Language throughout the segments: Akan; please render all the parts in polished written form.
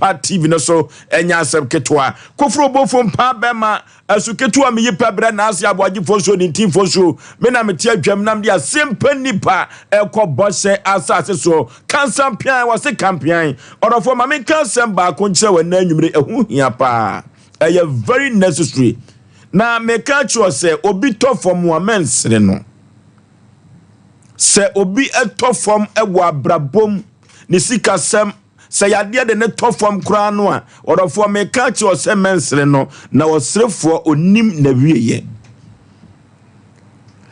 Asempa TV no so. Ɛnyɛ asɛm ketewa. Koforo bofo mpa bɛma asu ketewa meyi pɛ brɛ na ase aboagyefoɔ nsuo ne ntimfoɔ nsuo. Me na mete adwam nam de Asempa nipa ɛkɔ bɔhyɛ asase so. Kansampian wɔse kampian. Ɔdɔfoɔ, ma menka asɛm baako nkyerɛ wɔ ɛnɛ anwummere. Ɛho hia paa, ɛyɛ very necessary. Na meka kyerɛ sɛ obi tɔ fam a, mɛnsere no. Sɛ obi tɔ fam wɔ abrabom, ne sikasɛm, sɛ yadeɛ de ne tɔ fam koraa no a, ɔdɔfoɔ, meka kyerɛ sɛ mɛnsere no, na ɔserefoɔ onim n'awieyɛ.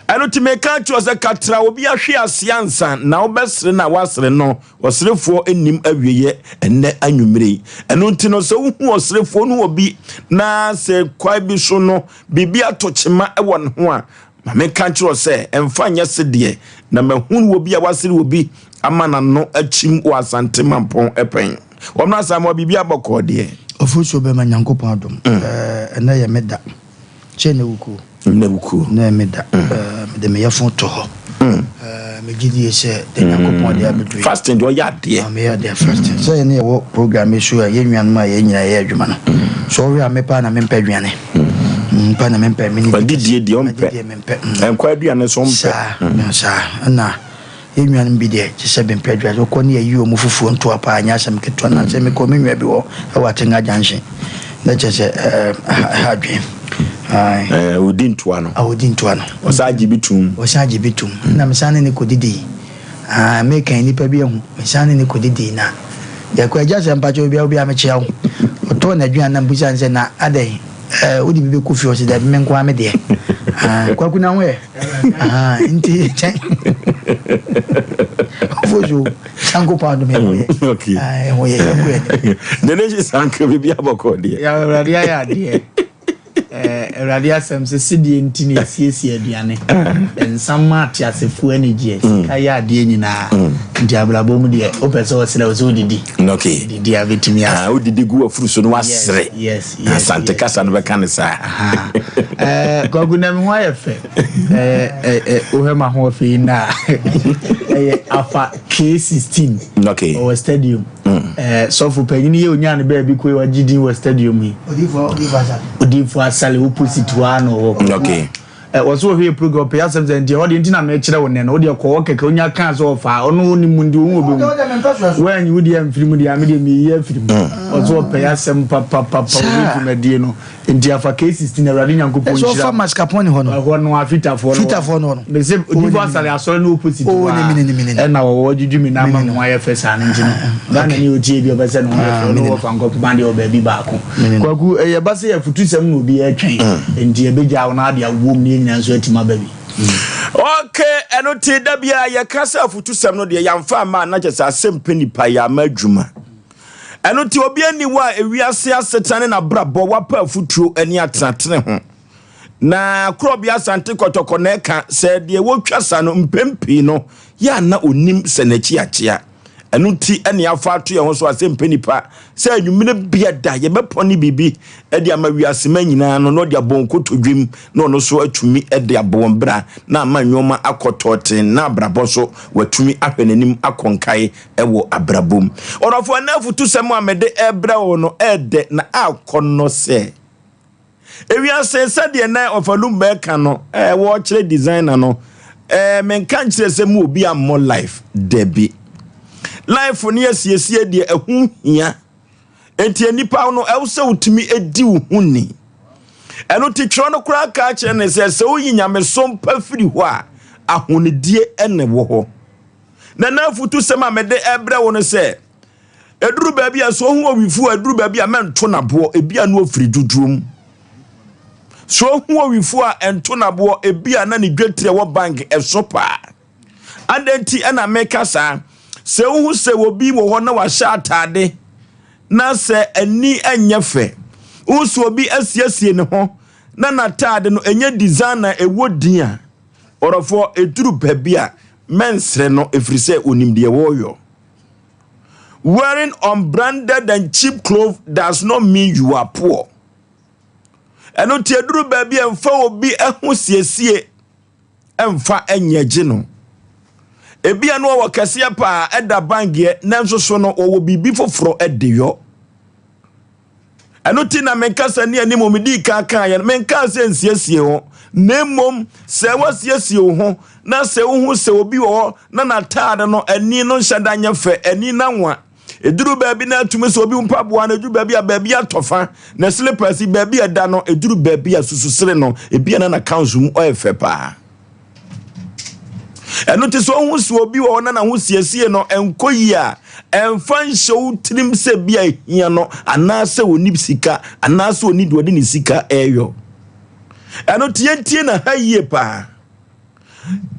Ɛno nti meka kyerɛ sɛ katra obi ahwe ase ansa na wobɛsere no a woasere no. Ɔserefoɔ nim awieyɛ. Ɛnnɛ anwummere yi, ɛno nti no, sɛ wohu ɔserefoɔ no obi na sɛ kwae bi so no biribi ato kyema wɔ ne ho a, ma meka kyerɛ sɛ ɛmfa nyɛ sedeɛ. Na mahunu wɔ bi a wasere wɔ bi ama n'ano akyim wɔ Asante Mampɔn ɛpɛn wɔn asamoa biribi abɔkɔɔ deɛ. Ɔfosuo bɛma Nyankopɔn adom. Ɛnɛ yɛ me da kyɛ ne wukuo. Nnɛ wukuo. Ɛnɛ yɛ me da. Mede me yɛfo to hɔ. Megye die sɛ de Nyankopɔn de abɛduru yi. Fasting deɛ, ɔyɛ adeɛ. Ah, meyɛ adeɛ. Fasting sɛ yɛne yɛwɔ program yi so a, yɛn nuanom a yɛn nyinaa yɛyɛ adwuma no so, ɔhwɛ a, mepa na mempɛ aduane mpa na mempɛ mene. Wadidie deɛ ɔmpɛ. Madidie mempɛ. Ɛnkɔ aduane so ɔmpɛ. Saa saa ɛna yɛn nuanom bi deɛ te sɛ bempɛ aduane, wokɔ ne yɛyi ɔmu fufuo ntoa paa, nyɛ asɛm ketewa. Na sɛ mekɔ me nua bi hɔ ɛwɔ Atenga Junction na kyerɛ sɛ ɛha adwen. Ɛɛ, odi ntoa no. A ɔdi ntoa no. Ɔsan agye bi tum. Ɔsan agye bi tum na mesan ne ne kɔdidi. Ah, meka nnipa bi ahu, mesan ne ne kɔdidi na yɛkɔ agya sɛ mpakyɛ obi a obi a mekyea wo. Ɔtɔɔ n'aduane na mbusa ne sɛ, na adɛn, wode bi bɛkɔ fie? Ɔsɛ dabi, me nko ara me deɛ. Ah, Kwaku na ho yɛ. Ah, nti kyɛn ɔfo so Nyankopɔn adom, ɛho yɛ. Ah, ɛho yɛ, yɛnkɔ yɛ anim. Nene hye sanka biribi abɔkɔɔ deɛ. Yà, Awurade ayɛ adeɛ. Awurade asɛm sɛ sedeɛ nti na esiesie aduane, nsam ateasefoɔ anigyeɛ, sika yɛ adeɛ nyinaa. Nti abrabɔ mu deɛ, wopɛ sɛ ɔsrɛ wo sɛ wodidi didi a, bɛtumi ase. Ah, wodidi gu wafuru so no wasere. Yes. Asante kasa no bɛka ne saa. Aha. Kwaku, na me ho ayɛ fɛ. Wohwɛ ma ho ɔfɛ yi na ɛyɛ afa K16. Ɔwɔ stadium. Sɔfo panyin yɛ onya ne baabi kɔ yi, wagye din wɔ stadium yi. Odiifo Asale opposite hɔ ara na ɔwɔ. Wɔso wɔhwɛ yɛ program, ɔpɛ asɛm sɛ nti ɛhɔ deɛ nti na mekyerɛ wo nnɛ no. Wodeɛ kɔ hɔ kɛkɛ, onya kaa sɛ ɔfa ɔno wo ne mu nti wohu obɛhu woanyi wo deɛ amfiri mu deɛ a, medeɛ meyi afiri mu. Ɔso ɔpɛ asɛm papapapa obi dwumadie no nti afa K16. Awurade Nyankopɔn ɛsɛ nhyira. Ɔfa mascarpone hɔ no. Ɛhɔ no, afitafoɔ no. Fitafoɔ no hɔ no. Mese Odiifo Asale asɔre no opposite Oh, hɔ ne mene, ne mene, ne. a ɛna wɔwɔ dwudwu mi na ama me ho ayɛ fɛ saa no. Nti no, Ghana ne otie bi ɔpɛ sɛ ne ho yɛ fɛ, ɔno wɔfa nkɔpoma deɛ wɔ baabi baako. Kwaku, ɛyɛ ba sɛ yɛfotusɛm na obi ɛtwɛn nti yɛbɛgya wo na ade awom ne yɛn nyinaa nso atumi aba bi. Okay, ɛno te da bia yɛka sɛ afotusɛm no deɛ, yɛamfa ama a, na kyɛ sɛ asɛm pɛ nipa yɛ ama adwuma. Ɛno te obi ani wɔ a ewiase asetena ne n'abrabɔ wapa afotuo ani atenatene ho. Na Korɔbea Asante Kɔtɔkɔ na ɛka sɛ deɛ wɔtwa sa no mpɛn pii no yɛ ana onim sɛ n'akyi akyea. Ɛno nti ɛne afa ato yɛn ho so asɛm pɛ nipa sɛ anwummerɛ bia da yɛbɛpɔ ne biribi de ama wiase ma nyinaa no, na ɔde abɔ nkotodwem na ɔno so atumi de abɔ wɔn bra na ama nneɛma akɔ tɔɔten na abrabɔ so watumi ahwɛ n'anim akɔ nkae ɛwɔ abrabɔ mu. Ɔdɔfo, ɛnɛ afotusɛm a mede ɛbrɛ wo no ɛɛdɛ na akɔ no sɛ ewiase sɛdeɛ na ɔfalum bɛka no, wɔkyerɛ designer no. Menka nkyerɛ sɛ mu obi ammɔ life dabi. Life ne asiesie deɛ, ɛho hia. Enti nipa no, ɛwo sɛ wotumi di wo ho ni. Ɛno ti twerɛ no koraa ka kyerɛ ne sɛ sɛ woyi nyamesom pa firi hɔ a, ahonidie ɛna wɔ hɔ. Na n'afotusɛm a mede ɛbrɛ wo no sɛ ɛduru baabi a sɛ ohu owifo a, ɛduru baabi a mɛnto naboɔ, ebi a no ofiri dwudwom. Sɛ ohu owifo a, ɛnto naboɔ, ebi a na ne dwetire wɔ bank ɛso paa. Adɛn nti ɛna meka saa? Sɛ wohu sɛ obi wɔ hɔ na wahyɛ ataade na sɛ ani nyɛ fɛ, wohu sɛ obi asiesie ne ho na n'ataade no ɛnyɛ designer ɛwɔ din a, ɔrɔfoɔ, ɛduru baabi a mɛnsrɛ no, ɛfiri sɛ onim deɛ wɔreyɔ. Wearing unbranded and cheap clothes does not mean you are poor. Ɛno nti ɛduru baabi a mfa obi ho siesie mfa nyɛ gye no. Ebia no ɔwɔ kɛseɛ paa ɛda bangeɛ, nanso so no ɔwɔ biribi foforɔ de yɔ. Ɛno ti na menkasa ni anim medii kan kaeɛ no, menkaa sɛ nsiesie ho, na mmom sɛ woasiesie wo ho na sɛ wohu sɛ obi wɔ hɔ na n'ataade no ani no nhyɛ da nyɛ fɛ, ani no anwa, ɛduru baabi na atumi sɛ obi mpaboa no ɛduru baabi a baabi atɔ fa, na slippers yi baabi a ɛda no ɛduru baabi a sususere no ebi a na n'accounts mu ɔyɛ fɛ paa. Ɛno nti sɛ ɔho sɛ obi wɔ hɔ na n'ahosiesie no ɛnkɔ yie a, ɛmfa nhyɛ wo tirim sɛ bi a ɛhia no anaasɛ ɔni sika anaasɛ ɔni deɛ ɔde ne sika ɛreyɔ. Ɛno nti yɛntie na ha yie paa.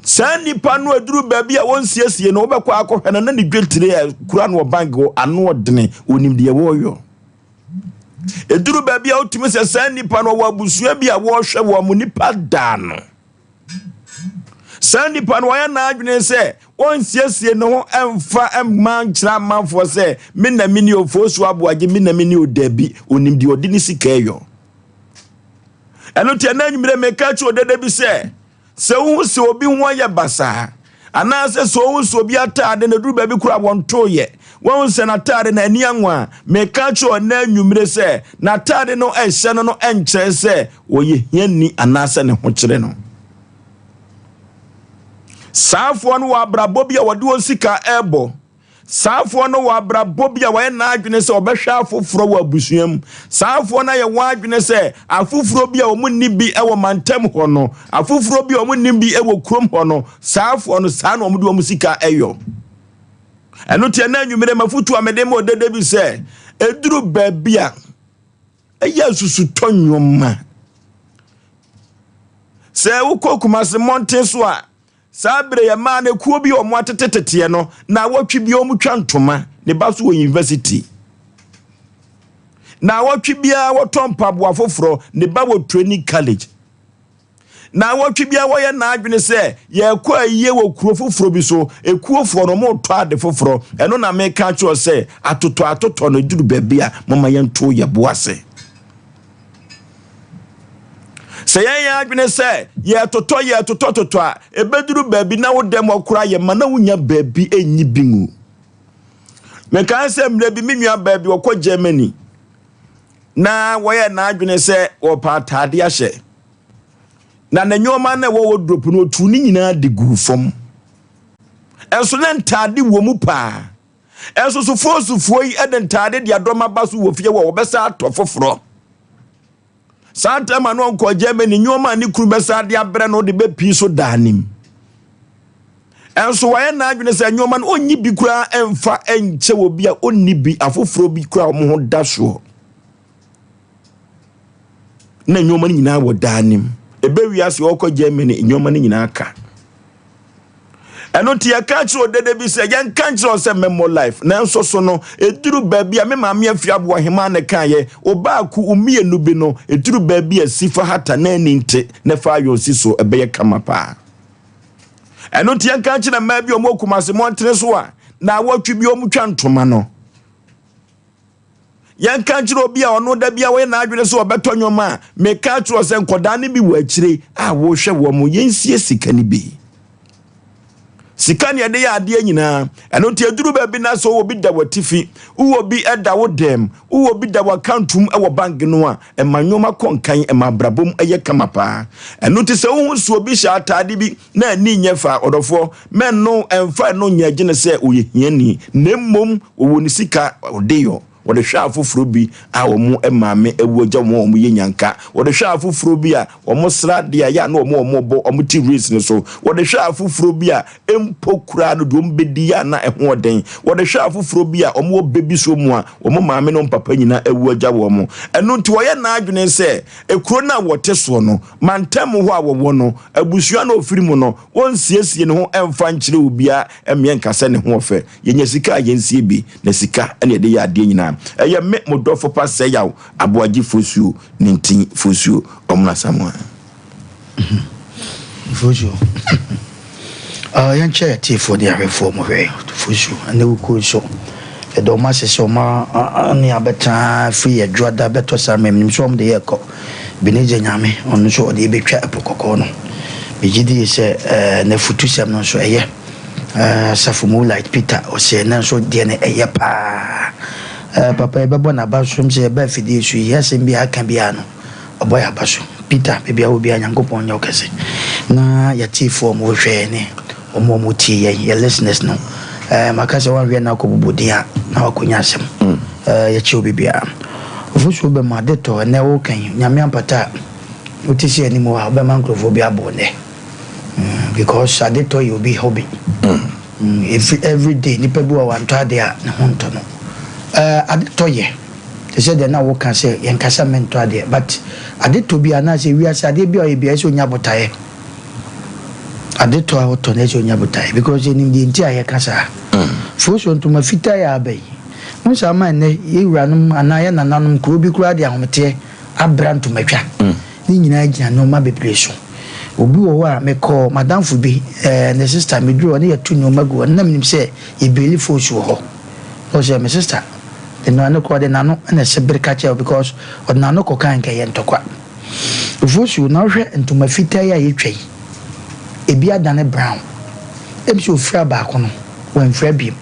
Saa nnipa no aduru baabi a wɔnsiesie no, wobɛkɔ akɔhwɛ no na ne dwetire a kura no wɔ bank hɔ ano ɔdene, ɔnim deɛ wɔreyɔ. Ɛduru baabi a wotumi sɛ saa nnipa no wɔwɔ abusua bi a wɔrehwɛ wɔn mo nipa daa no. Saa nnipa no wɔyɛ n'adwene sɛ wɔnsiesie ne ho mfa mma nkyerɛ amanfoɔ sɛ me na me ni Ofosu Aboagye, me na me ni o, dabi, onim deɛ ɔde ne sika yɔ. Ɛno nti ɛna anwummerɛ meka kyerɛ odede bi sɛ, sɛ wohu sɛ obi ho ayɛ basaa anaasɛ sɛ wohu sɛ obi ataade na duru baabi koraa wɔntoyɛ, wohu sɛ n'ataade na ani anwa a, meka kyerɛ ɔna anwummerɛ sɛ n'ataade no ɛhyɛ no no ɛnkyerɛ sɛ ɔyɛ hiani anaasɛ ne ho kyerɛ no. Saafoɔ no wɔ abrabɔ bi a wɔde wɔn sika ɛrebɔ. Saafoɔ no wɔ abrabɔ bi a wɔayɛ n'adwene sɛ wɔbɛhwɛ afoforɔ wɔ abusua mu. Saafoɔ no ayɛ wɔn adwene sɛ afoforɔ bi a wɔn nni bi wɔ mantam hɔ no, afoforɔ bi a wɔn nni bi wɔ kurom hɔ no, saafoɔ no saa na wɔde wɔn sika ɛyɔ. Ɛno nti ɛna anwummerɛ mafotu a mede ma ɔdede bi sɛ, ɛduru baabi a ɛyɛ asusutɔ nnwoma. Sɛ wokɔ Kumasi mmɔnten so a, saa bere yɛ mmaa no ekuo bi a wɔn ateteteteɛ no, na awɔtwe bi wɔn twa ntoma, ne ba so wɔ university. Na awɔtwe biara wɔtɔ mpaboa foforɔ, ne ba wɔ training college. Na awɔtwe biara wɔyɛ n'adwene sɛ yɛrekɔ ayie wɔ kuro foforɔ bi so, ekuofoɔ no wɔretɔ ade foforɔ. Ɛno na meka kyerɛ sɛ atotɔ atotɔ no duru baabi a moma yɛnto yɛ bo ase. Sɛ yɛn yɛn adwene sɛ yɛtotɔ yɛtotɔ totɔ a, ebeduru baabi na wo dɛm ɔkora yɛ ma na wonya baabi enyi bi ngu. Mekae sɛ mmerɛ bi me nua baabi ɔkɔ Germany na wɔyɛ n'adwene sɛ wɔpɛ ataade ahyɛ. Na ne nneɛma na ɛwɔ wardrobe no otu ne nyinaa de guu fam. Ɛnso na ntaade wɔ mu paa. Ɛnso so fosufoɔ yi de ntaade de adɔm aba so wɔ fie wɔ wɔbɛsa atɔ foforɔ. Saa ntɛm a na ɔnkɔ Germany nneɛma a ne kunu bɛsa de abrɛ no de bɛpii so daa nim. Ɛnso wɔayɛ n'adwene sɛ nneɛma no ɔnyi bi koraa ɛmfa ɛnkyɛ wɔ bi a ɔnni bi afoforɔ bi koraa wɔn ho da soɔ. Na nneɛma no nyinaa wɔ daa nim. Ebe wiase ɔkɔ Germany nneɛma no nyinaa ka. Ɛno nti yɛka kyerɛ ɔdede bi sɛ yɛnka nkyerɛ sɛ mɛmmɔ life, nanso so no ɛduru baabi a me maame afi aboa hema ne kaeɛ ɔbaako mmienu bi no ɛduru baabi a sifa hata na ani nte na fa ayɔn si so ɛbɛyɛ kama paa. Ɛno nti yɛnka nkyerɛ mmaa bi a wɔwɔ Kumasi mmɔntene so a na awɔtwe bi wɔn twa ntoma no. Yɛnka nkyerɛ obi a ɔno da bi a wɔyɛ n'adwene sɛ ɔbɛtɔ nneɛma a meka kyerɛ sɛ nkɔdaa no bi wɔ akyire a wɔhwɛ wɔn mo, yɛnsie sika no bi. Sika ne yɛde yɛ adeɛ nyinaa. Ɛno nti aduru baabi na sɛ wowɔ bi da w'atifi, wowɔ bi da wo dɛm, wowɔ bi da w'akantom wɔ bank no a, ɛma nneɛma kɔ nkan, ɛma abrabɔ mu ɛyɛ kama paa. Ɛno nti sɛ wohu sɛ obi hyɛ ataade bi na ani nyɛ fa, ɔdɔfoɔ, mɛno ɛmfa ɛno nyɛ gyene sɛ ɔyɛ hiani, na mmom wɔwɔ ne sika ɔde yɔ. Wɔde hwɛ afoforɔ bi a wɔn maame awu agya wɔn a wɔyɛ nyanka. Wɔde hwɛ afoforɔ bi a wɔn sra adeɛ a yɛ a na wɔn wɔn bɔ wɔn ti race no so. Wɔde hwɛ afoforɔ bi a mpo koraa no deɛ wɔn bɛdi yɛ a na ɛho ɔden. Wɔde hwɛ afoforɔ bi a wɔn wɔ baby so mu a wɔn maame ne wɔn papa nyinaa awu agya wɔn. Ɛno nti wɔyɛ n'adwene sɛ ekuro no a wɔte soɔ no, mantam hɔ a wɔwɔ no, abusua no a wɔfiri mu no, wɔnsiesie ne ho mfa nkyerɛ obiara mmea nka sɛ ne ho ɔfɛ. Yɛnya sika a yɛnsie bi, na sika na yɛde yɛ adeɛ nyinaa. Ɛyɛ me, mo dɔfo pa Sɛyaw Aboagye Fosuo ne Ntin Fosuo Ɔmono Asamoah. Fosuo. Uh, yɛnkyɛ atiefoɔ ne ahwɛfoɔ mo hwɛ Fosuo ɛne wo kuo nso. Yɛda ɔmo ase sɛ ɔmo ne abɛtena firi adwoada bɛtɔ saa mmerɛ menim sɛ ɔmo de yɛkɔ. Ebenezer Nyame ɔno nso ɔde yɛbɛtwa ɛpo kɔkɔɔ no. Megye die sɛ eh, n'afutusɛm no nso ɛyɛ. Asafo Moonlight Peter ɔsɛ ɛnɛ nso deɛ no ɛyɛ paa. Eh, papa yɛbɛbɔ n'aba so sɛ yɛba afidie so yi, asɛm bi a aka biara no, ɔbɔ yɛn aba so. Peter, baabi a wɔ biara, Nyankopɔn nyɛ wo kɛse. Na yɛatiefoɔ a wɔhwɛ yɛn ne wɔn a wɔtie yɛn, yɛ listeners no, eh, maka sɛ woanhwɛ na akɔbobɔ din a, na wakɔnya asɛm. Eh, yɛkyɛ obi biara. Ofosuo bɛma ade tɔ, ɛnɛ woka yi, Nyame ampata a, wote sɛ anim hɔ a, wobɛma nkurɔfoɔ bi abɔ wo nnɛ. Mm, because ade tɔ yɛ obi hobby. Mm, every, every day, nipa bi wɔ wantɔ ade a, ne ho ntɔ no. Eh, ade tɔ yɛ. Te sɛ deɛ na woka sɛ yɛnkasa mentɔ adeɛ, but ade tɔ bi anaasɛ wiase adeɛ bi a ɔyɛ bi a ɛsɛ onya botaeɛ. Ade tɔ a wotɔ no ɛsɛ onya botaeɛ because yɛnim deɛ nti a yɛka saa. Fosuo ntoma fitaa yɛ aba yi. Wo saa ma ɛnnɛ yɛ wuranom anaa yɛ nananom kuro bi koraa de ahometeɛ abra ntomatwa. Ne nyinaa gyina nnoɔma bebree so. Obi wɔ hɔ a mekɔɔ m'adamfo bi eh, ne sister meduru hɔ ne yɛto nnoɔma gu hɔ na menim sɛ yɛbeli fosu wɔ hɔ. Ɔsɛ me sister de no ano kɔ ɔde n'ano na ɛsɛ bere ka kyerɛ because ɔde n'ano kɔ kan nka ɛyɛ ntɔkwa. Ofosu na wohwɛ ntoma fitaa yi a yɛtwa yi ebi adane brown. Ebi sɛ ofira baako no wamfira biem.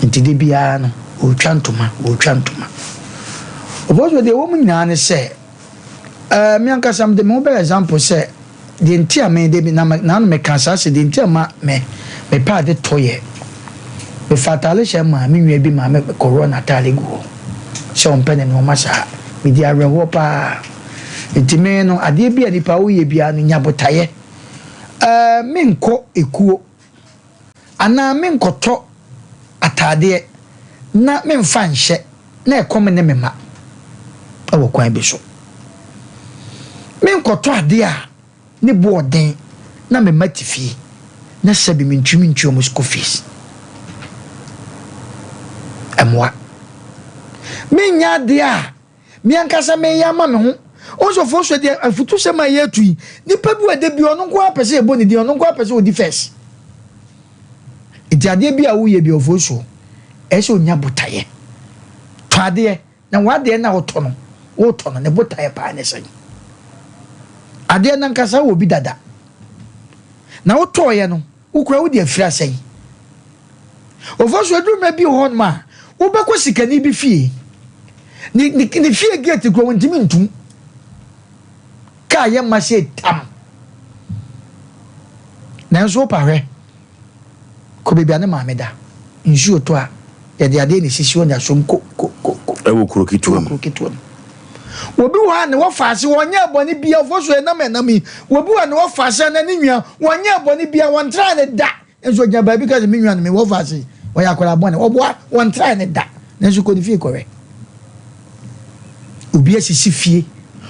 Nti de biara no ɔretwa ntoma ɔretwa ntoma. Ofosu deɛ ɛwɔ mu nyinaa ne sɛ ɛɛ me ankasa mede me ho bɛyɛ example sɛ deɛ nti a me de na na meka saa sɛ deɛ nti a ma me mepɛ ade tɔ yɛ mefa ataale hyɛ maa me nua bi maa me kɔrɔ n'ataale gu hɔ sɛ ɔmpɛ ne nneɛma saa medi awerɛhoɔ paa nti me no adeɛ bi a nipa woyɛ biara no nya botaeɛ ɛɛ menkɔ ekuo anaa menkɔtɔ ataadeɛ na memfa nhyɛ na ɛkɔm ne me ma ɛwɔ kwan bi so menkɔtɔ adeɛ a ne bo ɔden na me ma te fie na sɛbi mentumi ntua ɔmo school fees ɛmoa menya adeɛ a me ankasa meyɛ ama me ho ɔsɔfoɔ so deɛ afutusɛm a yɛatu yi nipa bi wɔ de bi ɔno nko apɛ sɛ yɛbɔ ne din ɔno nko apɛ sɛ ɔdi first nti adeɛ bi a woyɛ bi ɔfoɔ so ɛsɛ onya botaeɛ tɔ adeɛ na wadeɛ na wotɔ no wotɔ no ne botaeɛ paa ne sɛn adeɛ nankasa wɔ bi dada na wotɔɔyɛ no wokura wode afiri asɛn ɔfoɔ so aduru mmerɛ bi wɔ hɔnom a wobɛkɔ sikani bi fie ne ne ne fie gate kura wɔntumi ntum kaa yɛ ma sɛ tam nanso wopa hwɛ kɔ baabi a ne maame da nsuo tɔ a yɛde adeɛ na esisi hɔ na asom ko ko ko ko ɛwɔ kuro ketewa mu kuro ketewa mu obi wɔ ha ne wɔfa ase wɔnyɛ bɔne bia ɔfo so ɛnam ɛnam yi obi wɔ ne wɔfa ase ana ne nua wɔnyɛ bɔne bia wɔntra ne da nso gyina baabi ka sɛ me nua no me wɔfa ase wɔyɛ akwadaa bɔne ɔboa wɔntra ne da nanso kɔ ne fie kɔhwɛ obi asisi fie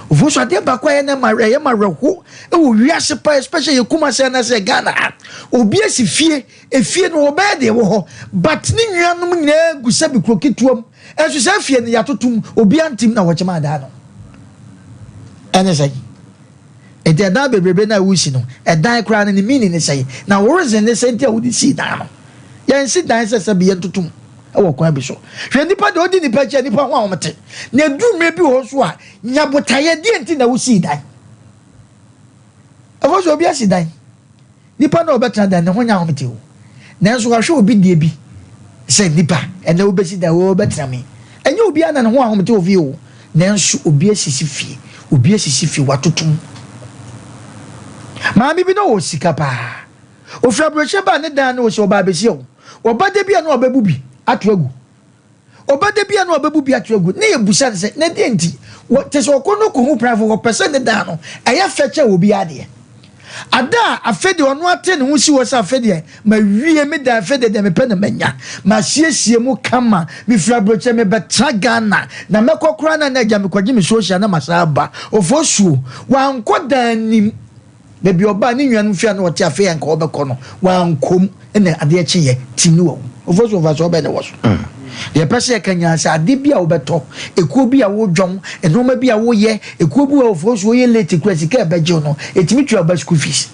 ofo so adeɛ baako a ɛyɛ na ma ɛyɛ ma werɛho ɛwɔ wiase pa especially yɛ Kumasi anaasɛ Ghana ha obi asi fie efie no wɔbɛyɛ deɛ ɛwɔ hɔ but ne nuanom nyinaa gu sɛbi kuro ketewa mu ɛnso sɛ fie no yɛatoto mu obi antim na wɔkyɛm adaa no ɛne sɛ nti ɛdan bebrebe na ɛwɔ no ɛdan koraa no ne meaning ne sɛ na wɔrezen ne sɛ nti a wɔde sii dan no yɛnsi dan sɛ sɛbi yɛntoto mu ɛwɔ kwan bi so hwɛ nipa deɛ ɔdi nipa akyi a nipa ho a wɔn te na eduru mmerɛ bi wɔ hɔ so a nya botaeɛ deɛ nti na wosi dan ɛfɔ so obi asi dan nipa na ɔbɛtena dan ne ho nya ahomete o nanso wahwɛ obi deɛ bi sɛ nipa ɛnna wobɛsi dan wɔbɛtena mi ɛnyɛ obi ana ne ho ahomete wɔ fie o nanso obi asisi fie obi asisi fie watoto mu maame bi na ɔwɔ sika paa ofiri aburokyire baa ne dan no wɔ sɛ ɔbaa abɛsi o ɔba de bi a na ɔbɛbu bi ato agu ɔba de bi a na ɔbɛbu bi ato agu ne yɛ busa ne sɛ ne deɛ nti wɔ te sɛ ɔkɔ no kɔ hu private wɔpɛ sɛ ne dan no ɛyɛ fɛ kyɛ obi adeɛ ada a afɛ deɛ ɔno ate ne ho si hɔ sɛ afɛ deɛ ma wie me dan afɛ deɛ deɛ mepɛ na manya ma siesie mu kama mefiri aburokyire mebɛtena Ghana na mɛkɔ koraa na na agya mekɔgye me social na masa aba ofo suo wankɔ dan nim baabi ɔbaa ne nuanom fia na ɔte afei anka ɔbɛkɔ no wankɔm ɛna adeɛ kyeeɛ tim ne wawu ofo so mfa so ɔbɛn ne wɔ so deɛ ɛpɛ sɛ yɛka nyinaa sɛ ade bi a wobɛtɔ ekuo bi a wodwɔn nneɛma bi a woyɛ ekuo bi a ofo so woyɛ late kura sika ɛbɛgye no ɛtumi tua ɔba school fees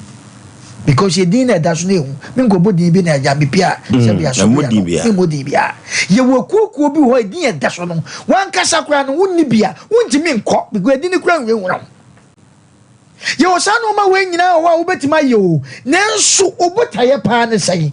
because yɛ din na ɛda so na ehu mi nkɔbɔ din bi na ɛgya mi pia sɛbi aso ɛmmɔ bi din ano biara. mi mmɔ din biara yɛwɔ kuokuo bi wɔ hɔ edin ɛda so no wankasa koraa no wonni bia wontumi nkɔ because edin no koraa nwurawura wo yɛwɔ saa nneɛma wei nyinaa wɔ hɔ a wobɛtumi ayɛ o nanso wo botaeɛ paa ne sɛn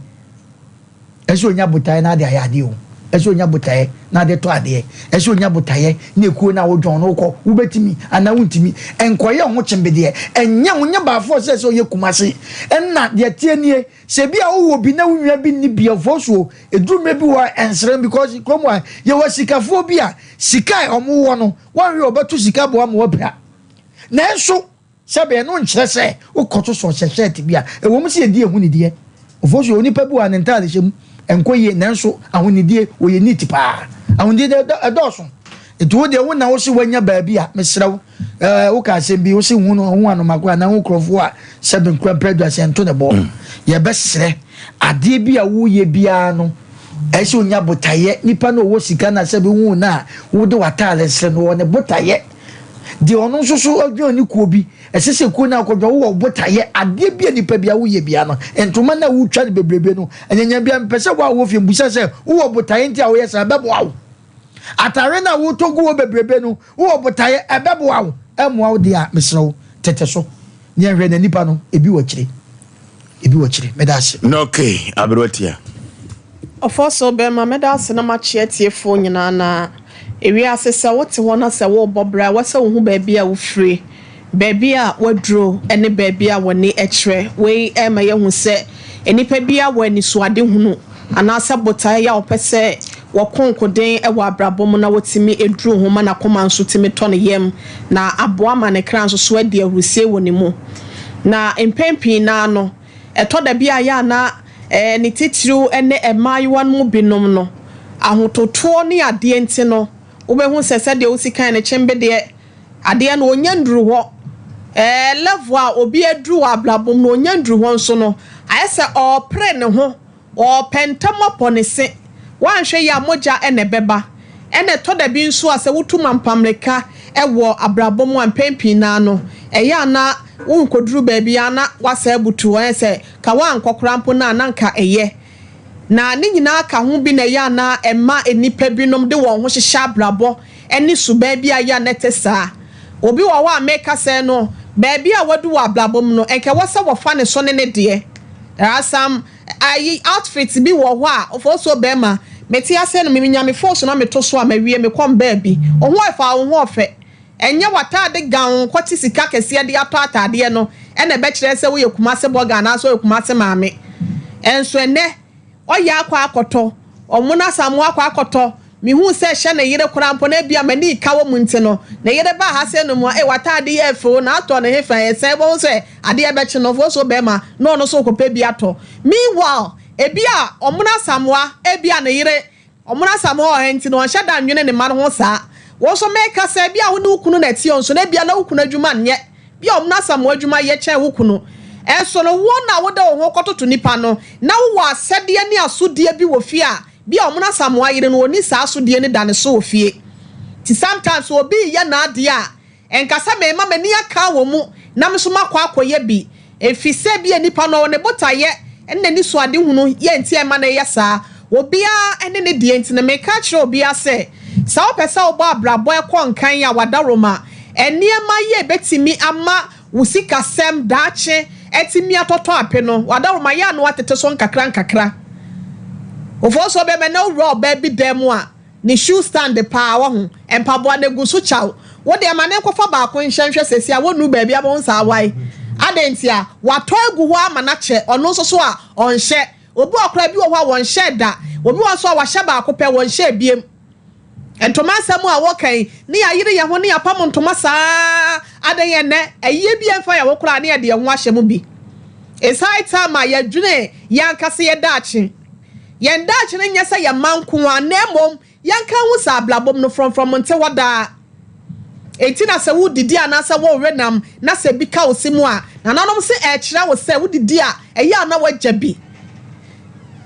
ɛsɛ onya botaeɛ na ade ayɛ adeɛ o. Ɛsɛ onya botaeɛ na ade tɔ adeɛ. Ɛsɛ onya botaeɛ na ekuo no a wodwɔn no wokɔ, wobɛtumi anaa wontumi. Nkɔyɛ ho kyembedeɛ. Ɛnyɛ ho, nyɛ baafoɔ sɛ sɛ ɔyɛ Kumasi. Ɛna deɛ ɛteɛ nie, sɛ bi a wowɔ bi na wo nua bi nni bi a, ɔfɔsuo, ɛduru mmerɛ bi wɔ hɔ a ɛnsere because kurom ha yɛwɔ asikafoɔ bi a sika a wɔwɔ no, wɔnhwɛ a wɔbɛto sika aboa ma wɔapira. Nanso. Sɛbe ɛno nkyerɛ sɛ wokɔto sɛ ɔhyɛ hyɛɛte bi a, ɛwom sɛ yɛdi ahonideɛ. Ɔfo so, onipa bi wɔ a ne ntaadehyɛ mu nkɔ yie nanso ahonidie, ɔyɛ neat paa. Ahonidie deɛ ɛdɔɔso. Nti wo deɛ wo na wo se woanya baabi a, mesrɛ wo, ɛɛ woka asɛm bi, wo se hu no, hu anomako anaa hu kurɔfoɔ a sɛbe nkura mpɛ aduasa nto ne bɔ. Yɛbɛsrɛ, adeɛ bi a woyɛ biara no, ɛsɛ sɛ onya botaeɛ. Nipa no ɔwɔ sika no a sɛbe wohu no a, wode w'ataade srɛ no, ɔwɔ ne botaeɛ. Deɛ ɔno nso so ɔdwene ne kuo bi, ɛsɛ sɛ kuo no a wokɔdwene wowɔ botaeɛ, adeɛ bi a nipa bi a woyɛ biara no, ntoma no a wotwa no bebrebe no, anyanya biara mepɛ sɛ wo a wowɔ fie mbusa sɛ wowɔ botaeɛ nti a woyɛ saa, ɛbɛboa wo. Atare no a wotɔ gu hɔ bebrebe no, wowɔ botaeɛ, ɛbɛboa wo. Ɛmmoa wo deɛ a, mesrɛ wo, tete so. Ne yɛnhwɛ na nipa no, ebi wɔ akyire. Ebi wɔ akyire. Meda ase. Okay, aberewa tia. Ɔfɔsoo bɛɛma mɛda ase na makyea atiefoɔ nyinaa na ewiase sɛ wote hɔ na sɛ worebɔ bra ɛwɔ sɛ wohu baabi a wofire, baabi a woaduro ne baabi a w'ani kyerɛ. Wei ɛrema yɛahu sɛ nnipa biara wɔ anisoadehunu anaasɛ botaeɛ a ɔpɛ sɛ wɔko nkoden wɔ abrabɔ mu na wɔtumi duru ho ma n'akoma nso tumi tɔ ne yam na aboa ma ne kra nso so adi ahurusie wɔ ne mu. Na mpɛn pii no ara no, ɛtɔ da bi a ɛyɛ a na ne titiriw ne mmaayewa no mu binom no, ahototoɔ ne adeɛ nti no, wobɛhu sɛ sɛdeɛ wosi kan no kyembe deɛ, adeɛ no ɔnnya nnuru hɔ. Level a obi aduru wɔ abrabɔ mu no, ɔnnya nnuru hɔ nso no, ayɛ sɛ ɔrepere ne ho Ɔɔpɛ ntɛm apɔ ne se. Woanhwɛ yie a mogya na ɛbɛba. Ɛna ɛtɔ da bi nso a sɛ wotu mampammirika wɔ abrabɔ mu a mpɛn pii no ara no ɛyɛ a na wonkɔduru baabi a na woasan abutu hɔ. Ɛyɛ sɛ ka woankɔ koraa mpo no a na anka ɛyɛ. Na ne nyinaa ka ho bi na ɛyɛ a na ɛma nnipa binom de wɔn ho hyehyɛ abrabɔ ne suban bi a ɛyɛ a na ɛte saa. Obi wɔ hɔ a meka sɛɛ no, baabi a wadu wɔ abrabɔ mu no, ɛnka ɛwɔ sɛ wɔfa ne so ne ne deɛ. There are some ayi outfit bi wɔ hɔ a ofosuo bɛɛma mete aseɛ no menya me phone so na meto so a mawie mekɔ mbaabi. Wo ho ɛfa a wo ho ɔfɛ. Ɛnyɛ w'ataade gown kɔte sika kɛseɛ de atɔ ataadeɛ no ɛna ɛbɛkyerɛ sɛ woyɛ Kumase bɔga anaasɛ woyɛ Kumase maame. Ɛnso ɛnɛ Ɔyɛ akɔ akɔtɔ, ɔmono asamoah akɔ akɔtɔ, mehuu sɛ hyɛ ne yere koraa mpo na ebia m'ani reka wɔ mu nti no, ne yere baa ha sɛ no mu a, ei w'ataade yi yɛ fɛ o, na atɔ ne hefa, ɛyɛ sɛn, wobɛhu sɛ adeɛ bɛkye no, ɔfoɔ so bɛrima na ɔno nso rekɔpɛ bi atɔ. Meanwhile, ebia ɔmono asamoah, ebia ne yere Ɔmono Asamoah wɔ ha nti no ɔnhyɛ da nnwene ne mma no ho saa. Wo nso meka sɛ ebia wo ne wo kunu na ɛteɛ o nso na ebia na wo kunu adwuma nyɛ. Ebia Ɔmono Asamoah adwuma yɛ kyɛn wo kunu. Nso no wo na wode wo ho kɔtoto nipa no na wowɔ asɛdeɛ ne asodie bi wɔ fie a bia Ɔmono Asamoah yere no ɔnni saa asodie no da ne so wɔ fie. Nti sometimes obi reyɛ n'adeɛ a Ɛnka sɛ merema m'ani aka wɔ mu na me nso makɔ akɔyɛ bi, efisɛ ebia nipa no ɔwɔ ne botaeɛ ne n'anisoadehunu yɛ nti a ɛma no yɛ saa. Obiara ne ne deɛ nti no, meka akyerɛ obiara sɛ, sɛ wopɛ sɛ wobɔ abrabɔ a ɛkɔ nkan a w'adaworoma nneɛma yɛ bɛtumi ama wo sikasɛm daakye atumi atɔtɔ ape no, w'adaworoma yɛ a na woatete so nkakrankakra. Ofosuo bɛma na wowura ɔbaa bi dan mu a, Ne shoe stand paa wahu. Mpaboa no egu so kyaw. Wo deɛ ma no nkɔfa baako nhyɛ nhwɛ seesei a wonnuu baabi a wobɛhu saa awae. Adɛn ntia? Watɔ agu hɔ ama no akyɛ, ɔno nso so a ɔnhyɛ. Obi wɔ hɔ koraa bi wɔ hɔ a wɔnhyɛɛ da. Obi wɔ hɔ nso a wahyɛ baako pɛ, wɔnhyɛɛ biem. Ntoma asɛm a wɔka yi, ne yɛayere yɛn ho ne yɛapam ntoma saa adɛn ɛnnɛ? Ayie bi a ɛmfa yɛn ho koraa ne yɛde yɛn ho ahyɛ mu bi. It's high time a yɛdwene yɛn ankasa yɛn daakye. Yɛn daakye no nyɛ sɛ yɛn mma nko ara, na mmom yɛnka nhu sɛ abrabɔ mu no, frɔmfrɔm nte hɔ daa. Enti na sɛ woredidi anaasɛ worewe nam na sɛ bi ka wo se mu a, nananom se ɛrekyerɛ wo sɛ wodidi a, ɛyɛ a na woagya bi.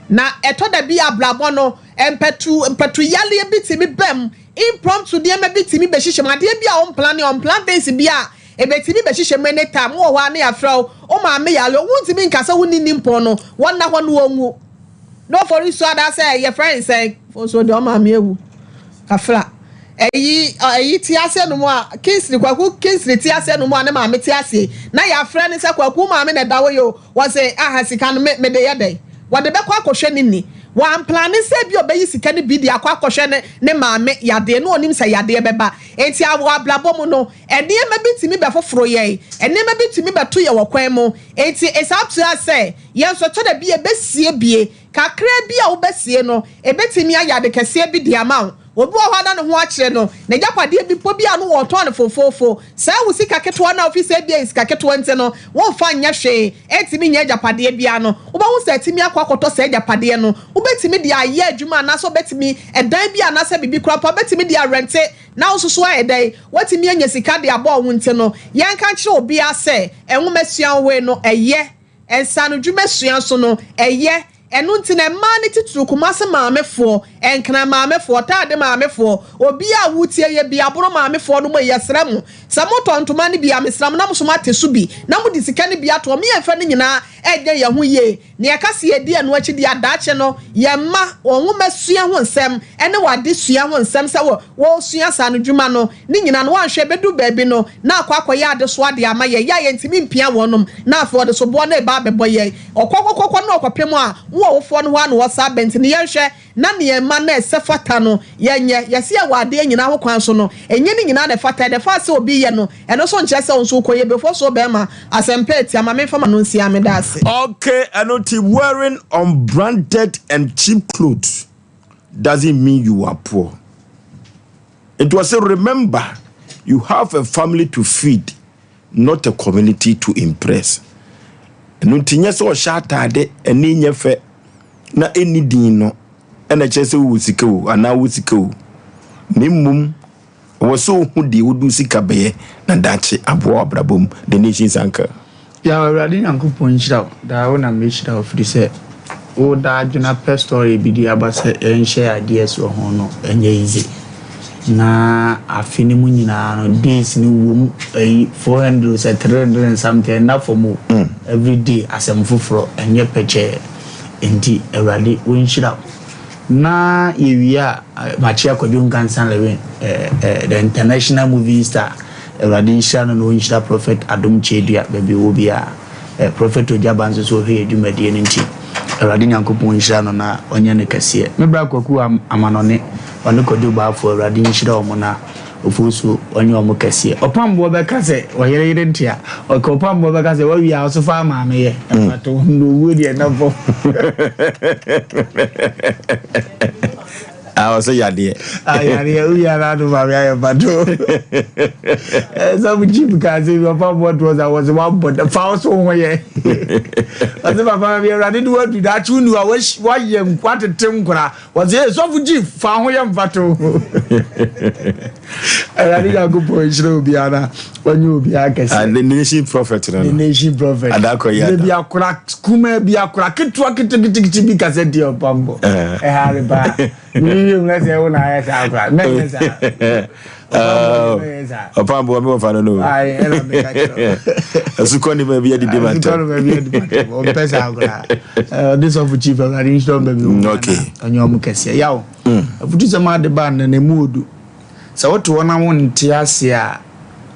Na ɛtɔ da bi a abrabɔ no, mpatu mpatu yareɛ bi tumi ba mu, impromptu nneɛma bi tumi bɛhyehyɛ mu, adeɛ bi a womplane, unplanned things bi a ɛbɛtumi bɛhyehyɛ mu anytime. Wowɔ hɔ a na yɛafrɛ wo, wo maame yare o, wontumi nka sɛ wonni nimpɔn no, wɔnna hɔ na wɔnwu. Na ɔfɔri so ada sɛ yɛfrɛ no sɛn? Ofosuo deɛ ɔmaame awu. Kafra. Ɛyi ɛyi te aseɛ no mu a Kingsley Kwaku Kingsley te aseɛ no mu a ne maame te aseɛ na yɛafrɛ no sɛ Kwaku maame na ɛda hɔ yi o wɔse aha sika no me mede yɛ dɛn? Wɔde bɛkɔ akɔhwɛ ne ni. Wamplane sɛ ebia ɔbɛyi sika no bi de akɔ akɔhwɛ ne ne maame yadeɛ, na ɔnim sɛ yadeɛ bɛba. Enti wɔ abrabɔ mu no, nneɛma bi tumi bɛfoforo yɛn, nneɛma bi tumi bɛto yɛn wɔ kwan mu. Enti it's up to us sɛ yɛn nso ɛtɔ da bi yɛbɛsie bie. Kakraa bi a wobɛsie no, ɛbɛtumi ayɛ ade kɛseɛ bi de ama wo. Obi wɔ hɔ a na ne ho akyere no, n'agyapadeɛ bi mpo bi a na wɔtɔn no fofoofo. Saa wo sika ketewa no a wofi sɛ ebia ɛyɛ sika ketewa nti no, womfa nyɛ hwee, ɛntumi nyɛ agyapadeɛ biara no, wobɛhu sɛ atumi akɔ akɔtɔ saa agyapadeɛ no. Wobɛtumi de ayɛ adwuma anaasɛ wobɛtumi, ɛdan bi anaasɛ biribi koraa mpo a, wobɛtumi de arɛnte na wo nso so ayɛ dɛn? Woatumi anya sika de abɔ wo ho nti no, yɛnka nkyerɛ obiara sɛ nwomasua wei no, ɛyɛ. Nsaanodwuma sua nso no, ɛyɛ. Ɛno nti na mmaa no titiriw, Kumasi maamefoɔ, Nkran maamefoɔ, Taade maamefoɔ, obiara a woretie yɛ bi, Aboro maamefoɔ no mo ei, yɛsrɛ mo, sɛ motɔ ntoma no bi a, mesrɛ mo na mo nso moate so bi, na mode sika no bi ato hɔ. Yɛmfa ne nyinaa nyɛ yɛn ho yie. Na yɛka sɛ yɛdi ɛno akyi deɛ a, daakye no, yɛn mma, wɔn nwomasua ho nsɛm ne wɔn adesua ho nsɛm, sɛ wɔ, wɔresua nsaanodwuma no, Ne nyinaa no, woanhwɛ, ɛbɛdu baabi no, na akɔ akɔyɛ adesoa de ama yɛn, yɛ a yɛntumi mpia wɔnom, na afei ɔde soboɔ no reba abɛbɔ yɛn. Ɔkɔkɔkɔkɔ na ɔkɔpem a, wo ɔwofoɔ no hɔ ara na wɔsa aba, nti no yɛnhwɛ na nea ɛma na ɛsɛ fata no, yɛnyɛ. Yɛse yɛwɔ adeɛ nyinaa ho kwan so no, ɛnyɛ ne nyinaa na ɛfata, ɛdefa sɛ obi yɛ no, ɛno nso nkyerɛ sɛ wo nso wokɔyɛ bi. Ofosuo bɛɛma, asɛmpa atia, ma memfa m'ano nsia, meda ase. Okay, ɛno nti wearing unbranded and cheap clothes doesn't mean you are poor. Nti ɔse remember you have a family to feed not a community to impress. Ɛno nti nyɛ sɛ ɔhyɛ ataade ɛne nyɛ fɛ na ɛnni din no ɛna ɛkyerɛ sɛ wowɔ sika o anaa wo sika o. Na mmom ɛwɔ sɛ wohu deɛ wode sika bɛyɛ na daakye aboa w'abrabɔ mu. The Nation's Anchor. Yaw Awurade Nyankopɔn nhyira wo daa wo na mehyira wo firi sɛ wo daa adwene apɛ story bi de aba sɛ yɛnhyɛ ideas wɔ ho no ɛnyɛ easy na afe no mu nyinaa no days no wom ɛyi 400 sɛ 300 and something ɛnna fam o every day asɛm foforɔ ɛnyɛ pɛkyɛɛ nti Awurade wo nhyira wo na yɛwie a makyea Kwadwo Nkansah Lewin eh, eh, the international movie star Awurade nhyira no na ɔnhyira Prophet Adom Kyedua baabi ɔwɔ biara. Eh, Prophet Ogyaba nso so ɔhwɛ yɛ dwumadie no nti Awurade Nyankopɔn nhyira no na ɔnyɛ no kɛseɛ. Me bra Kwaku Am Amanɔne, ɔne Kwadwo Baafoɔ Awurade nhyira wɔn na Ofosuo ɔnyɛ wɔn kɛseɛ. Ɔpamboɔ bɛka sɛ ɔyere yere nte a, ɔka ɔpamboɔ bɛka sɛ wawie a ɔso fa maame yɛ. Ɛfata wo na owuo deɛ ɛnam fam. Ah, ɔsɛ yadeɛ. Ah, yadeɛ woyɛ ara no maame ayɛ pato. Sɛ mo chief ka sɛ bi ɔfa bɔ toɔ sa wɔsɛ wabɔ fa wo so ho yɛ. Ɔsɛ papa bi awurade de wadu daakye wo nu a wayɛ watete nkora. Wɔsɛ ee sɔfo chief fa ho yɛ mfato. Awurade Nyankopɔn nhyira obiara na wɔnyɛ obiara kɛse. Ah, the nation prophet no. The nation prophet. Adakɔ yɛ ada. Bi akora kuma bi akora ketewa ketekete bi kasa di ɔpambɔ. Ɛha re paa. Mi mu na sɛ wo na ayɛ saa akora. Mɛnyɛ saa. Ɔpambɔ mi wɔfa no no. Ayi ɛna mi ka kyerɛ. Asukɔ ni baabi adidi ma tɛm. Asukɔ ni baabi adidi ma tɛm. Ɔmpɛ saa akora. Ɔde sɔfo chief awurade nhyira ɔmo baabi. Okay. Ɔnyɛ ɔmo kɛseɛ. Yaw. Afutu sɛm ade ba nnɛ na emu odu. Sɛ wote hɔ na wonte ase a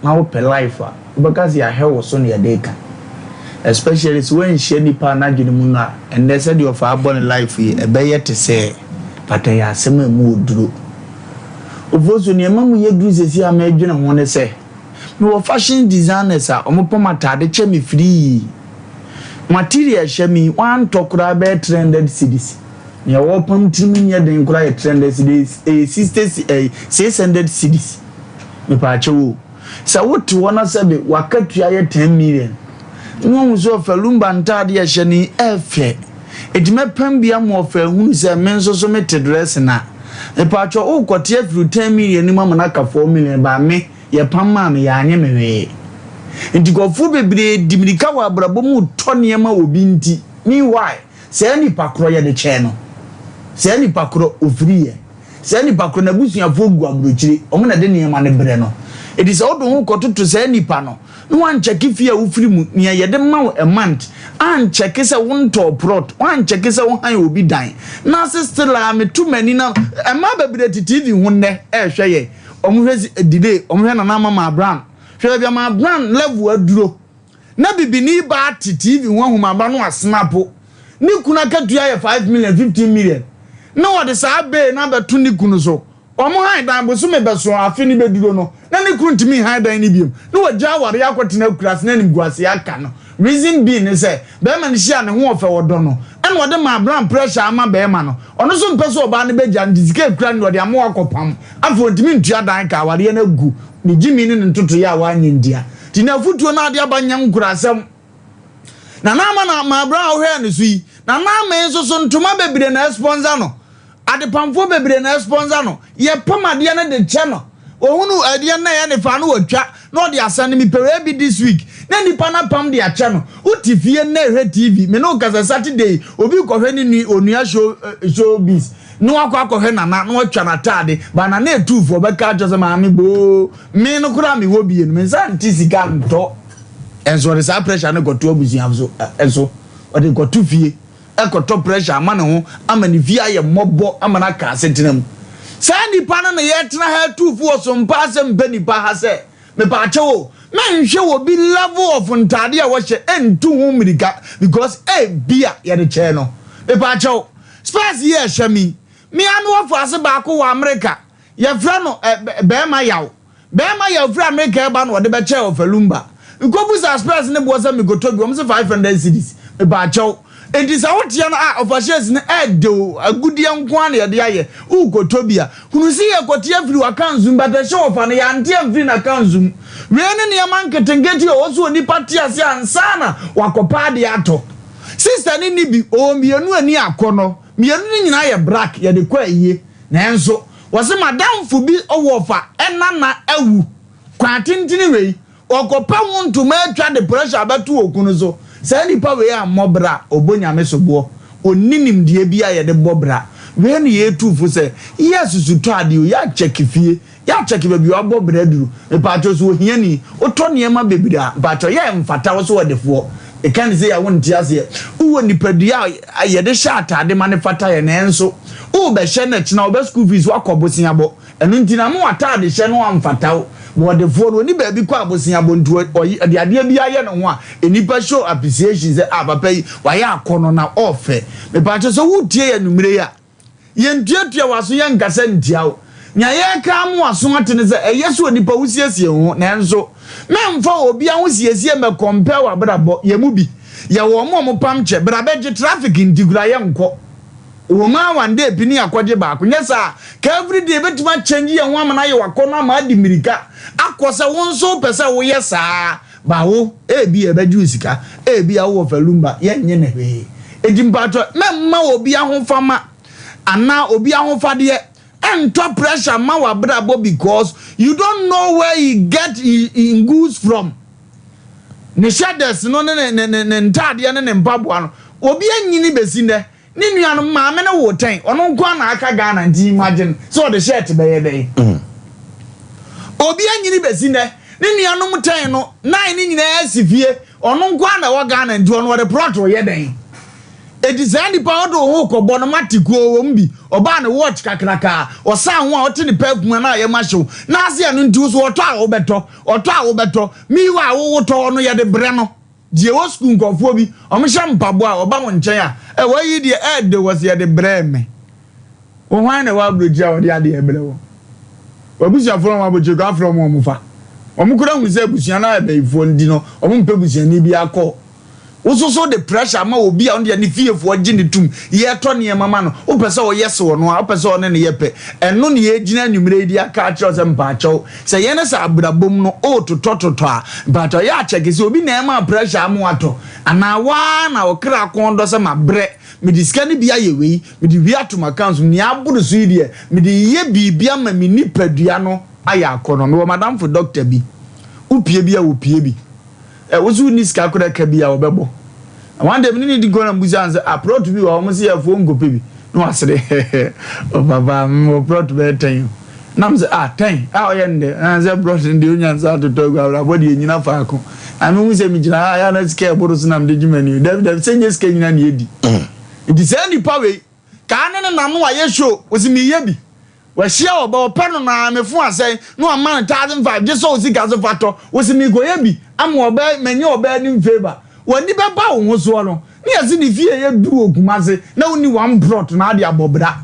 na wopɛ life a, wobɛka sɛ yɛahwɛ wo so na yɛde reka. Especially sɛ woanhyia nipa a n'adwene mu no a, ɛnnɛ sɛdeɛ ɔfaa bɔ ne life yi, ɛbɛyɛ te sɛ but ɛyɛ asɛm a ɛmu ɔduro. Ofosu, nea ɛma mu yɛ duru seesei a meredwene ho ne sɛ, mewɔ fashion designers a wɔpam ataade kyɛ me free. Material a ɛhyɛ me yi, woantɔ koraa bɛyɛ 300 cedis. Nea wɔpam tirim nyɛ den koraa yɛ 300 cedis, ɛyɛ 60 ɛyɛ 600 cedis. Mepaakyɛw o, sɛ wote hɔ na sɛbe w'akatua yɛ 10 million, na woahu sɛ ɔfa lumba ntaade a ɛhyɛ no yi ɛfɛ, enti mɛpam bi ama ɔfa ahunu sɛ me nso so mete dressing a, mepaakyɛw worekɔte afiri wo 10 million no mu ama no aka 4 million, but me, yɛpam maa me, yɛanye me hwee. Nti nkurɔfoɔ bebree di mirika wɔ abrabɔ mu retɔ nneɛma wɔ obi nti, meanwhile, Saa nipa korɔ yɛde kyɛɛ no. Saa nipa korɔ ɔfiri yɛ. Saa nipa korɔ n'abusuafoɔ gu aburokyire, wɔn na ɛde nneɛma no brɛ no. Enti sɛ wode wo ho kɔtoto saa nipa no na woankyɛke fie a wofiri mu, nea yɛde ma wo a month, ankyɛke sɛ wontɔɔ prɔt, woankyɛke sɛ wohan obi dan, na ase still a meto m'ani na mmaa bebree te TV ho nnɛ ɛrehwɛ yɛn, wɔhwɛ delay, wɔhwɛ Nana Ama Maa Brown, hwɛ baabi a Maa Brown level aduro. Na bibini baa te TV ho ahumaba no asnapo. Ne kunu akatua yɛ 5 million, 15 million, na wɔde saa bee no abɛto ne kunu so. Wɔn han dan bosome bɛso, afe ne bɛduro no, na ne kunu ntumi han dan no biom, na wɔgya aware akɔtena akuraase na animguase aka no. Reason being ne sɛ bɛrima no hyia ne ho ɔfɛ, wɔdɔ no, ɛna ɔde maa brown pressure ama bɛrima no. Ɔno nso mpɛ sɛ ɔbaa no bɛgya, nti sika ekura no de ɔde ama wakɔpam. Afei ɔntumi ntua dan ka, awareɛ no agu, ne gyimi ne ne ntotoeɛ a wanyɛ ntia. Nti na afutuo no ade aba nyɛ nkurasɛm na naama na maa brown ɔhwɛɛ ne so yi. Na naama yi nso so, ntoma bebree na ɛsponsor no, adepamfoɔ bebree na ɛsponsor no. Yɛpam adeɛ no de kyɛ no, ohunu adeɛ no na ɛyɛ ne fa no, wɔtwa na ɔde asa no, mepɛ bi this week, na nipa no apam de akyɛ no. Wote fie na ɛhwɛ TV, me ne wo kasa Saturday, obi kɔhwɛ ne nua onua show showbiz na wakɔ akɔhwɛ Nana na watwa n'ataade ba. Nana etuufoɔ bɛka akyerɛ sɛ maame boo me no koraa mewɔ bie no, me nsa nte sika ntɔ. Ɛnso ɔde saa pressure no kɔto abusua so, ɛnso ɔde kɔto fie, ɛkɔtɔ pressure ama ne ho, ama ne fie ayɛ mmɔbɔ, ama no aka asetena mu. Saa nipa no na yɛtena ha atuufo wɔ so mpa asɛm mpɛ nipa ha sɛ mepaakyɛw o, mɛnhwɛ wɔ bi level of ntaade a wɔhyɛ ɛntu ho mmirika, because ebi a yɛde kyɛɛ no. Mepaakyɛw, specs yi ɛhyɛ mi mmea mi wɔ ase baako wɔ America, yɛfrɛ no ɛ bɛrima yaw. Bɛrima yaw firi America ɛba na ɔde bɛkyɛ ɔfɛ. Lumba nkobu sa specs ne boɔ sɛ mekɔtɔ bi, wɔn sɛ 500 cedis. Mepaakyɛw, eti sɛ woteɛ no a ɔfa shares no ɛɛde o, agudeɛ nko ara na yɛde ayɛ. Wokɔtɔ bi a, hunu si yɛ kɔte afiri w'akanso mu, bɛtɛ hyɛ ɔfa no yɛante amfiri n'akanso mu. Wei ne nneɛma nketenkete a ɔwɔ so onipa te ase ansa na wakɔpa adeɛ atɔ. Sister ne ni bi ɔwɔ mmienu ani akɔ no, mmienu no nyinaa yɛ black, yɛde kɔ ayie. Nanso wɔsɛ madamfo bi ɔwɔ ɔfa ɛnana awu kwan tentene wei, ɔkɔpɛ ho ntoma atwa de pressure abɛto okunu so. Saa nipa wei a mmɔ bra, ɔbɔ Nyame soboɔ, ɔnni nimdeɛ bi a yɛde bɔ bra. Wei ne yɛtu fo sɛ yɛ susutɔ adeɛ o, yɛakyɛke fie, yɛakyɛke baabi a wabɔ bra duru. Mepaakyɛw, so ohiani wotɔ nneɛma bebree a, mpaakyɛw, yɛ mfata wo so ɔdefoɔ. Ɛka ne sɛ yɛ wonte aseɛ, wowɔ nipadua a yɛde hyɛ atade ma ne fata yɛ, nanso wobɛhyɛ no kyena wobɛ school fees wakɔ boseabɔ. Ɛno nti na mo atade hyɛ no amfata wo. Wɔdefoɔ no oni baabi kɔ aboseabɔ, nti ɔde adeɛ bi ayɛ ne ho a nnipa show appreciation sɛ, ah, papa yi wayɛ akɔ no na ɔɔfɛ. Mepaakyɛw, sɛ wotie yɛ numere yi a, yɛntuatua w'aso, yɛnkasa ntia wo. Nea yɛka ama w'aso ate ne sɛ ɛyɛ sɛ onipa wosiesie ho, nanso mɛmfa obi ahosiesie mɛkɔmpɛ w'abrabɔ. Yɛ mu bi yɛwɔ ɔmo a ɔmo pam kyɛ bra bɛgye, traffic nti kura yɛnkɔ wɔn a one day pini akɔgye baako. Nyɛ saa ka everyday bɛtumi akyɛngye yɛn ho ama no ayɛ wakɔ no ama adi mmirika akɔ sɛ wo nso wopɛ sɛ woyɛ saa bawo. Ebi yɛbɛgye wo sika, ebi a wowɔ falumba, yɛnyɛ ne hwee. Eti mpatɔ, mɛmma obi ahofama anaa obi ahofadeɛ ɛntɔ pressure ma w'abrabɔ, because you don't know where he get he goods from. Ne hyɛdes no ne ne ne ne ntaadeɛ ne ne mpaboa no, obi anyini besi nnɛ, ne nuanom maame ne wo tɛn, ɔno nko ara na aka Ghana. Nti imagine sɛ ɔde shirt bɛyɛ dɛn? Obi anyini besi nnɛ, ne nuanom tɛn no nine ne nyinaa si fie, ɔno nko ara na ɛwɔ Ghana, nti ɔno ɔde plot yɛ dɛn? Eti saa nipa ɔde wo ho kɔbɔ no mate kuo wɔ mu bi, ɔbaa ne watch kakraka, ɔsan ho a ɔte ne perfume a na ayɛ ma hyew na ase. Ɛno nti so ɔtɔ a wobɛtɔ, ɔtɔ a wobɛtɔ miiwa a wowotɔ ɔno yɛde brɛ no deɛ. Wɔ sukuu nkɔfoɔ bi ɔmo hyɛ mpaboa a ɔba wɔn nkyɛn a ɛwɔ yi deɛ ɛɛde wɔ sɛ yɛde brɛ me wɔn. Hwan na ɛwɔ aburokyi a wɔde adeɛ brɛ wɔn? Wabusuafoɔ na wɔn aburokyi kɔ afrɛ wɔn, wɔn fa wɔn kura hu sɛ abusua no ayɛ bɛyifoɔ nti no, wɔn mpɛ busuani bi akɔ. Wososo de pressure ama obi a ɔno deɛ ne fiefoɔ gye ne tum, yɛtɔ nneɛma ma no. Wopɛ sɛ ɔyɛ sɛ ɔno a wopɛ sɛ ɔne ne yɛ pɛ. Ɛno ne yɛgyina anwummerɛ yi de aka akyerɛ sɛ mpaakyɛw, sɛ yɛne sɛ abrabom no ɔretotɔtotɔ a, mpaakyɛw, yɛ akyɛke sɛ obi na ɛma pressure ama watɔ anaa waa na ɔkra kɔn dɔ sɛ mabrɛ, mede sika no bi ayɛ wei, mede wie ato m'account mu, nea aboro so yi deɛ mede yɛ biribi ama me nipadua no ayɛ akɔnɔ. Mewɔ madamfo doctor bi, wopie bi a wɔpie bi ɛ wosi wonni sika koraa ka bi a wɔbɛbɔ. Na one day mene ne di nkɔmɔ na mbusa no sɛ, ah, plot bi wɔ hɔ, wɔn sɛ yɛfoɔ nkɔpɛ bi, na wasere. Ɔpapa wɔ plot bɛyɛ 10 o. Nam sɛ, ah, 10 a ɔyɛ ndɛ na sɛ plot no deɛ onya nsa atotɔ agu. Abrabɔ deɛ nyina faako na mehu sɛ megyina ha yɛ na sika ɛboro so na mede gye m'ani o. Dabi dabi, sɛ nyɛ sika nyina na yɛdi. Nti saa nipa wei kaa ne ne nam no wayɛ show, wɔsi meyɛ bi, wahyia ɔba ɔpɛ no na mefo asɛn na wama no 1,500, gye sɛ osika so fa tɔ. Wɔsi mekɔyɛ bi ama ɔbaa, manya ɔbaa anim favour, w'ani bɛba wo ho soɔ no. Ne yɛse ne fie yɛ du wɔ Kumase na wonni one plot na ade abɔ bra.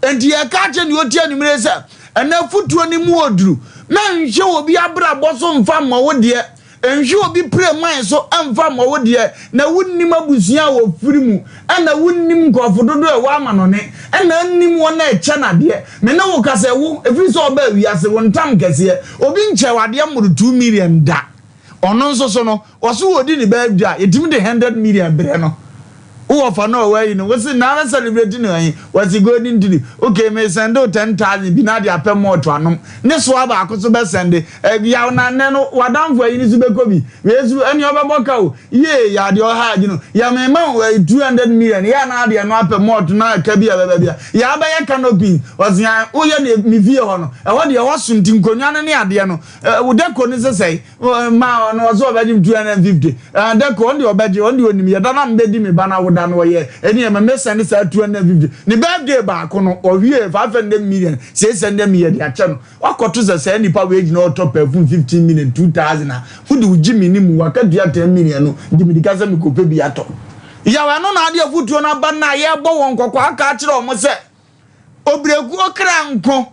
Enti yɛka akyerɛ nea ɔtie anwummere yi sɛ, ɛnnɛ afotuo no mu ɔduru. Mɛnhwɛ obi abrabɔ so mfa mmɔ wo deɛ. Nhwɛ obi pire man so mfa mmɔ wo deɛ, na wonnim abusua a wɔfiri mu, ɛna wonnim nkurɔfo dodoɔ a ɛwɔ amanɔne, ɛna nnim wɔn a ɛkyɛ no adeɛ. Me ne wo kasa, wo, ɛfiri sɛ ɔbaa wiase, wo ntam kɛseɛ, obi nkyɛɛ wo adeɛ mmoro 2 million da. Ɔno nso so no, ɔso ɔdi ne birthday a, yɛtumi de 100 million brɛ no. Wowɔ fa no a ɔwɔ ayi no, wose na abɛ celebrate no ayi, wɔsi Golden Tulip, okay, me send wo 10,000 bi na ade apɛ malt anom, ne soa baako so bɛ send, yaw na nnɛ no w'adamfo ayi no so bɛkɔ bi, wei so ɛne ɔbɛbɔ ka o, yee, yɛ adeɛ ɔha agye no, yɛ me ma wo 200 million, yɛ na adeɛ no apɛ malt na ɛka bi a bɛbɛ bi a, yɛ abɛyɛ canopy, ɔsi yan, woyɛ ne me fie hɔ no, ɛhɔ deɛ ɛhɔ so nti nkonnwa no ne adeɛ no, wo deco no sesɛe, ma ɔno ɔsɛ ɔbɛgye 250, deco ɔno deɛ ɔbɛgye, ɔno deɛ onim yɛ da na mbɛdi me ba na woda no ɔyɛ, ɛne ɛma me send saa 250, ne birthday baako no, ɔwie 500 million, 600 million de akyɛ no, wakɔto sɛ saa nipa wei gyina ɔtɔ perfume 15 million, 2,000 a, wode wo gyi mi ne mu, waka tua 10 million no, gye mi dika sɛ mekɔpɛ bi atɔ. Yaw ɛno na adeɛ afotuo no aba no a yɛbɔ wɔn kɔkɔ aka akyerɛ wɔn sɛ, obirekuo kra nko,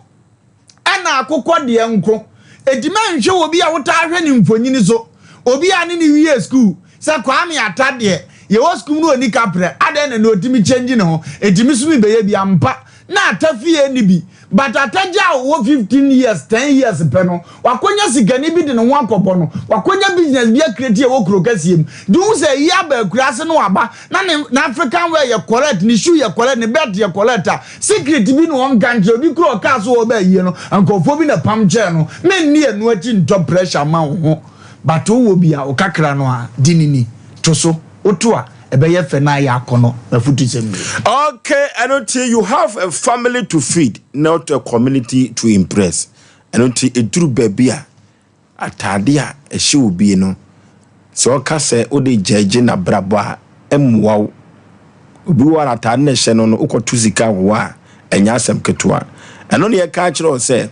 ɛna akokɔ deɛ nko. Eti mɛnhwɛ obi a wotaa hwɛ ne mfonyini so, obi a ne ne wie school, sɛ Kwame Ata deɛ, yɛwɔ school no oni kaprɛ, adɛn na na otimi change ne ho, etimi so mi bɛyɛ bi ampa, na Ata fie ni bi, but Ata gya a ɔwɔ 15 years, 10 years pɛ no, wakɔnya sikani bi de ne ho akɔbɔ no, wakɔnya business bi acreate a ɛwɔ kuro kɛseɛ mu. De hu sɛ eyi aba akura ase no aba, na ne n'African wear yɛ correct, ne shoe yɛ correct, ne belt yɛ correct a, secret bi na ɔnka nkyerɛ obi kura ɔkaa so ɔba ayie no, nkurɔfoɔ bi na pam kyɛn no, menni ɛno akyi ntɔ pressure ma wo ho. But wowɔ bi a, wo kakra no a, di ne ni, to so, woto a, ɛbɛyɛ fɛ na ayɛ akɔnɔ, mafutu sɛm nie. Okay, ɛno nti you have a family to feed, not a community to impress. Ɛno nti ɛduru baabi a atade a ɛhyɛ obi no, sɛ ɔka sɛ wode gyɛgye n'abrabɔ a, ɛmmoa wo. Obi wɔ a atade no ɛhyɛ no no, wokɔto sika wɔ a, ɛnyɛ asɛm ketewa. Ɛno ne yɛka kyerɛ wo sɛ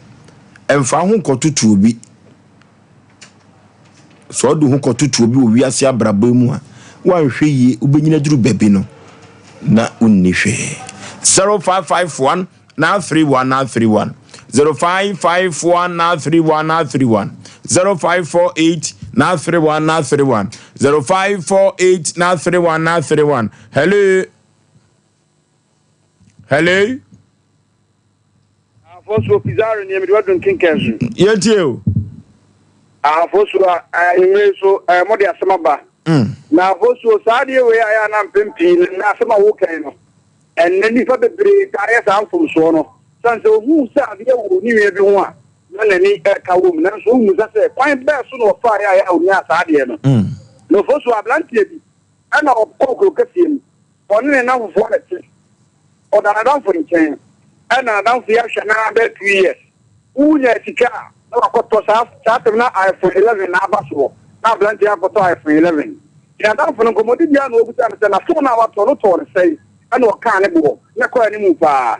ɛmfa ho nkɔtoto obi. Sɛ ɔde ho kɔtoto obi wɔ wiase abrabɔ mu a, woanhwɛ yie wobɛnyina duru baabi no na wonni hwee. 0551 931 931, 0551 931 931, 0548 931 931, 0548 931 931. Hello, hello. Afosuo Pizarro ni mede wadun kenkan so. Yɛntie o. Afosuo a anwummere so mode asɛm aba. Na afosuo saa adeɛ wei a yɛ ana mpem pii na asɛm a wokan no, ɛnnɛ nnipa bebree taa yɛ saa mfomsoɔ no. Sane sɛ ohuu sɛ adeɛ wɔ ne nua bi ho a na n'ani ɛka wɔ mu, nanso wohu sɛ kwan bɛɛ so na ɔfaa yɛ a yɛ a onyaa saa adeɛ no. Na ofosuo aberanteɛ bi ɛna ɔkɔɔ kuro kɛseɛ mu, ɔne ne namfofoɔ na te, ɔda n'adamfo nkyɛn, ɛna n'adamfo yi ahwɛ naa bɛyɛ 2 years, wonya sika a na wakɔtɔ saa tɛm na iPhone 11 na aba soɔ, na aberanteɛ akɔtɔ iPhone 11. Nti n'adamfo no nkɔmmɔdi biara na ɔbusa no sɛ na phone a watɔ no tɔɔ no sɛe, ɛna ɔkaa ne boɔ na kɔɔ anim paa.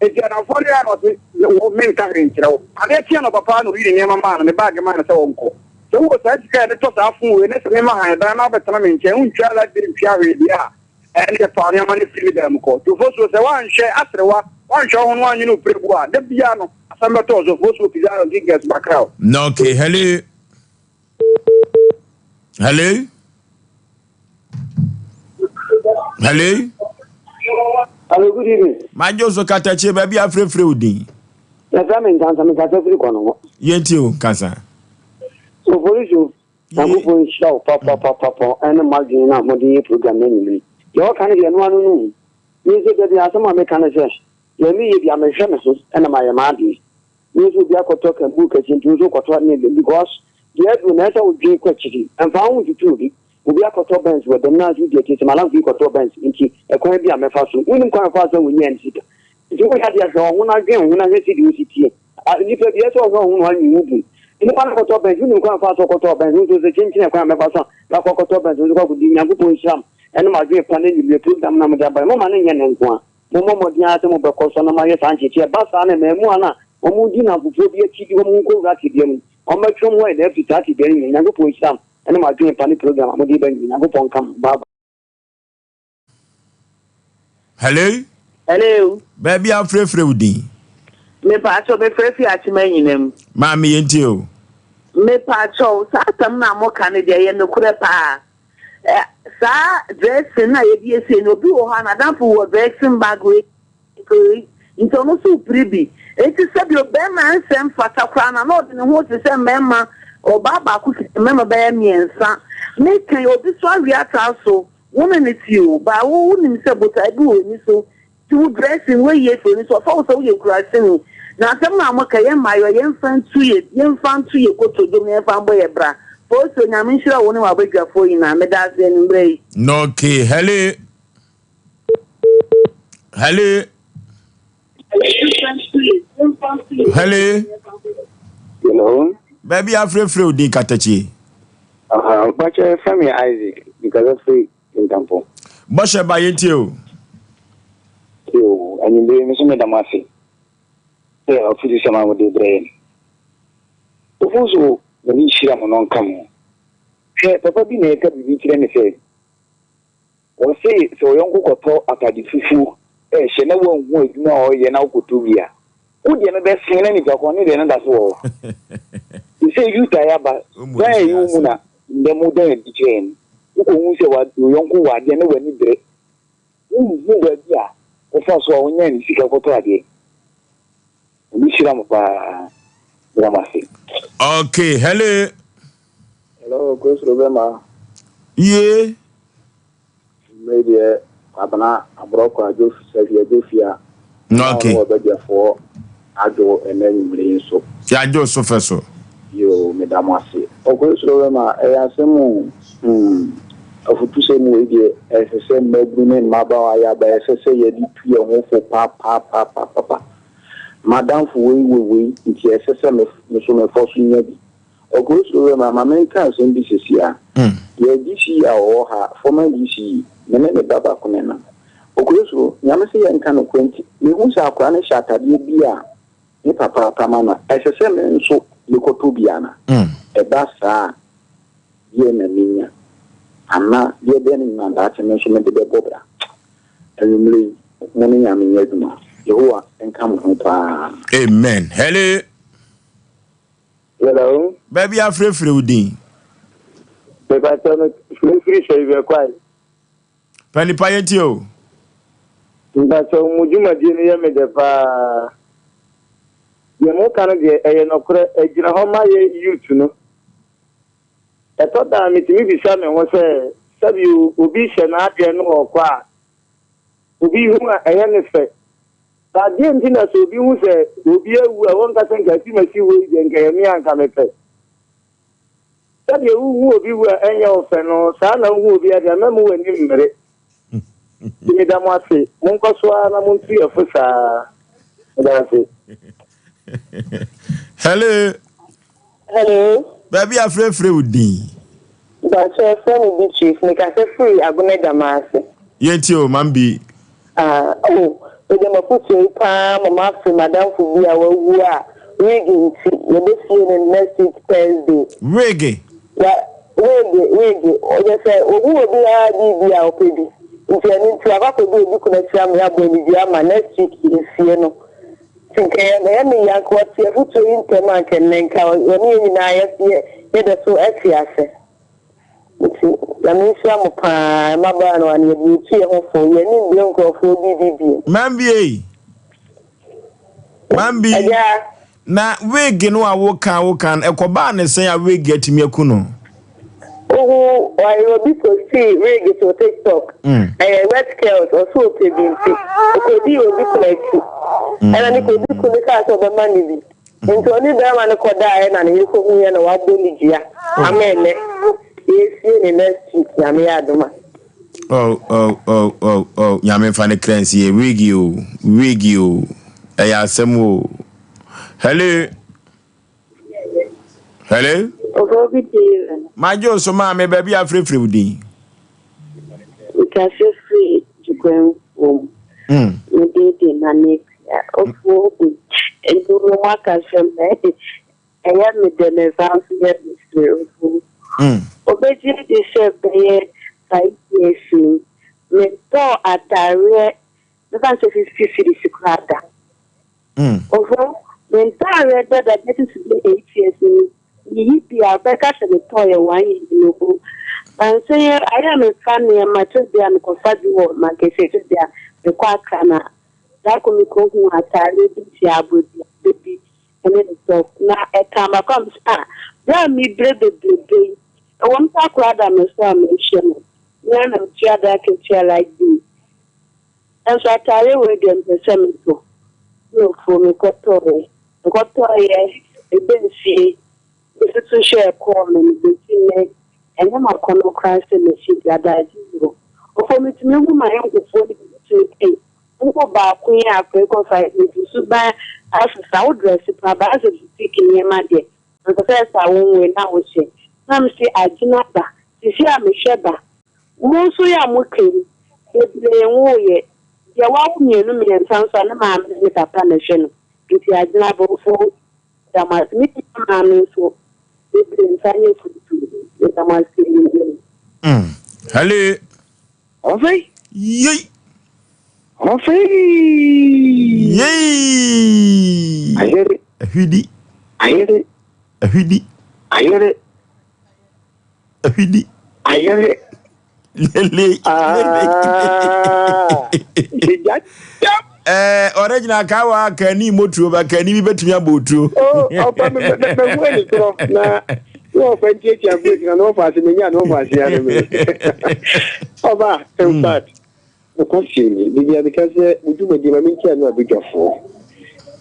Nti adamfoɔ no yɛ a na ɔse wo menka hwee nkyerɛ wo. Adeɛ kyeɛ no papa na ɔyi ne nneɛma maa no, ne bag maa no sɛ ɔnkɔ, sɛ wowɔ saa sika a yɛde tɔ saa phone wei ne sɛ mema han dan na wobɛtena me nkyɛn, wontwa light bill, ntwea hwee deɛ a, ɛne yɛ fa nneɛma no firi me dan mu kɔ. Tofosuo sɛ woanhwɛ aserewa, woanhwɛ wo ho no woanwene wo prɛbu a, da bia no asɛm bɛtɔɔ so. Fosuo Pizarro Gigas Bakraw. Okay, hello, hello, hello. Hello, good evening. Madwo so katakyie baabi afrɛfrɛ wo din. Yɛfrɛ me Nkansa, mekasa firi kɔ no ho. Yɛntie o, Nkasa. Ofosuo, Nyankopɔn nhyira wo papapapapa ɛne mo adwene no a mode yɛ program no anwummere. Deɛ ɔka no deɛ ɛno ano no hu. Me nso da bi asɛm a meka ne sɛ, deɛ meyɛ bi a mehwɛ me ho ɛna mayɛ m'adeɛ. Me nso obi akɔtɔ kambu kɛseɛ nti nso kɔtɔ ne because deɛ aduro na ɛsɛ wodwen kɔ akyiri. Ɛmfa ho ntutu obi. Obi akɔtɔ Benz wɔ dɛm na nso di akyi sɛ madamfo yi kɔtɔ Benz nti ɛkwan bi a mɛfa so. Wonim kwan a ɔfaa so a wonyaa ne sika. Nti woyɛ adeɛ hwɛ wo ho na dwen wo ho na hwɛ sɛdeɛ wosi tie. Nipa bi ɛsɛ ɔhwɛ wo ho na wanyi wo bu. Nipa no kɔtɔ Benz, wonim kwan a ɔfaa so ɔkɔtɔɔ Benz, wo nso sɛ kyenkyene kwan a mɛfa so a mɛkɔ akɔtɔ Benz nso kɔ akɔdi. Nyankopɔn nhyira mo ɛne mo adwene pa ne anwummerɛ program no a mode aba yi. Momma no nyɛ ne nko a. Mommɔ mmɔden ara sɛ mobɛkɔ so na moayɛ saa nkyekyeɛ. Ɛba saa na mmaamua no a wɔdi nnamfofoɔ bi akyi de wɔn ho kɔwura tebea mu no, wɔmmɛtwe wɔn ho ayɛ dɛn afiri saa tebea no mu. Nyankopɔn nhyira mo ɛne mo adwene pa ne program a mode ba nyinaa. Nyankopɔn nka mo. Bye bye. Hello. Hello. Baabi a wofrɛfrɛ wo din. Mepaakyɛw mefrɛ fi Akyem Anyinam. Maame yɛntie o. Mepaakyɛw saa asɛm no a moka no deɛ ɛyɛ nokorɛ paa. Ɛ saa dressing no a yɛde asie no obi wɔ hɔ a n'adamfo wɔ dressing bag wei wei nti ɔno nso repere bi. Enti sɛdeɛ ɔbarima nsɛ mfata koraa no a na ɔde ne ho hyehyɛ mmarima ɔbaa baako kita mmarima bɛyɛ mmiɛnsa. Meka yi obi so awe atra so wo ne no te o but wo wonim sɛ botae bi wɔ w'ani so Ti wo dressing woayi afiri w'ani so ɔfa wo sɛ woyɛ kuraseni na asɛm no a moka yɛ mmayewa yɛmfa ntu yɛ yɛmfa nto yɛ kotodwom na yɛmfa mbɔ yɛ bra Fosuo Nyame nhyira wo ne w'abadwafoɔ nyinaa medaase anwummerɛ yi. Okay, hello. Hello. Hello. Hello. Baabi afrɛfrɛ wo din katakyie. Mpakyɛ fɛ me Isaac because firi Kintampo. Bɔhyɛ ba yɛntie o. Yoo, anwummere yi me nso meda mo ase sɛ afutusɛm a mode brɛ yɛn. Ofosu Nyame nhyira mo na ɔnka mo ho. Hwɛ, papa bi na ɛreka biribi kyerɛ me sɛ, wɔse sɛ wo yɔnko kɔtɔ atade fufuo rehyɛ na woanhu adwuma a ɔreyɛ na wokɔtɔ bi a, wo deɛ no bɛsen na nipa ko ne deɛ no da so wɔ hɔ. Te sɛ youth a yɛaba, dan a ɛyi wo mu na Ndɛ mo dan adi kyerɛ hɛn. Wokohu sɛ wo yɔnko wɔ adeɛ na w'ani bere. Wonhu baabi a ɔfa so a ɔnya ne sika kɔtɔ adeɛ. Nyame hyira mo paa. Meda mo ase. Okay, hello. Hello, Kwesro bɛma. Yee. Mmere deɛ Kwabena Aborɔkɔ Adwo Safia Adwofia na Okay. ɔne ɔbadwafoɔ adwo ɛnɛ anwummere yi nso. Yɛadwo so fɛ so. Yoo, meda mo ase. Ɔkwan soro bɛma ɛyɛ asɛm o. Hmm, afutusɛm wei deɛ ɛsɛ sɛ mmabunu ne mmabaawa yɛ aba ɛsɛ sɛ yɛde tu yɛn ho fo papaapapapa. M'adamfo wei wɔ wei nti ɛsɛ sɛ me nso mefɔ so nya bi. Ɔkwan soro bɛma, ma menka asɛm bi seesei ara. Yɛn DC a ɔwɔ ha, former DC, me ne ne ba baako na ɛnam. Ɔkwan soro, Nyame se yɛnka nokorɛ nti, mehu sɛ akwadaa no hyɛ atadeɛ bi a ne papa apam ama. Ɛsɛ sɛ me nso mekɔtɔ bi ana? Ɛba saa a, deɛn na menya? Anaa deɛ bɛn na daakye me nso mede bɛbɔ bra? Anwummerɛ yi, mo ne Nyame nyɛ adwuma. Yehowa nka mo ho paa. Amen. Hello. Hello. Baabi afrɛfrɛ wo din. Mepatɔ no mefiri sɛ kwae. Pa nipa yɛ tie o. Mpakyɛw mo dwumadie no yɛ me dɛ paa. Deɛ mo ka no deɛ ɛyɛ nɔkorɛ, ɛgyina hɔ ma yɛ youth no. Ɛtɔ da a metumi bisa me ho sɛ, sɛbi o, obi hyɛ n'adeɛ no ɔɔkɔ a, obi hu a ɛyɛ no fɛ. But deɛ nti na sɛ obi hu sɛ obi awu a wɔnka sɛ nka asimasi wei deɛ nka ɛyɛ me a nka mepɛ. Sɛdeɛ wohu obi wu a ɛnyɛ wo fɛ no, saa na wohu obi ade a, mɛmma w'ani mmere. Nti meda mo ase. Monkɔ so ara na montu yɛn fo saa. Meda ase. Hello. Hello. Baabi a frɛfrɛ wo din. Mpakyɛ yɛfrɛ me Beatrice, mekasa firi Agona Dwamase. Yɛntie o, Mam Bi. Ah oh mede m'afotuo yi paa ma mafe m'adamfo bi a wawu a wig nti yɛbɛsie no next week Thursday. Wig? Wa wig wig ɔyɛ sɛ ohu obi ara biribi a ɔpɛ bi nti ɛno nti wakɔ akɔdi obi kunu akyi ama yɛabɔ no dua ama next week yɛsie no nti nka ɛyɛ me ya nka ɔte afotuo yi ntɛm a nka nnɛ nka ɔne yɛn nyinaa yɛ yɛ yɛda so te ase. Nti Nyame nhyira mo paa mmabaa no ano yɛde yɛtu yɛn ho fo yɛn ani mbre nkurɔfoɔ biribi bio. Mambi ei. Mambi. Agya. Na wig no a woka woka no ɛkɔbaa ne sɛn a wig atumi aku no? Ohu ɔyɛ obi postii wig to tiktok ɛyɛ wet curls ɔso ɔpɛ bi nti ɔkɔdii obi kunu akyi ɛna ne kɔdi kunu kaa sɛ ɔbɛma no bi. Nti ɔne bɛɛma no kɔdaeɛ na ne yere kɔhuiɛ na wabɔ ne dua ama ɛnɛ yɛresie ne next week Nyame yɛ adom a. Oh oh oh oh oh Nyame nfa ne kra nsie wig o wig o ɛyɛ asɛm o hello hello. Obi di. Magye o so maame baabi a afirefire wo din. Nkase firi Jukwan wom. Me din de Nane Akua. Ofuo bi. Nti mo mo aka sɛm na ɛyɛ me dɛ na ɛsan nso yɛ me sere ofuo. Obegye di sɛ bɛyɛ 5 years ni. Metɔɔ ataareɛ. Mɛfa no sɛ 50 cedis koraa da. Oho, me ntaareɛ dada bɛsi so bɛyɛ 8 years ni, meyi bi a wobɛka sɛ metɔeɛ one year ni oho. Nansa yi ayɛ a mefa nneɛma kyɛ bi a mekɔfa bi wɔ Mankessi kyɛ bi a mekɔ Accra na da koro mekɔhuu ataareɛ bi hyɛ abɔdua bi ne ne top na ɛkaa m'akoma mese ah berɛ a mebrɛ bebrebe yi ɛwɔ mu sɛ akwadaa da me so a mehwɛ no me ara na metua da akatua light bill Nanso ataareɛ wei deɛ mepɛ sɛ metɔ. Bio mekɔtɔeɛ. Mekɔtɔeɛ, mebaa fie, mesusu hwɛɛ kɔɔ no, mebɛsi nnɛ, ɛnyɛ m'akɔnnɔ koraa sɛ mɛhyɛ bi, adagye nni hɔ. Ɔfo metumi hu m'ayɔnkofoɔ no bi tumi ei, wowɔ baako yi a afei kɔfa yi, nti suban asesa, wo drɛse paa, but asɛ boutique nneɛma deɛ, anka sɛ ɛsɛ a wonwoe na wohyɛ. Na mese agyina ba, seesei a mehwɛ ba, Mo nso yɛ a moka yi, bebree nwoeɛ. Deɛ wawo mmienu mmiɛnsa nso a, ne maame ne ne papa na ɛhwɛ no. Nti adwene aborɔfoɔ meda mo ase. Me nua maame nso, bebree nsa nyɛ futuo. Meda mo ase anwummerɛ yi. Mm. Hello. Ɔfei. Yei. Ɔfei. Yei. Ayere. Ahwidi. Ayere. Ahwidi. Ayere. Ahwidi. Ayere. Lele. Ah. Eh, original ka wa kani motuo ba kani bi betumi abɔ otuo. Oh, ɔfa me me me hu ani korɔ na na ɔfa ntiatia break na na ɔfa ase menya na ɔfa ase ano me. Ɔba, in fact, nokwasɛm ni, baabi a meka sɛ mo dwumadie ma menkyia no abadwafoɔ.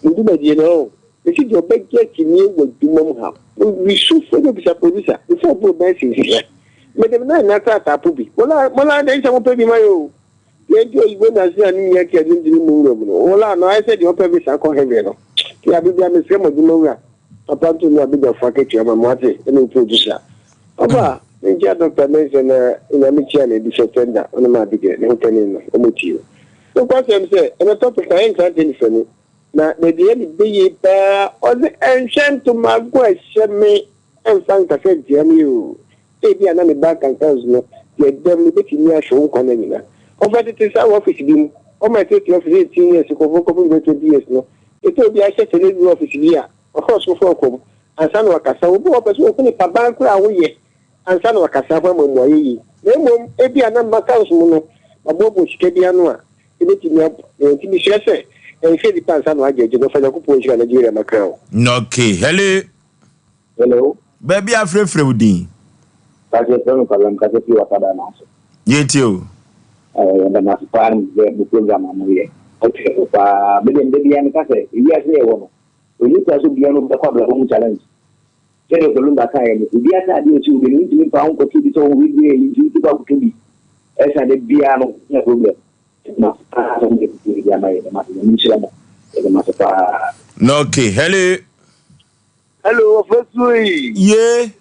Mo dwumadie no, oh, mese deɛ ɔbɛgye akyinnye wɔ adwuma mu ha. Mesu frɛ no bisa producer, mese ɔboro bɛyɛ sɛ nsia. Mede me nan nna krataa po bi. Mola, mola dɛn sɛ mopɛ bi ma yɛ o. Deɛ nti oyibo nase a ne nua tia dwendwene mu nwura mu no, wola no ayɛ sɛ deɛ ɔpɛ visa kɔ heaven no. Nti abe biara mesrɛ mo adwuma wura, papa nto no abadwafoɔ akatua ma mo ate, ɛne wo producer. Ɔba, menkyia Doctor Mensah na Nyame kyia no Bishop Tender, ɔne ma Abigail, ne ho panin no, ɔmo tie o. Nokwasɛm sɛ, ɛnɛ topic no ayɛ nkrantɛ nifani, na baabi a ɛyɛ me dɛ yie paa, ɔse ɛnhwɛ ntomago a ɛhyɛ me ɛmfa nkasa ntia me oo, ebia na me bank account no deɛ ɛda mu no bɛtumi ahwɛ wo nkwa nna nyina. Ɔfa tete saa wɔ office bi mu, wɔma ɛtete office 18 years nkurɔfoɔ kɔpem bɛyɛ 20 years no, ɛtɔ obi ahyɛ sɛ ne duru office bi a, ɔhwɛ ɔsoro kɔ mu ansa na wakasa. Obi wɔ hɔ ɔpɛ sɛ ohu nipa ban koraa a woyɛ ansa na wakasa ho ama mmuaeɛ yie. Na mmom ebia na m'accounts mu no maboaboa sika bi ano a ebetumi aboa me. Enti mesrɛ sɛ ɛnhwɛ nipa ansa na wagye agye no. Fa Nyankopɔn nhyira Nigeria makra o. Okay, hello. Hello. Baabi a frɛfrɛ wo din. Pastor yɛfrɛ me Kwabena mekasa firi Wasa Dan ase. Yɛtie o. Eh, yɛda mo ase paa ne sɛ mo program a moyɛ. Ɔtwe so paa. Me deɛ meda biara meka sɛ ewiase yɛ wɔ no. Onipa so bia no bɛkɔ abrabɔ mu challenge. Sɛdeɛ Kolumba kaeɛ no, obi ataadeɛ a ɔsi wo bi no, wontumi mfa wo nkɔto bi sɛ wo ho bi ɛyi nti wotu kɔ akɔtɔ bi. Ɛsa da biara no, wonya problem. Yɛda mo ase paa sɛ mode afotuo yi ama yɛn. Yɛda mo ase. Nyame nhyira mo. Yɛda mo ase paa. Okay, hello. Hello, ɔfasuo yi. Ye.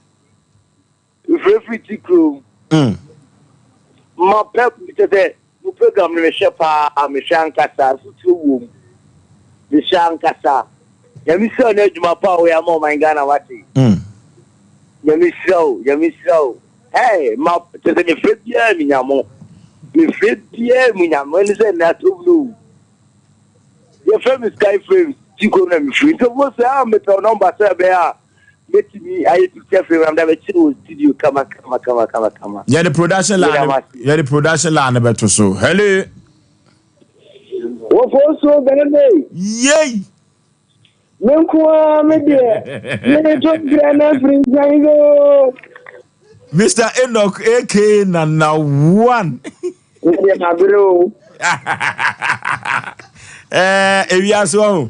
Mfirifiri ti kurom. Ma pɛ kyɛ sɛ mo program no mehwɛ paa mehwɛ ankasa afotuo wom mehwɛ ankasa nyame hyira no adwuma pa a woyɛ ama ɔman Ghana wate nyame hyira o nyame hyira o hey ma kyɛ sɛ mefrɛ biara menya mo mefrɛ biara menya mo ɛne sɛ nnɛ atom no o yɛfrɛ me sky frames ti kurom na mefiri nti ɔfo sɛ a mepɛ nɔmba sɛ ɛbɛyɛ a Mɛtumi ayɛ picture frame na mede abɛkyerɛ wɔ studio kama kama kama kama kama. Yɛde production line no yɛde production line no bɛto so. Hello. Wɔfɔ nsuo bɛrɛ Yei. Me nko ara me deɛ me to brɛ na firi nsan so. Mr. Enoch aka Nana One. Me deɛ mabere o. Ɛɛ ewiase wɔ ho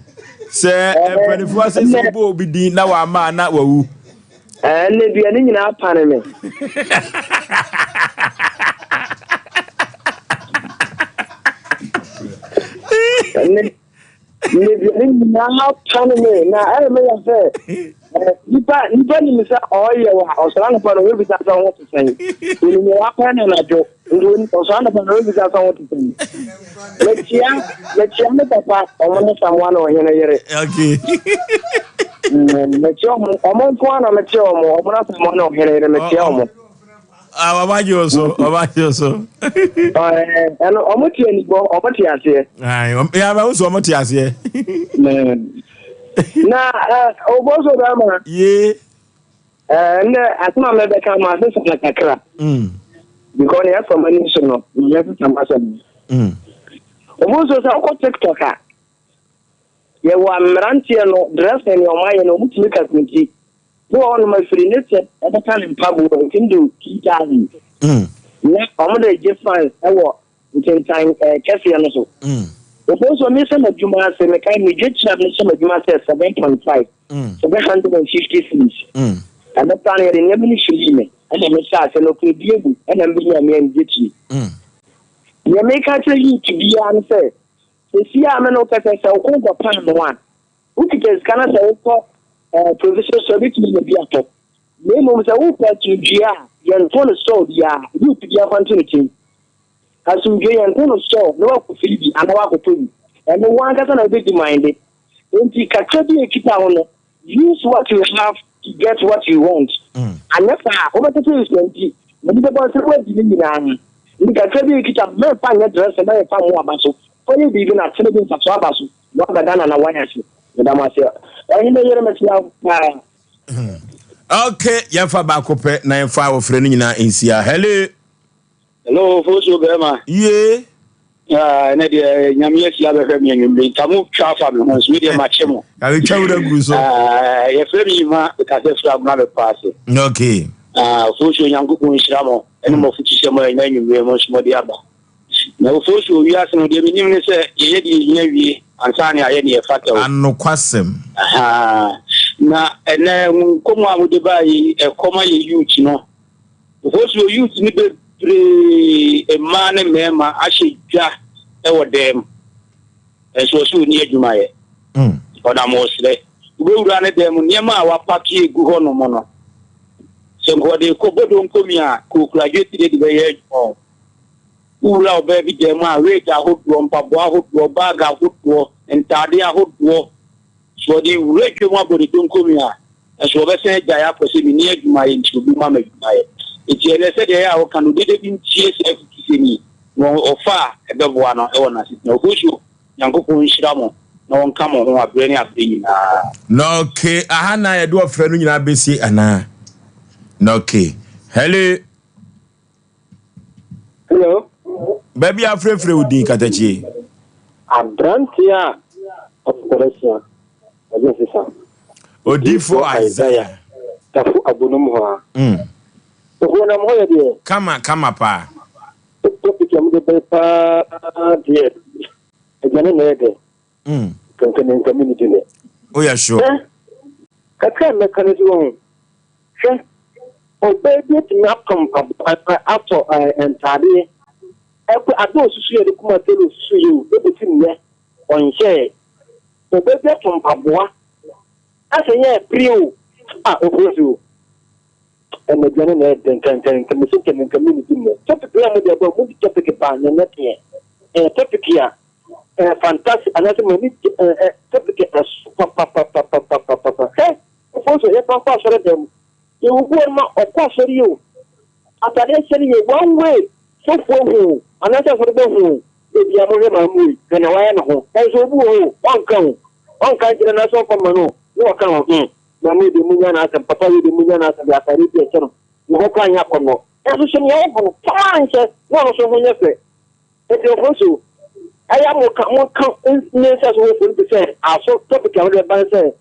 sɛ mpanimfoɔ ase sɛ wobɔ obi din na wama a na wawu. Ɛnna dua ne nyinaa pane me. Ɛnna dua ne nyinaa pane me na ɛyɛ me yɛ sɛ nipa nipa nim sɛ ɔyɛ wa ɔsɔre anɔpa na ɔbɛbisa sɛ ho te sɛn onim wɔ apɛ no anadwo nti ɔsɔre anɔpa na ɔbɛbisa sɛ ho te sɛn mekyia mekyia me papa ɔmo ne samoa na ɔhene yere okay mekyia ɔmo ɔmo nko ara na mekyia ɔmo ɔmo ne samoa na ɔhene yere mekyia ɔmo. Ah, ɔba gye wo so, ɔba gye wo so. Ɛno, ɔmo te anibɔ, ɔmo te aseɛ. Ayi, ya bɛ wusu ɔmo te aseɛ. Na ɔbɔ so bɛrima. Yee. Ɛnɛ asɛm a mɛbɛka ma asesa no kakra. Because nea ɛfa m'ani so no, mɛsesa m'asɛm. Ɔbɔ so sɛ wokɔ TikTok a, yɛwɔ mmeranteɛ no dressing nea ɔmo ayɛ no, ɔmo tumi kakunti. Bi wɔ hɔnom a firi ne sɛ ɛbɛka ne mpaboa ɛtumi de 2000. Na ɔmo de gye fans ɛwɔ ntentan kɛseɛ no so. Opo nso mehyɛ m'adwuma ase mekae medwa kyia mehyɛ m'adwuma ase 7.5 750 cedis. Ɛno koraa no yɛde nneɛma no firii me ɛna mehyɛ ase no kɔ ebi egu ɛna mbɛnya me anigye tiri. Deɛ meka kyerɛ youth biara no sɛ sesie a me ne wo kasa sɛ wokɔ nkɔ paanoo a Wokita sika na sɛ wokɔ provision store ebetumi anya bi atɔ. Na mmom sɛ wopɛ asomdwoe a, yɛntɔ no store biara. Youth biara fa nto ne tirim. Asomdwoe, yɛntɔ no store na woakɔfiri bi anaa woakɔtɔ bi. Ɛno wo ankasa na wobɛdi man de. Enti kakra bi a ɛkita wo no, use what you have to get what you want. Anyɛ saa a, wobɛtete nsua nti, w'ani bɛbɔ sɛ woadi ne nyinaa. Nti kakra bi a ɛkita no, mɛmfa nyɛ dressing, mɛmfa mmoa aba so. Fa yɛ biribi na atene bi mfasoɔ aba so. Waba Ghana na wayɛ ase. Meda mo ase. Ɔhene yere mesrɛ wo paa. Ok, yɛmfa baako pɛ na yɛmfa wɔfrɛ no nyinaa nsia. Hello. Hello, Fosuo bɛrima. Yee. Ah, ɛnɛ deɛ nyame asi abɛhwɛ me anwummere nka mo twa afa me ho nso me deɛ makye mo. Abɛtwa wura gu so. Ah, yɛfrɛ me Yima mekasɛ firi agona bɛpɔ ase. Ok. Ah, Fosuo Nyankopɔn nhyira mo ɛne mo afutusɛm a ɛnɛ anwummere mo nso mode aba. Na Ofosu, wiase no, deɛ menim ne sɛ yɛyɛ deɛ ɛhia wie ansa na yɛayɛ deɛ ɛfata o. Anokwasɛm. Ahaa. Na ɛnɛ nkɔmmɔ a mode baa yi, ɛkɔm ayɛ youth no. Ofosu, youth no bebree, mmaa ne mmarima, ahyɛ dwa wɔ dan mu. Nso ɔse ɔnni adwuma yɛ. Ɔnam ɔsrɛ. Wobɛwura ne dan mu, nneɛma a wapake agu hɔnom no, sɛ nka ɔde rekɔ Bodonkomi a, kɔ okura dwetire de bɛyɛ adwuma o. Wowura ɔbaa bi dan mu a, wig ahodoɔ, mpaboa ahodoɔ, bag ahodoɔ, ntaadeɛ ahodoɔ. Sɛ ɔde wura dwam abɔ ne donkomi a, nso ɔbɛsan agyae akɔ sɛ menni adwuma yɛ nti obi mma me adwuma yɛ. Enti ɛnnɛ sɛdeɛ ɛyɛ a woka no, dede bi ntie saa afutusɛm yi na ɔfa a ɛbɛboa no wɔ n'asetena. Ofosuo, Nyankopɔn nhyira mo na ɔnka mo ho aberɛ ne aberɛ nyinaa. Na okay, aha na yɛde ɔfrɛ no nyinaa bɛsie anaa? Na okay. Hello. Hello. Baabi a afrɛfrɛ wo din katakyie. Aberanteɛ a ɔkɔrɛsia ɔde nsesa. Odifo Isaiah. Tafo abonom hɔ a. Ohuo nam hɔ yɛ deɛ. Kama kama paa. Topic a mode bɛyɛ paa deɛ aduane na ɛyɛ dɛ. Kankan nka mini di nɛ. Woyɛ sure. Kakra mɛka no si wɔn ho. Hwɛ, ɔbaa bi atumi atɔ mpaboa anaa atɔ ɛɛ ntaadeɛ. Ɛkɔ ade a osusu yɛ de kɔma tailor osusu yɛ o, ebesi nnɛ ɔnhyɛɛ. Ɔbaa bi atɔ mpaboa asɛ yɛ pere o, a ofuro so o. Ɛna aduane na ɛyɛ dɛ nka nka nka mesi nka nka mi ne di nnɛ. Topic yi a mode aba o, mode topic ba na ɛnyɛ teɛ. Ɛyɛ topic a ɛyɛ fantastic anaasɛ m'ani gye ɛɛ ɛ topic a ɛso papapapapapapa. Hwɛ! Afei nso yɛsan kɔ asɔre dan mu. Yɛwɔ bi wɔ hɔ nom a ɔkɔ asɔre yi o, atade a ɛhyɛ no yɛ one way, sɔfo ahu o, anaasɛ asɔre ba hu o, da biara mohwɛ maame wei, hwɛ nea wayɛ ne ho. Nanso obi wɔ hɔ o, ɔnka o, ɔnka nkyerɛ no anaasɛ ɔmfa mma no o, na waka ho, hmm, maame wei deɛ monnya n'asɛm, papa wei deɛ monnya n'asɛm, deɛ atade bi a ɛhyɛ no, ne ho koraa nyɛ akɔnnɔ. Nanso hyɛ nea ɔbɔ no paa nhyɛ na ɔno nso ho nyɛ fɛ. Nkurɔfoɔ nso, ɛyɛ a moka, monka ne nsɛso ho mfoni te sɛ aso topic a wode ba ne sɛ,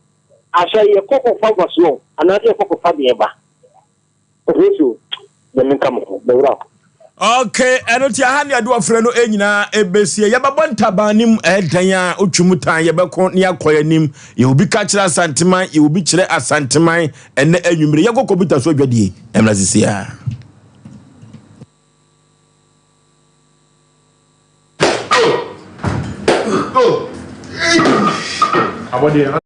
Asɔre yɛkɔ kɔfa mfasoɔ anaasɛ yɛkɔ kɔfa deɛ ba? Ɔfiri so, Nyame nka mo ho, me wura. Ok, ɛno nti aha ne yɛde ɔfrɛ no nyinaa ɛbɛsie. Yɛbɛbɔ ntaban no mu ɛdan a wotwi mu tan, yɛbɛko ne yɛakɔ yɛn anim. Yɛwɔ bi ka kyerɛ Asanteman, yɛwɔ bi kyerɛ Asanteman ɛnɛ anwummere. Yɛnkɔ kɔmputa so adwadie mmra sisi a. Abɔdeɛ.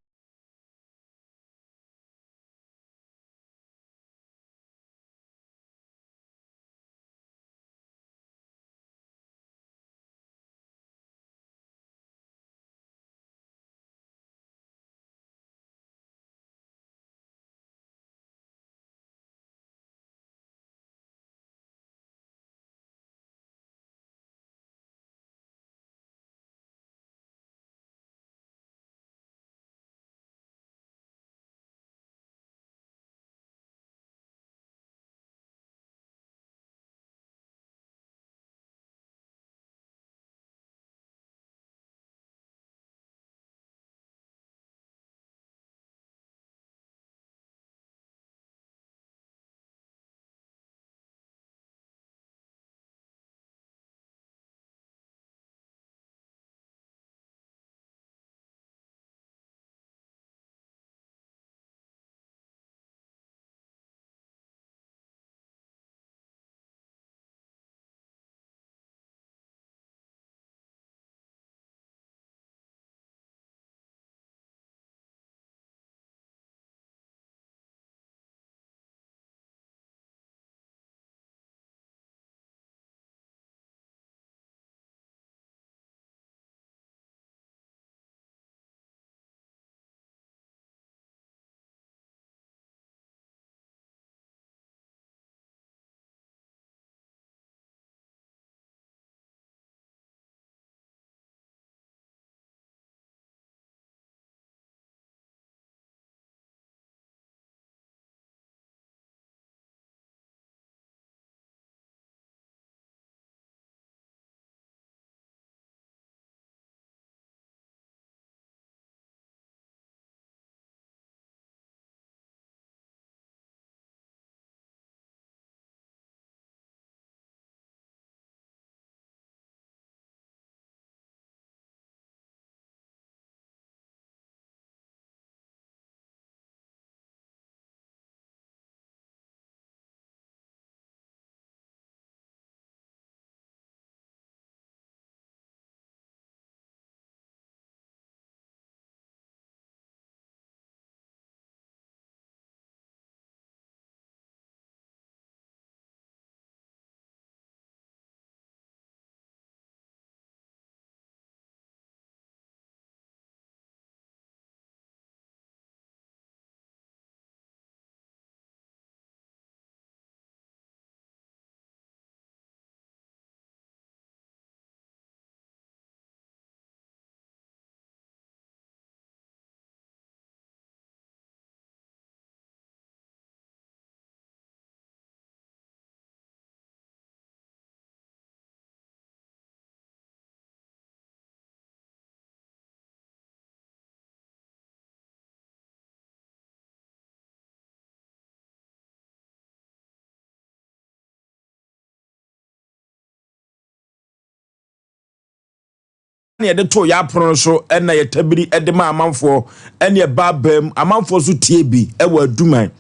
na yɛde too yɛn apono so na yɛtabiri de ma amanfoɔ ne ɛba abam amanfoɔ nso tie bi wɔ aduman.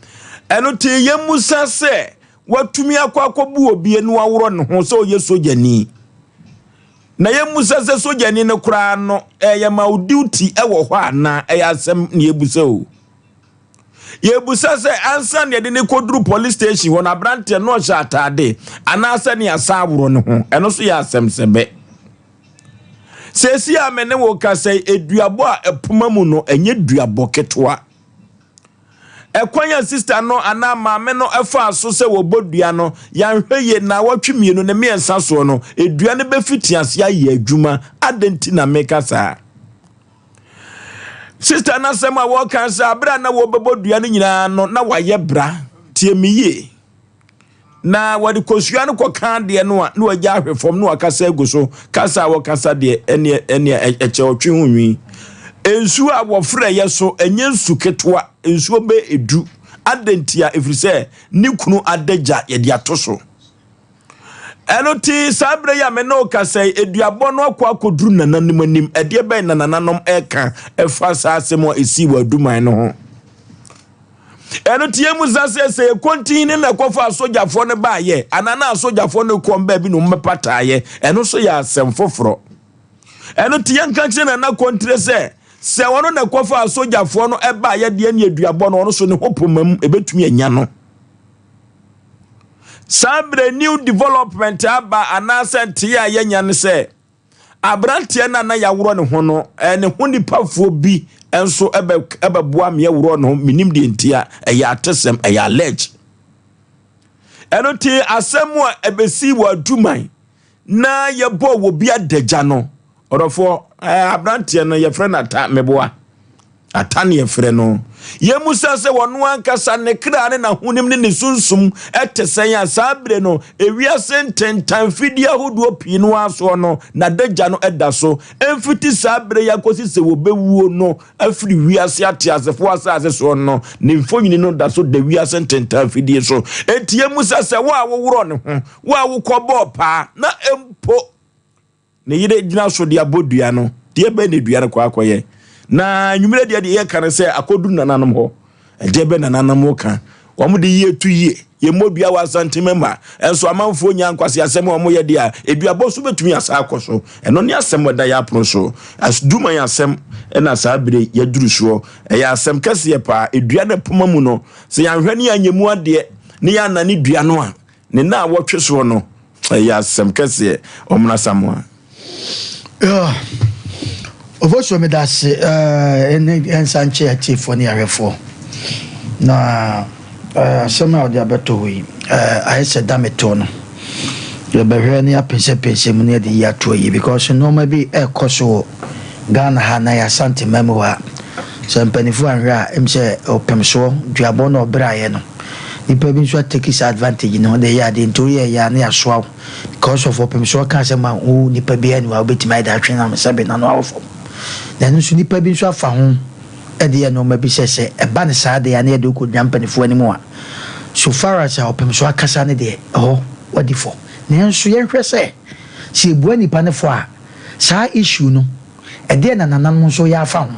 Ɛno te yɛmmusa sɛ watumi akɔ akɔbu obi ani waworɔ ne ho sɛ ɔyɛ sogyani. Na yɛmmusa sɛ sogyani no koraa no ɛyɛ ma wo duty wɔ hɔ anaa ɛyɛ asɛm na yɛbusa o. Yɛbusa sɛ ansa na yɛde ne kɔduru police station hɔ no aberanteɛ no ɔhyɛ ataade anaasɛ ne asa aworɔ ne ho ɛno nso yɛ asɛm sɛbɛ. Seesei a me ne wo kasa yi, aduabɔ a ɛpoma mu no, ɛnyɛ duabɔ ketewa. Ɛkwan a sista no anaa maame no faa so sɛ wɔbɔ dua no, yɛanhwɛ yie nnawɔtwe mmienu ne mmiɛnsa soɔ no, dua no bɛfiti ase ayɛ adwuma. Adɛn nti na meka saa? Sista no asɛm a wɔka sɛ abere a na wɔbɛbɔ dua no nyinaa no, na wayɛ bra. Tie me yie. Na wɔde kosua no kɔka adeɛ no a, na wɔagya ahwe fam na wɔakasa agu so. Kasa a wɔkasa deɛ, ɛneɛ ɛneɛ ɛkyɛ ɔtwe ho nwi. Nsuo a wɔfrɛ yɛ so, ɛnyɛ nsu ketewa, nsuo bɛ edu. Adɛn ntia? Ɛfiri sɛ ne kunu adagya yɛde ato so. Ɛno ti saa berɛ yi a me ne wo kasa yi, aduabɔ no akɔ akɔduru nananom anim. Ɛdeɛ bɛn na nananom ɛka ɛfa saa asɛm a ɛsii wɔ aduman no ho? Ɛno nti yɛn mu sa sɛ sɛ yɛkɔntihene na ɛkɔfa asogyafoɔ no baayɛ anaa na asogyafoɔ no kɔm baabi na wɔbɛpataayɛ, ɛno nso yɛ asɛm foforɔ. Ɛno nti yɛnka kyerɛ Nana Kɔntire sɛ sɛ ɔno na ɛkɔfa asogyafoɔ no ɛbaayɛ deɛ ne aduabɔ no ɔno so ne ho poma mu ɛbɛtumi anya no. Saa berɛ new development aba anaasɛ nteɛ a yɛanya ne sɛ Aberanteɛ no a na yɛaworɔ ne ho no, ne ho nipafoɔ bi nso bɛboa me worɔ ne ho. Menim deɛ nti a, ɛyɛ atesɛm, ɛyɛ allege. Ɛno nti asɛm a ɛbɛsii wɔ Aduman na yɛbɔɔ wɔ bi adagya no, ɔdɔfoɔ, aberanteɛ no yɛfrɛ no Ata Meboa. Ata ne yɛfrɛ no. Yɛmmisa sɛ ɔno ankasa ne kra ne n'ahonim ne ne sunsum te sɛn a saa bere no ewiase ntentan fidie ahodoɔ pii no ara soɔ no n'adagya no da so mfiti saa bere yi akɔsi sɛ wɔbɛwuo no afiri wiase ateasefoɔ asase soɔ no ne mfonini no da so da wiase ntentan fidie so. Enti yɛmmisa sɛ wo a woworɔ ne ho, wo a wokɔbɔɔ paa na mpo Ne yere gyina so de abɔ dua no, deɛ bɛn na dua no kɔ akɔyɛ? Na anwummerɛ deɛ deɛ yɛka no sɛ akɔduru nananom hɔ. Ɛdeɛ bɛn na nananom ka? Wɔn de yie to yie. Yɛmmɔ dua wɔ Asante mma. Ɛnso amanfoɔ nya nkwaseasɛm a wɔyɛ deɛ a, eduabɔ nso bɛtumi asa akɔ so. Ɛno ne asɛm a ɛda yɛn apono so. Duman asɛm na saa bere yɛaduru soɔ. Ɛyɛ asɛm kɛseɛ paa. Dua no poma mu no, sɛ yɛanhwɛ ne yɛanyɛ mu adeɛ ne yɛannane dua no a, Ne nna a wɔtwe soɔ no, ɛyɛ asɛm kɛseɛ. Ɔmena Samoa. Ofosuo meda ase ɛne ɛnsa nkyɛ atiefoɔ ne ahwɛfoɔ na asɛm a ɔde abɛto hɔ yi ayɛ sɛ da metoɔ no yɛbɛhwɛ ne apɛnsɛpɛnsɛ mu ne yɛde yi ato ayi because nneɛma bi ɛkɔ so wɔ Ghana ha na yɛ Asante mma mu ha sɛ mpanimfoɔ anhwɛ a ɛm sɛ ɔpemsoɔ duabɔ na ɔbrɛ ayɛ no Nipa bi nso atake saa advantage no de yɛ adeɛ nti woyɛ yɛ a na yɛasoa wo because of ɔpem so ɔka asɛm a wo nipa biara ni hɔ a wobɛtumi ayɛ de atwe no sɛbe n'ano awɔ fam na ɛno nso nipa bi nso afa ho de yɛ nneɛma bi sɛ sɛ ɛba no saa deɛ a na yɛde wokɔgyina mpanimfoɔ anim a so far as a ɔpem so akasa no deɛ ɛhɔ wadi fɔ nanso yɛnhwɛ sɛ sɛ yɛbua nipa no fɔ a saa issue no ɛdeɛ na nananom nso yɛ afa ho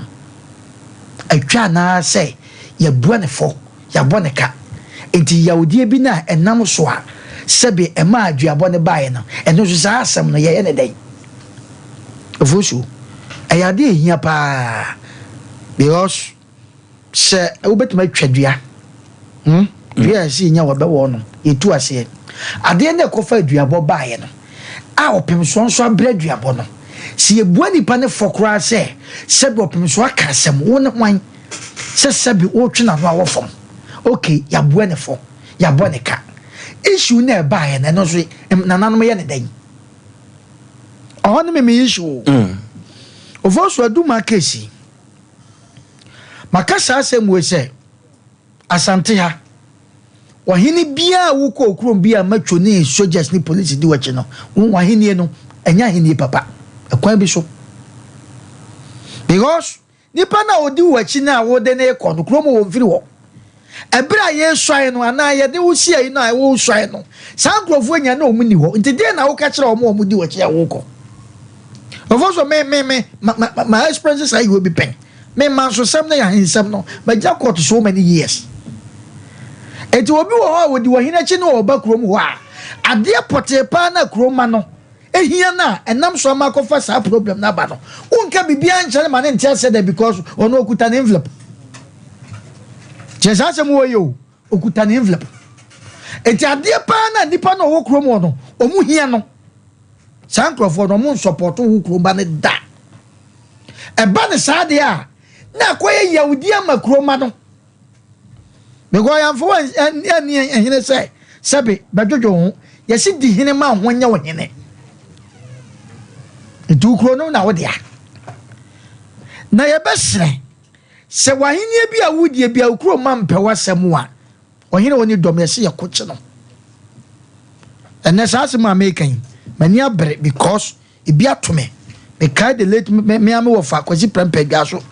atwa anaasɛ yɛabua no fɔ Yɛabɔ no ka. Enti yawdie bi no a ɛnam so a sɛbe ɛmaa duabɔ no baeɛ no, ɛno nso saa asɛm no yɛyɛ no dɛn? Ofosuo, ɛyɛ adeɛ a ɛhia pa ara because sɛ wobɛtumi atwa dua, hmm, dua a ɛsɛ yɛnya wɔ bɛwɔ no, yɛtu aseɛ. Adeɛ no a ɛkɔfa duabɔ baeɛ no, a ɔpemsoɔ nso abrɛ duabɔ no, sɛ yɛbua nipa no fɔ koraa sɛ sɛbe ɔpemsoɔ aka asɛm, wo ne hwan? sɛ sɛbi wotwe n'ano awɔ fam ok yɛaboa ne fɔ yɛabɔ ne ka issue no a ɛbaeɛ no ɛno nso nananom yɛ ne dɛn ɔhɔ ne me me issue o mm. Ofosu Aduma case yi maka saa asɛm wei sɛ Asante ha ɔhene biara a wokɔ okurom bi a matwo ne soldiers ne police di w'akyi no wo ahennie no ɛnyɛ ahennie papa ɛkwan bi so because Nipa no a ɔdi w'akyi no a wode no rekɔ no, kurom hɔ ɔmfiri hɔ. Ɛberɛ a yɛresuae no anaa yɛde wo siae no a woresuae no, saa nkurɔfoɔ nya na wɔn nni hɔ. Nti deɛn na woka kyerɛ wɔn a wɔdi w'akyi a worekɔ? Ɔfɔ so me me me ma ma ma experience saa yiwɔ bi pɛn. Me ma nso sɛm ne ahensɛm no magyina court so many years. Eti obi wɔ hɔ a wɔdi ɔhene akyi ne ɔba kurom hɔ a adeɛ pɔtee paa na kurom ma no ehia no a ɛnam so ama akɔfa saa problem no aba no wonka biribiara nkyerɛ no ma ne nte aseɛ da because ɔno okuta ne envelope. Kyerɛ saa asɛm wɔ yɛ o okuta ne envelope. Eti adeɛ paa na nipa na ɔwɔ kurom hɔ no ɔmo hia no. Saa nkurɔfoɔ no, wɔn nsɔpɔto wo kurom ba no da. Ɛba no saa deɛ a, na akɔyɛ yawdi ama kurom ma no. Because yɛamfa wo anni hene sɛ sɛbe bɛdwodwo wo ho. Yɛsi di hene ma ho nyɛ wo hene. Nti wo kuro no na wo dea. Na yɛbɛsrɛ sɛ w'ahennie bi a wodie bi a wo kurom ma mpɛ w'asɛm a, Ɔhene a ɔne dɔm yɛse yɛko kye no. Ɛnɛ saa asɛm a meka yi m'ani abere because ebi ato me. Mekae the late me me ame wɔfa Kwasi Prempeh Adwaso.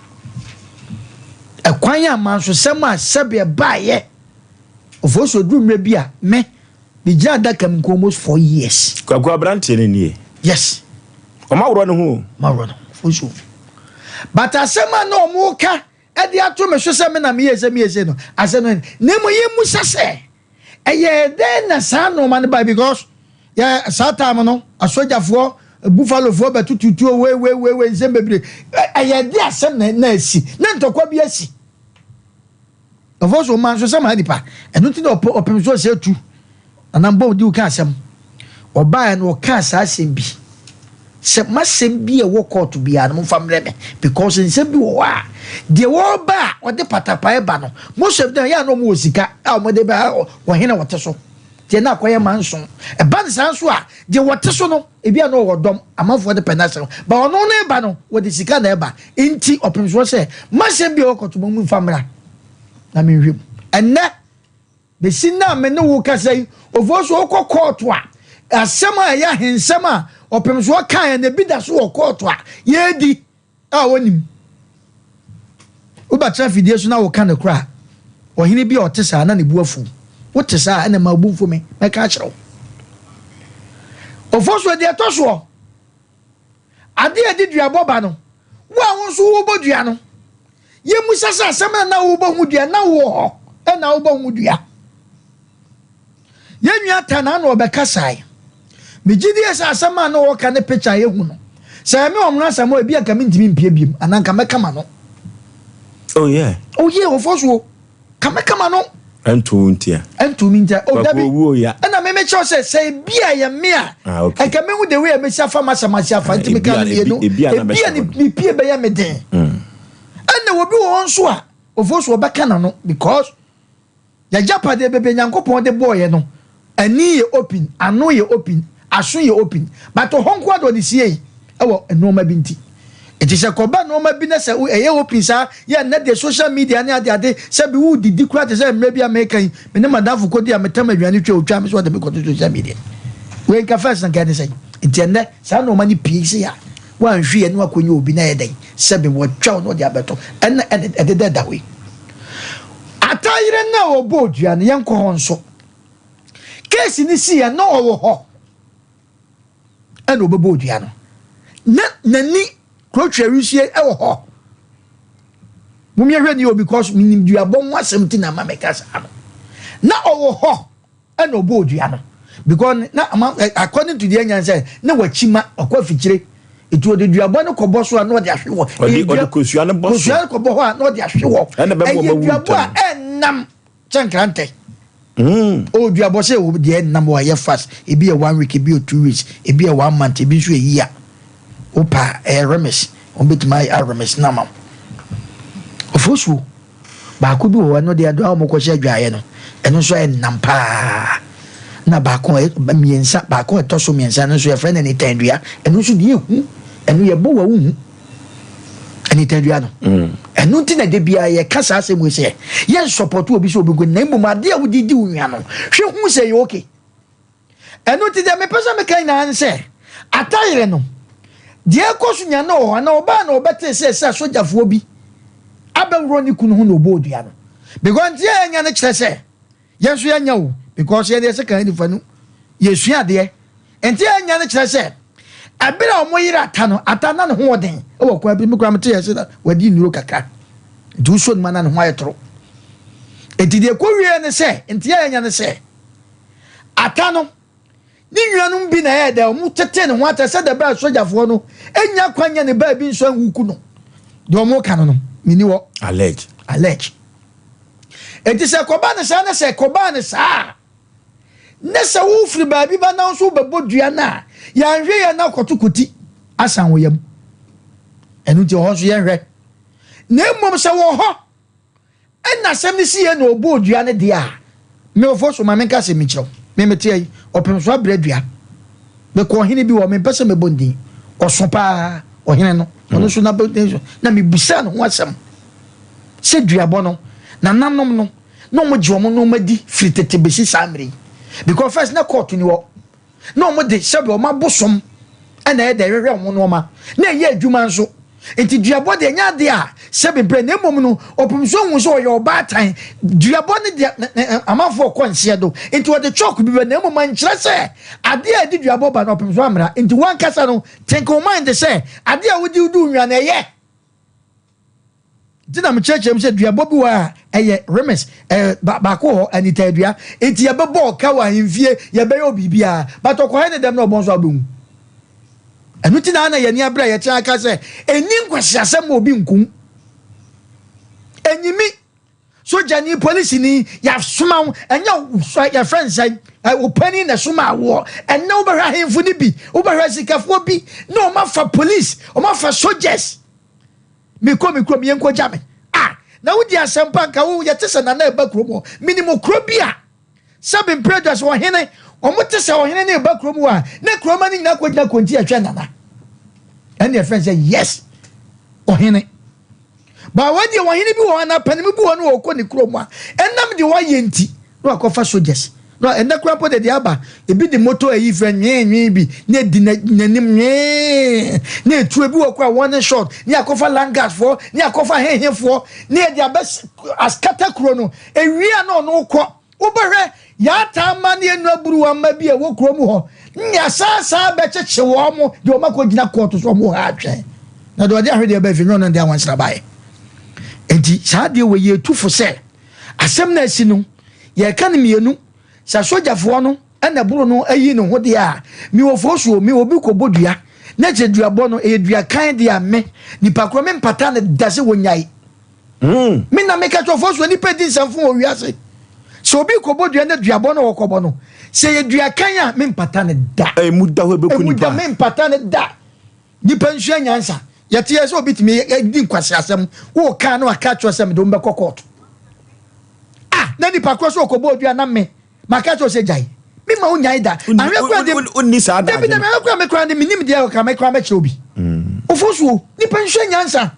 Ɛkwan a mansosɛm a sɛbe ɛbaeɛ Ofosu oduru mmerɛ bi a me megyina adaka mu nko almost 4 years. Kwaku aberanteɛ no nie. Yes. Ɔmo aworɔ ne ho o. Ɔmo aworɔ ne ho Ofosu. But asɛm a na ɔmo ka de ato me so sɛ me na meyɛɛ sɛ meyɛ sei no, asɛm no na mmom yɛmmisa sɛ, ɛyɛɛ dɛn na saa nnoɔma no bae? Because yɛ saa time no, asogyafoɔ, buffalofoɔ bɛtoto tuo wei wei wei wei nsɛm bebree. Ɛyɛ de asɛm na na asi, na ntɔkwa bi asi. Ɔfɔ so ɔma nso sɛ maa nipa, ɛno nti na ɔpɛ ɔpem so ɔsɛ tu. Nana Mbom di wo ka asɛm. Ɔbaeɛ no ɔkaa saa asɛm bi sɛ m'asɛm bi a ɛwɔ kɔɔto biara no momfa mmerɛ me because nsɛm bi wɔ hɔ a deɛ wɔreba a ɔde patapaeɛ ba no most of them yɛ a na wɔn wɔ sika a wɔde bɛ ɔhene a wɔte so deɛ na akɔyɛ manso ɛba no saa nso a deɛ wɔte so no ebi a na ɔwɔ dɔm amanfoɔ de pɛ n'asɛm ba ɔno ne ba no wɔde sika na ɛba nti ɔpem soɔ sɛ m'asɛm bi a ɛwɔ kɔɔto mo mfa mmra na menhwɛ mu ɛnnɛ Besi nnɛ a me ne wo rekasa yi, Ofosu wokɔ kɔɔto a, asɛm a ɛyɛ ahensɛm a ɔpemsoɔ kaeɛ no, ebi da so wɔ kɔɔto a yɛredi a wɔnnim. Wobɛtena afidie so na woka nokorɛ a, ɔhene bi a ɔte saa na ne bo afu. Wote saa a, ɛna ma wo bo mfu me, mɛka akyerɛ wo. Ofosu, deɛ ɛtɔ soɔ, adeɛ a ɛde duabɔ ba no, wo a wo nso wobɔ dua no, Yɛmmisa sɛ asɛm a na wobɔ ho dua na wowɔ hɔ na wobɔ ho dua. Yɛn nua Tana na ɔbɛkasae. Megye die sɛ asɛm a na ɔreka ne picture a yɛhu no, sɛ ɛyɛ me ɔmono asɛm a ebi anka mentumi mpie biom anaa nka mɛka m'ano. Oh yeah. Oh yeah, ɔfɔ so. Ka mɛka m'ano. Ɛnto wo ntia. Ɛnto me ntia. Oh dabi. Kwaku owuo ya. Ɛna me mekyerɛw sɛ sɛ ebi a ɛyɛ me a. Ah okay. Ɛnka mehu the way a mesi afa m'asɛm ase afa nti meka no mmienu. Ebi a na Ebi a bɛhyɛ ne hɔ no. ne pie bɛyɛ me den. Ɛna obi wɔ hɔ nso a ofo so ɔbɛka n'ano because yɛgyapadeɛ bebree Nyankopɔn de bɔɔ yɛ no ani yɛ open, ano yɛ open, aso yɛ open but ɔhɔ nko ara de ɔde siei wɔ nnoɔma bi nti. Nti sɛ kɔba nnoɔma bi na sɛ ɛyɛ open saa yɛ nnɛ deɛ social media ne ade ade sɛ bi wo didi koraa te sɛ mmerɛ bi a meka yi me ne madamfo kɔdi a metam aduane twa otwa me sɛ ɔde me kɔto social media wei nka first nka ɛne sɛn. Nti ɛnnɛ saa nnoɔma no pii sei a woanhwe yɛ ne wakɔnya obi na ɛyɛ dɛn sɛ bi wɔtwa wo na ɔde abɛto ɛna ɛdeda da hɔ yi. Atayere no a ɔbɔɔ dua no yɛnkɔ hɔ nso case no siiɛ na ɔwɔ hɔ. Ɛna ɔbɛbɔɔ dua no na n'ani kurotwa wisie wɔ hɔ. Mom yɛhwɛ ni o because menim duabɔ ho asɛm ti na ama meka saa no. Na ɔwɔ hɔ ɛna ɔbɔɔ dua no because na ama according to deɛ nyan sɛ na wakyi ma ɔkɔ afikyire etu ɔde duabɔ no kɔbɔ so a na ɔde ahwe hɔ. Ɔde ɔde kosua no bɔ so. Kosua no kɔbɔ hɔ a na ɔde ahwe hɔ. Ɛna bɛbɔ Ɛyɛ ɔbɛwu duabɔ a ntɛm. ɛnam Kyɛ nkrantɛ. Oh duabɔ sɛ ɛwɔ deɛ ɛnam hɔ a ɛyɛ fast ebi yɛ one week ebi yɛ 2 weeks ebi yɛ one month ebi nso yɛ year. Wopɛ a ɛyɛ remes wɔn bɛtumi ayɛ aremes no ama wo. Ofosuo baako bi wɔ hɔ ɛno deɛ ɛdo a wɔkɔhyɛ adwaeɛ no ɛno nso ayɛ nam paa na baako mmiɛnsa baako ɛtɔ so mmiɛnsa ɛno nso yɛfrɛ no nitandua ɛno nso deɛ ehu ɛno yɛbɔ wɔ wohu. Anitadua no. Ɛno nti na da biara yɛka saa asɛm wei sɛ yɛn support obi sɛ obi nko na mmom adeɛ a wode di wo nua no hwɛ hu sɛ ɛyɛ okay. Ɛno nti deɛ mepɛ sɛ meka nyinaa ne sɛ atayere no deɛ ɛkɔ so nya no wɔ hɔ anaa ɔbaa na ɔbɛtee sɛ sɛ asogyafoɔ bi abɛworɔ ne kunu ho na ɔbɔɔ dua no because nti a ɛnya no kyerɛ sɛ Yɛn nso yɛnyɛ o because yɛn deɛ sɛ kan nifa no yɛsua adeɛ nti yɛnyɛ no kyerɛ sɛ. Ɛberɛ a wɔyere Ata no, Ata na ne ho wɔ den wɔ kwan bi, me koraa mete yɛ sɛ na wadi nnuro kakra, nti wosɔ ne mu a na ne ho ayɛ toro. Nti deɛ ɛkɔwieɛ ne sɛ, nti a yɛanya ne sɛ, Ata no, ne nuanom bi na ɛyɛ dɛ, wɔn tetee ne ho atɛ sɛ dɛ bɛɛ sogyafoɔ no nya kwan nya ne baabi nso anwuku no. Deɛ wɔn ka no no, menni hɔ. Allege. Allege. Nti sɛ ɛkɔba ne saa na sɛ ɛkɔbaa ne saa a, Ne sɛ wofiri baabi ba na wo nso wobɛbɔ dua no a, yɛanhwɛ yie a na akɔto koti asan wo yam. Ɛno nti ɛhɔ nso yɛnhwɛ. Na mmom sɛ wɔ hɔ ɛna asɛm no si yɛ na ɔbɔɔ dua no deɛ a, me ɔfoɔ so ma menka asɛm nkyerɛ wo. Me mete ayi, ɔpem so abrɛ dua. Mekɔ ɔhene bi hɔ, mempɛ sɛ mɛbɔ ne din. Ɔso paa, ɔhene no. Ɔno nso na mebusaa ne ho asɛm sɛ duabɔ no, nananom no, na wɔn gye wɔn nneɛma di firi tete besi saa mmerɛ yi because first na court ni hɔ na wɔn de sɛbi wɔn abosom ɛna ɛyɛ dɛ ɛhwehwɛ wɔn nneɛma na ɛyɛ adwuma nso nti duabɔ deɛ ɛnyɛ adeɛ a sɛbi brɛ na mmom no ɔpem so ohun sɛ ɔyɛ ɔbaatan duabɔ ne deɛ amanfoɔ kɔ nseɛ do nti ɔde chalk bi bɛ na mmom ankyerɛ sɛ adeɛ a ɛde duabɔ ba no ɔpem so amra nti wankasa no think wo mind sɛ adeɛ a wodi wodi nwa na ɛyɛ. Nti na mekyerɛkyerɛ mu sɛ duabɔ bi wɔ a ɛyɛ remes ɛɛ baako wɔ hɔ anitaadua nti yɛbɛbɔ ɔka wɔ ahemfie yɛbɛyɛ obibiara but ɔkɔhɛ ne dɛm na ɔbɔ nso a wobɛhu. Ɛno nti na ana yɛni abere a yɛkyerɛ aka sɛ ɛnni nkwaseasɛm ma obi nkum. Ɛnyimi Sogyani, polisini, yɛasoma wo, ɛnyɛ yɛfrɛ no sɛn, wo panin na ɛsoma woɔ. Ɛnnɛ wobɛhwɛ ahemfo no bi, wobɛhwɛ asikafoɔ bi, na wɔn afa police, wɔn afa soldiers. Mekɔ me kurom, yɛnkɔgya me. Ah, na wodi asɛmpa nka wo, yɛte sɛ nana ɛba kurom hɔ. Menim kuro bi a, sɛbe mprɛ dwa sɛ ɔhene, wɔn te sɛ ɔhene ne ɛba kurom hɔ a, na kuroma no nyinaa kɔgyina konti ɛhwɛ nana. Ɛne ɛfrɛ sɛ yes, ɔhene. Ba wei deɛ ɔhene bi wɔ hɔ anaa panin bi wɔ hɔ na ɔkɔ ne kurom a, ɛnam deɛ wayɛ nti na wakɔfa soldiers. Na ɛnɛ koraa mpo deɛ deɛ aba, ebi de moto ayi frɛ nwee nwee bi na edi n'anim nwee na etu ebi wɔ koraa warning shot ne akɔfa langas foɔ ne akɔfa hehefoɔ ne yɛde abɛ askata kuro no. Ewie a na ɔno kɔ. Wobɛhwɛ, yɛataa mma ne yɛn nuaburuwa mma bi a ɛwɔ kurom hɔ, ne yɛasan abɛkyekye wɔn de wɔn akɔgyina kɔɔto so, wɔn ha atwɛn. Na deɛ ɔde ahwedeɛ baa fie, nyɛ ɔno na de anwansena baeɛ. Enti saa adeɛ wei yɛtu fo sɛ, asɛm no a asi no, yɛreka no mmienu, sɛ asogyafoɔ no na ɛboro no ayi ne ho deɛ a, mewɔ fosuo, me obi kɔbɔ dua, na kyerɛ duabɔ no, ɛyɛ dua kan deɛ a, me, nipa korɔ mempata no da sɛ wɔnyae. Hmm. Me na meka kyerɛ ɔfo so nipa di nsɛmfo wɔ wiase. Sɛ obi kɔbɔ dua na duabɔ no ɔkɔbɔ no, sɛ yɛ dua kan a mempata ne da. Emu da hɔ ebeku nipa. Emu da mempata ne da. Nipa nsua nyansa. Yɛte yɛ sɛ obi tumi di nkwasi asɛm. Wo kaa no aka kyerɛ sɛ mede wo bɛkɔ kɔɔto. Ah, na nipa korɔ so ɔkɔbɔ dua na me maka kyerɛ sɛ gyae. Me ma wo nyae da. Ahwɛ kora de. Wonni saa da. Dabi dabi ahwɛ kora me kora de menim deɛ ɔka me kora mɛkyerɛ obi. Ofo so nipa nsua nyansa.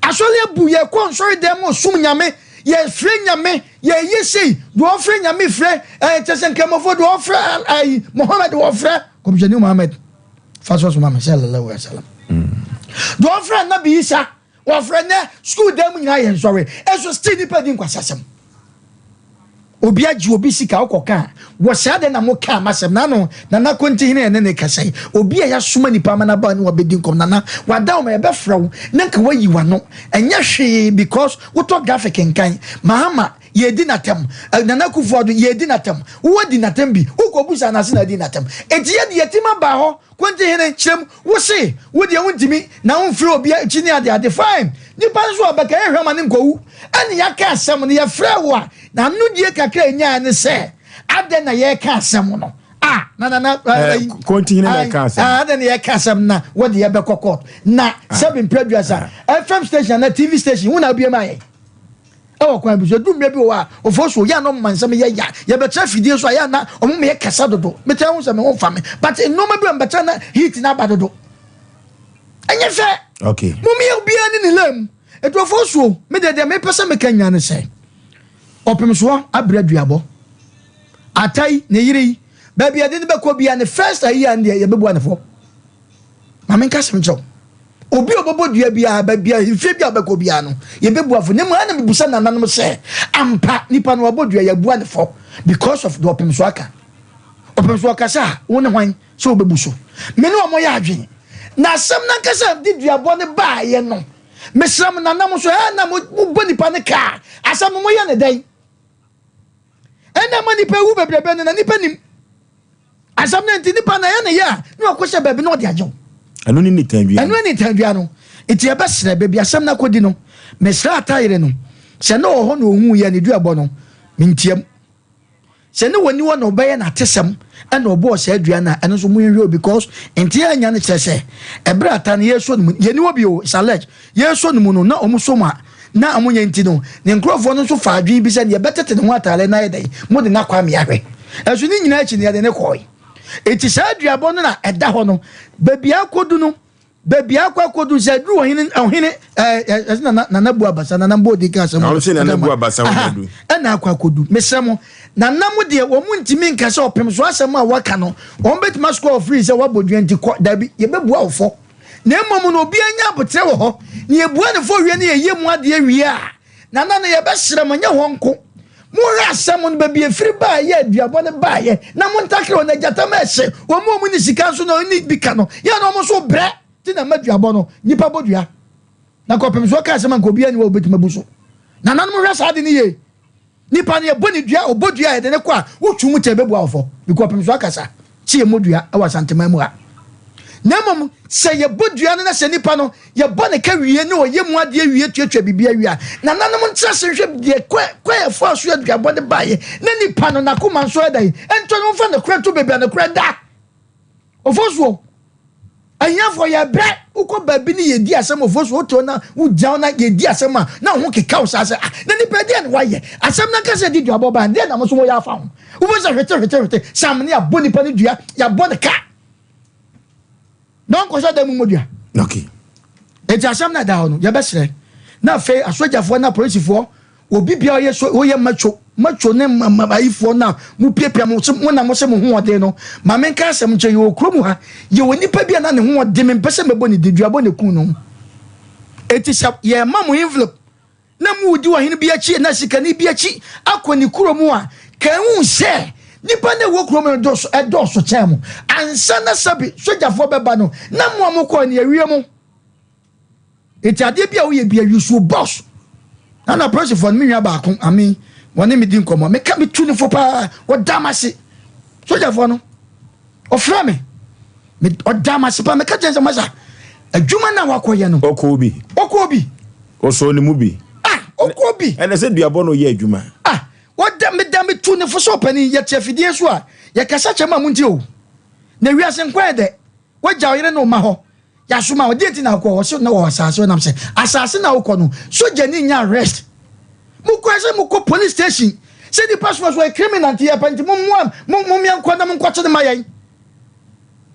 Asɔre abu, yɛkɔ nsɔre dɛm mu som Nyame, yɛfrɛ Nyame, yɛyɛ sei, deɛ ɔfrɛ Nyame frɛ, ɛɛ kyɛ sɛ nkramofoɔ deɛ ɔfrɛ ayi Muhammad wɔfrɛ Kɔmhyɛni Muhammad fa so soma me sallallahu alaihi wasallam. Deɛ ɔfrɛ Nabi Isa wɔfrɛ nɛ sukuu dan mu nyinaa yɛ nsɔre, ɛso still nipa di nkwasasɛm. Obi agye obi sika wokɔ ka a, wɔ saa dɛn na mo kaa m'asɛm nano Nana Kontihene ɛne ne kasa yi obi a yasoma nipa ama no aba ne wabɛdi nkɔm Nana wada wo ma yɛbɛfrɛ wo na nka wayi wano ɛnyɛ hwee because wotɔ graphic nkan Mahama yɛdi natɛm Nana Akufo Addo yɛdi natɛm wo adi natɛm bi wokɔ busa anase na adi natɛm enti yɛde yɛtim aba hɔ Kontihene kyerɛ mu Wo se wo deɛ wontumi na womfiri obi akyi ne ade ade fine nipa nso a ɔbɛka yɛnhwɛ ma no nkɔwu ɛne yɛaka asɛm no yɛfrɛɛ wo a na anodie kakra a ɛnyaeɛ ne sɛ adɛn na yɛreka asɛm no a na na na eh, Kontihene na ɛka asɛm adɛn na yɛreka asɛm na wɔde yɛbɛkɔ court na ah. sɛbi mpɛ aduasa ah. FM station na TV station wo na abue ma yɛn Ɛwɔ kwan bi so, ɛduru mmerɛ bi wɔ hɔ a, ɔfoɔ so, yɛ a na ɔmoma nsɛm yɛ ya. Yɛbɛtena fidie so a, yɛ a na ɔmo ma yɛkasa dodo. Metaa hu sɛ me ho mfa me. But nnoɔma bi wɔ mebɛtena na heat no aba dodo. Ɛnyɛ fɛ. Okay. Mom yɛ obiara ne ne lane mu. Ɛti ɔfoɔ so, me deɛ deɛ mepɛ sɛ meka nyinaa ne sɛ, ɔpem soɔ abrɛ aduabɔ. Ata yi, ne yere yi, baabi a yɛde no bɛkɔ biara ne first ayi a ne deɛ yɛbɛbua ne fɔ. Ma menka asɛm nkyerɛ wo. Obi a ɔbɛbɔ dua biara, baabi a mfie bi a ɔbɛkɔ biara no, yɛbɛbu afo. Na mmom ana mebusa nananom sɛ, ampa nipa no wabɔ dua, yɛabua ne fɔ because of deɛ ɔpem so aka. Ɔpem so ɔkasa a, wo ne hwan sɛ wobɛbu so? Me ne wɔn yɛ adwene. Na asɛm no ankasa a ɛde duabɔ no baeɛ no, mesrɛ mo nana mo nso, ɛɛ na mobɔ nipa no ka a, asɛm no moyɛ no dɛn? Ɛna ɛma nipa wu bebrebe no na nipa nim. Asɛm no nti nipa na ɛyɛ ne yɛ a na wakɔhyɛ baabi na ɔde agye wo. Ɛno ne nitandua. Ɛno ne nitandua no. Nti yɛbɛsrɛ baabi asɛm no akɔdi no, mesrɛ atayere no sɛ ne wɔ hɔ na ɔhuu yɛ ne duabɔ no, mentiam. Sɛ ne wɔni hɔ na ɔbɛyɛ n'atesɛm ɛna ɔbɔɔ saa dua no a, ɛno nso monhwɛ o because nti anya no kyerɛ sɛ ɛberɛ ata no yɛsɔ no mu, yɛni hɔ bio, it's alleged, yɛsɔ no mu no na ɔmo sɔ mu a na ɔmo nyɛ nti no ne nkorɔfoɔ no nso faa adwene bi sɛ neɛ yɛbɛtete ne ho ataare no ayɛ dɛn, mode no akɔ amea hwɛ. Ɛnso ne nyinaa akyi no yɛde no kɔɔe. Enti saa duabɔ no na ɛda hɔ no, baabi a akɔdu no, Baabi akɔ akɔdu sɛ aduru ɔhene ɔhene ɛɛ ɛsɛ nana nana bu abasa nana mbɔ odi kan asɛm. Na ɔsɛ nana bu abasa wɔn adu. Ɛna akɔ akɔdu mesrɛ mo nana mo deɛ wɔn mo ntumi nka sɛ ɔpem so asɛm a waka no wɔn bɛtumi asukɔ ɔfiri sɛ wabɔ dua nti kɔ dabi yɛbɛbua wo fɔ na mmom no obi anya abotrɛ wɔ hɔ na yɛbua ne fɔ wie ne yɛyɛ mu adeɛ wie a nana no yɛbɛsrɛ mo nyɛ hɔ nko Monhwɛ asɛm no, baabi efiri baeɛ, aduabɔ no baeɛ, na montakere wɔn agyata ma ɛhye wɔn a wɔnni sika nso na wɔnni bi ka no, yɛ na wɔn nso brɛ, ti na mma duabɔ no, nnipa bɔ dua. Na kɔpem so ɔka asɛm a nka obiara nni hɔ a obetumi abu so. Nananom hwɛ saa ade no yie. Nipa no yɛbɔ ne dua, ɔbɔ dua a yɛde ne kɔ a, wotwe mu kyɛ ɛbɛbua wo fɔ. Because ɔpem so akasa. Sɛ yɛmmɔ dua wɔ Asanteman mu ha. Na mmom sɛ yɛbɔ dua no na sɛ nipa no yɛbɔ ne ka wie ne ɔyɛ mu adeɛ wie tuatua biribi awie a, nananom ntra ase nhwɛ deɛ kwan a ɛfaa so aduabɔ no baeɛ na nipa no n'akoma nso ɛdɛn ɛntɔ no mfa nokorɛ nto baabi a nokorɛ da. Ofosuo, ahiafoɔ yɛbrɛ, wokɔ baabi ne yɛdi asɛm ofosuo, wote hɔ na wogyina hɔ na yɛdi asɛm a na wo ho keka wo saa sɛ ah na nipa deɛ na wayɛ asɛm no ankasa di duabɔ baa deɛ na mo nso moyɛ afa ho. Wobɛhu sɛ hwete hwete hwete sam ne yɛabɔ nipa no dua, yɛabɔ no ka na ɔnkɔhyɛ dan mu mmɔ dua. Okay. Eti asɛm no ɛda hɔ no yɛbɛsrɛ na afei asogyafoɔ ne apolisifoɔ Obi biara ɔyɛ so woyɛ macho macho ne ayifoɔ no a mopiapia mo se mo na mo se mo ho ɔden no ma menka asɛm nkyerɛ yɛwɔ kurom ha yɛwɔ nipa bi a na ne ho ɔden mempɛ sɛ mɛbɔ ne din duabɔ na ɛkuu no eti sɛ yɛma mo envelope na mudi ɔhene bi akyi na sikani bi akyi akɔ ne kurom a ka ehu sɛ nipa na ɛwɔ kurom no dɔɔso ɛdɔɔso kyɛn mo ansa na sɛbi sogyafoɔ bɛba no na mo a mokɔɔ ne awie mo. Enti adeɛ bi a woyɛ bia use wo boss. Na na apolisifoɔ no me nua baako ame wɔne me di nkɔmmɔ meka me tu no fo paa ɔda m'ase sogyafoɔ no ɔfrɛ me me ɔda m'ase paa meka kyɛn sɛ masa adwuma no a wakɔyɛ no ɔkɔɔ bi ɔkɔɔ bi ɔsɔɔ ne mu bi ah ɔkɔɔ bi ɛnɛ sɛ duabɔ no ɔyɛ adwuma ah ɔda meda me tu ne fo sɛ ɔpanin yɛte afidie so a yɛkasa kyɛ ma mo nti o na wiase nkwa yɛ dɛ Wagya wo yere ne wo mma hɔ. Yɛasoma wo. Deɛ nti na wokɔ hɔ? Ɔse na wɔ asase hɔ. Nam sɛ asase na wokɔ no, sogyani nya arrest. Mokɔ sɛ mokɔ police station sɛ nipa soma so ɔyɛ criminal nti yɛpɛ nti mommoa mommea nkɔ na monkɔkye no ma yɛn.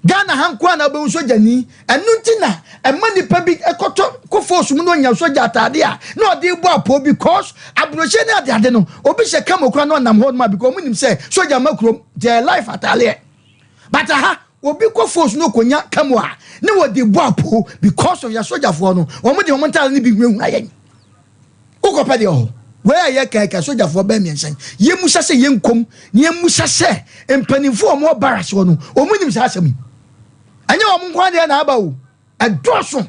Ghana ha nko a na wobɛhu sogyani. Ɛno nti na ɛma nipa bi kɔtɔ kɔ force mu na ɔnya sogya ataade a na ɔde bɔ apɔw because aburokyire ne adeade no obi hyɛ camo koraa na ɔnam hɔ nom a because ɔmo nim sɛ sogya ma kurom nti ɛyɛ life ataadeɛ. But aha Obi kɔ force no okonya camo a ne wɔde bɔ apoo because of yɛ sogyafoɔ no wɔn de wɔn ntaade no bi hunahuna yɛn. Wokɔ pɛ deɛ ɔhɔ. Wei a yɛka ɛka sogyafoɔ bɛɛ mmiɛnsa yi yɛmmusa sɛ yɛnkom na yɛmmusa sɛ mpanimfoɔ a wɔn wɔ barracks hɔ no wɔn nim saa asɛm yi. Ɛnyɛ wɔn nko adeɛ na aba o. Ɛdɔɔso.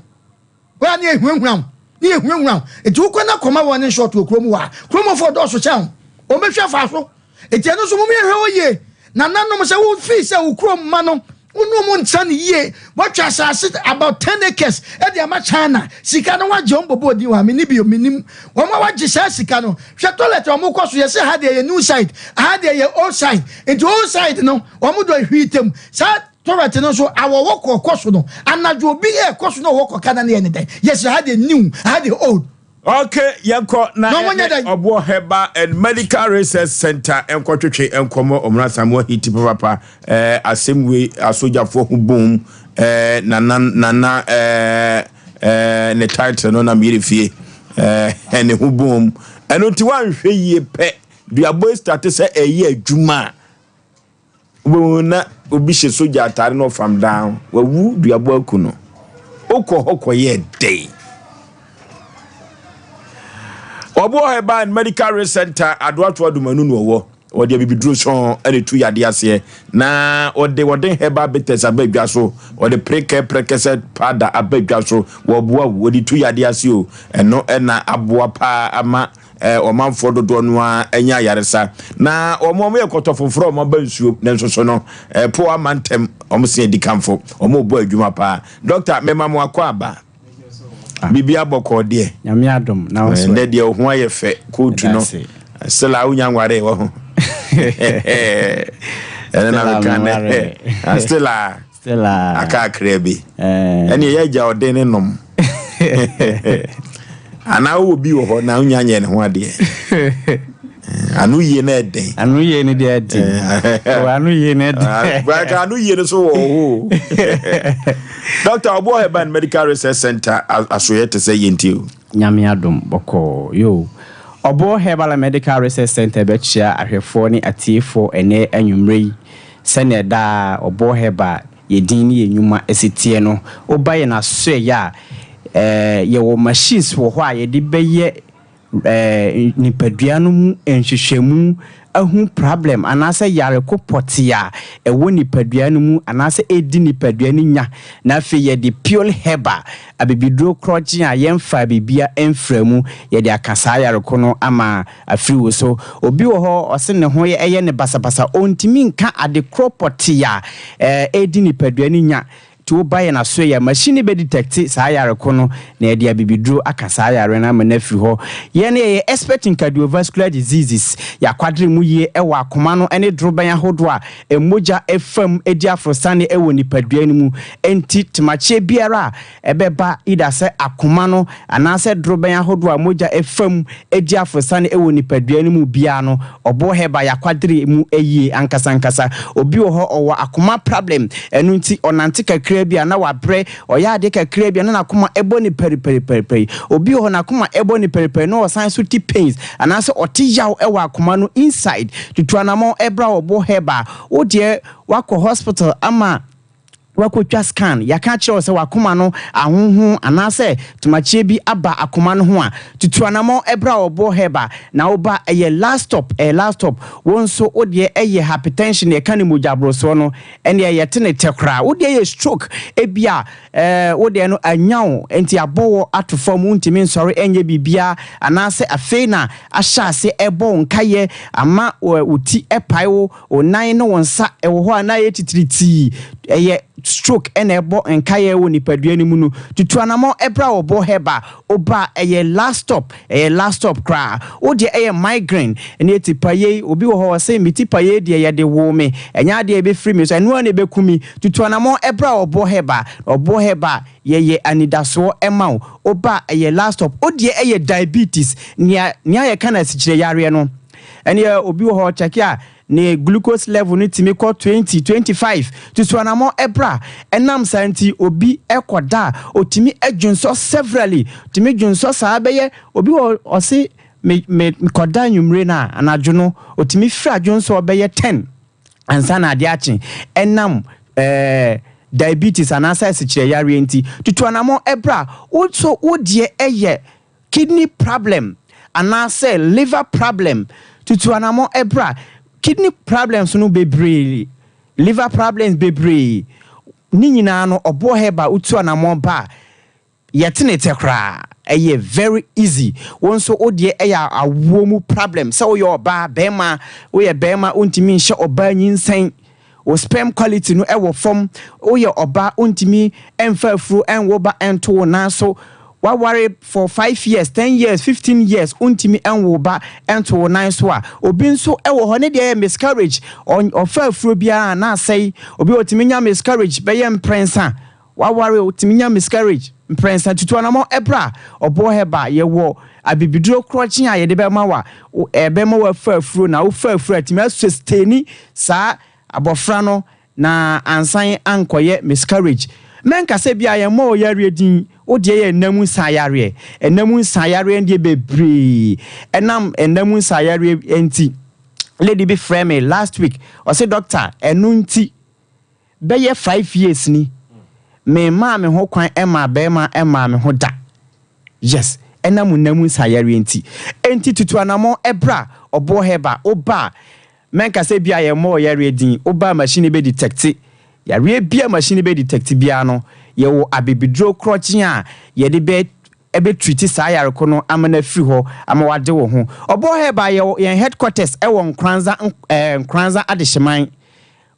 Wei a ne yɛhunahuna wo ne yɛhunahuna wo. Nti wokɔ na kɔma wɔn ne short wɔ kurom hɔ a kurom hɔfoɔ dɔɔso kyɛn wo. Wɔn bɛhwɛ afa so. Enti ɛno nso mom yɛnhwɛ hɔ yie. Nananom sɛ wo fii sɛ wo kurom mma no wo ne wɔn ntra no yie. Watwa asase about 10 acres de ama China. Sika no wagye wɔn bɔbɔ odin wɔ ha menni bio mennim wɔn a wagye saa sika no. Hwɛ toilet a wɔn kɔ so yɛse ha deɛ yɛ new side aha deɛ yɛ old side. Nti old side no wɔn dɔ hwii tam saa toilet no nso awɔwɔ kɔ kɔ so no anadwo obi ɛkɔ so na ɔwɔ kɔ ka na ne yɛ ne dɛn yɛse ha deɛ new aha deɛ old. Ok, yɛnkɔ na yɛne Ɔboɔ Herbal and Medical Research Center nkɔtwetwe nkɔmmɔ. Ɔmena Asamoah Hiti papapa eh, asɛm wei asogyafoɔ ho boom eh, nana nana eh, eh, ne title no na meyere fie eh, ne ho boom. Ɛno nti woanhwɛ yie pɛ duabɔ yi starte sɛ ɛyɛ adwuma a Wobɛhu na obi hyɛ sogya atare na ɔfam dan ho. Wawu duabɔ aku no. Wokɔ hɔ kɔyɛɛ dɛn? Ɔboɔ Herbal and Medical Research Center, Adoato Adomanu na ɔwɔ. Wɔde abibiduro sɔn na etu yadeɛ aseɛ, na wɔde wɔde herbal bitters aba dwa so, wɔde prekɛ prɛkɛsɛ powder aba dwa so, wɔboa wo, wɔde tu yadeɛ ase o. Ɛno na aboa paa ama eh, ɔmanfoɔ dodoɔ no ara anya ayaresa. Na wɔn a wɔyɛ kɔtɔ foforɔ a wɔaba nsuo nanso so no, eh, po ama ntɛm, wɔn se adikanfo, wɔn rebɔ adwuma paa. Dɔkta, mema mo akɔ aba. Biribi abɔkɔɔ deɛ. Nyame adom na wo so. Ɛnɛ deɛ wo ho ayɛ fɛ kootu no. Still a wonya nware wɔ ho. Ɛno na meka nɛ. Still a. Still a. Aka akra bi. Ɛne ɛyɛ agya ɔden ne nom. Anaa wowɔ bi wɔ hɔ na wonya nyɛ ne ho adeɛ. Ano yie na ɛden. Ano yie no deɛ ɛden. O ano yie no ɛden. Baka ano yie no so wɔ hɔ. Doctor Ɔboɔ Herbal and Medical Research Center asoyɛ te sɛ yɛntie o. Nyame adom bɔkɔɔ yoo. Ɔboɔ Herbal and Medical Research Center bɛkyea ahwɛfoɔ ne atiefoɔ ɛnɛ anwummerɛ yi sɛdeɛ daa Ɔboɔ Herbal yɛ din ne yɛ nnwuma si teɛ no. Woba yɛn asoɛeɛ a, yɛwɔ machines wɔ hɔ a yɛde bɛyɛ nipadua no mu nhwehwɛmu ahu problem anaasɛ yare ko pɔtee a ɛwɔ nipadua no mu anaasɛ ɛredi nipadua no nya, na afei yɛde pure herbal, abibiduro korɔgye a yɛmfaa biribia mfra mu, yɛde aka saa yare ko no ama afiri wo so. Obi wɔ hɔ ɔse ne ho yɛ no basabasa, ɔntumi nka ade korɔ pɔtee a ɛredi nipadua no nya. Nti wo ba yɛn asoɛe a, machine no bɛ detect saa yare ko no na yɛde abibiduro aka saa yare no ama no afiri hɔ. Yɛn no yɛyɛ expert in cardiovascular diseases. Yɛakwadere mu yie wɔ akoma no ne dorobɛn ahodoɔ a mogya fa mu di aforosane wɔ nipadua no mu. Enti temakyeɛ biara a ɛbɛba either sɛ akoma no anaasɛ dorobɛn ahodoɔ a mogya fa mu di aforosane wɔ nipadua no mu biara no, Ɔboɔ Herbal yɛakwadere mu yie ankasa ankasa. Obi wɔ hɔ ɔwɔ akoma problem, ɛno nti ɔnante kakraa bi a na wabrɛ, ɔyɛ adeɛ kakraa bi a na n'akoma bɔ no pɛripɛripɛripɛri. Obi wɔ hɔ n'akoma bɔ no pɛripɛri na ɔsan nso te pains anaasɛ ɔte yaw wɔ akoma no inside. Tutu anamɔn bra Ɔboɔ Herbal, wo deɛ woakɔ hospital ama Woakɔtwa scan, yɛaka akyerɛ wo sɛ w'akoma no ahonhon anaasɛ tomakyeɛ bi aba akoma no ho a, tutu anamɔn bra Ɔboɔ Herbal na wo ba ɛyɛ last stop, ɛyɛ last stop. Wo nso wo deɛ ɛyɛ hypertension, yɛka no mogya borosoɔ no, ɛnneɛ yɛte ne tɛ koraa. Wo deɛ yɛ stroke, ebia ɛɛ wo deɛ no anya wo nti abɔ wo ato fam, wontumi nsɔre nyɛ biribiara anaasɛ afei na ahyɛ aseɛ ɛrebɔ wo nkaeɛ ama wo ti pae wo, Wo nan ne wo nsa wɔ hɔ a na ayɛ titiritii, ɛyɛ stroke na ɛbɔ nkaeɛ wɔ nipadua no mu no, tutu anamɔn bra wɔ Bo Herbal. Woba a, ɛyɛ last stop, ɛyɛ last stop koraa. Wo deɛ ɛyɛ migraine ne atipaeɛ, obi wɔ hɔ ɔse me tipaeɛ deɛ yɛde woo me, ɛnyɛ adeɛ a ɛbɛfiri me so, ɛno ara na ɛbɛku me. Tutu anamɔn bra wɔ Bo Herbal. Wɔ Bo Herbal, yɛyɛ anidasoɔ ma wo. Woba a, ɛyɛ last stop. Wo deɛ ɛyɛ diabetes, nea nea yɛka no asikyire yareɛ no. Ɛneɛ obi wɔ hɔ ɔkyɛke a ne glucose level no tumi kɔ 20, 25. Tutu anamɔ bra. Ɛnam saa nti obi kɔ da a otumi dwonsɔ severally. Tumi dwonsɔ saa bɛyɛ obi wɔ ɔse me me kɔda anwummere no a anadwo no otumi firi adwonsɔ bɛyɛ 10 ansa na adeɛ akye. Ɛnam ɛɛ diabetes anaasɛ asikyire yareɛ nti. Tutu anamɔ bra. Wo nso wo deɛ ɛyɛ Kidney problem anaasɛ liver problem tutu anamɔ bra. Kidney problems no bebree, liver problems bebree, ne nyinaa no ɔboɔ herbal wotu anamɔ ba a, yɛte ne tɛ koraa. Ɛyɛ very easy. Wo nso wo deɛ ɛyɛ awoɔ mu problem sɛ woyɛ ɔbaa, bɛrima, woyɛ bɛrima wontumi nhyɛ ɔbaa nyinsɛn. Wo sperm quality no wɔ fam, woyɛ ɔbaa wontumi mfa afuro nwo ba nto wo nan so, waware for five years, ten years, 15 years wontumi nwo ba nto wo nan so a, obi nso wɔ hɔ ne deɛ yɛ miscarriage, ɔfa afuro biara na asɛe, obi ɔtumi nya miscarriage bɛyɛ mprɛnsa, waware ɔtumi nya miscarriage mprɛnsa, tutu anamɔ ɛbra ɔboɔ hɛba, yɛwɔ abibiduro korɔkye a yɛde bɛma wa, ɛbɛma wafa afuro na wofa afuro a ɛtumi asustaini saa abɔfra no na ansan ankɔyɛ miscarriage. Mɛnka sɛ bia yɛmmɔ wo yareɛ din, wo deɛ yɛ nna mu nsa yareɛ. Nna mu nsa yareɛ no deɛ bebree ɛnam nna mu nsa yareɛ nti. Lady bi frɛ me last week, ɔse doctor ɛno nti bɛyɛ 5 years ni memmaa me ho kwan mmaa barima mmaa me ho da. Yes, ɛnam nna mu nsa yareɛ nti. Enti tutu anamɔn bra Ɔboɔ Herbal, woba a. Mɛnka sɛ ebia yɛmmɔɔ yareɛ din, woba a machine bɛ detecte. Yareɛ biara a machine bɛ detecte biara no, yɛwɔ abibiduro korɔgyen a yɛde bɛ bɛ treat saa yare ko no ama no afiri hɔ ama wade wo ho. Ɔbɔ Herbal yɛwɔ yɛn headquarters wɔ Nkoranza ɛɛ Nkoranza Adehyeman.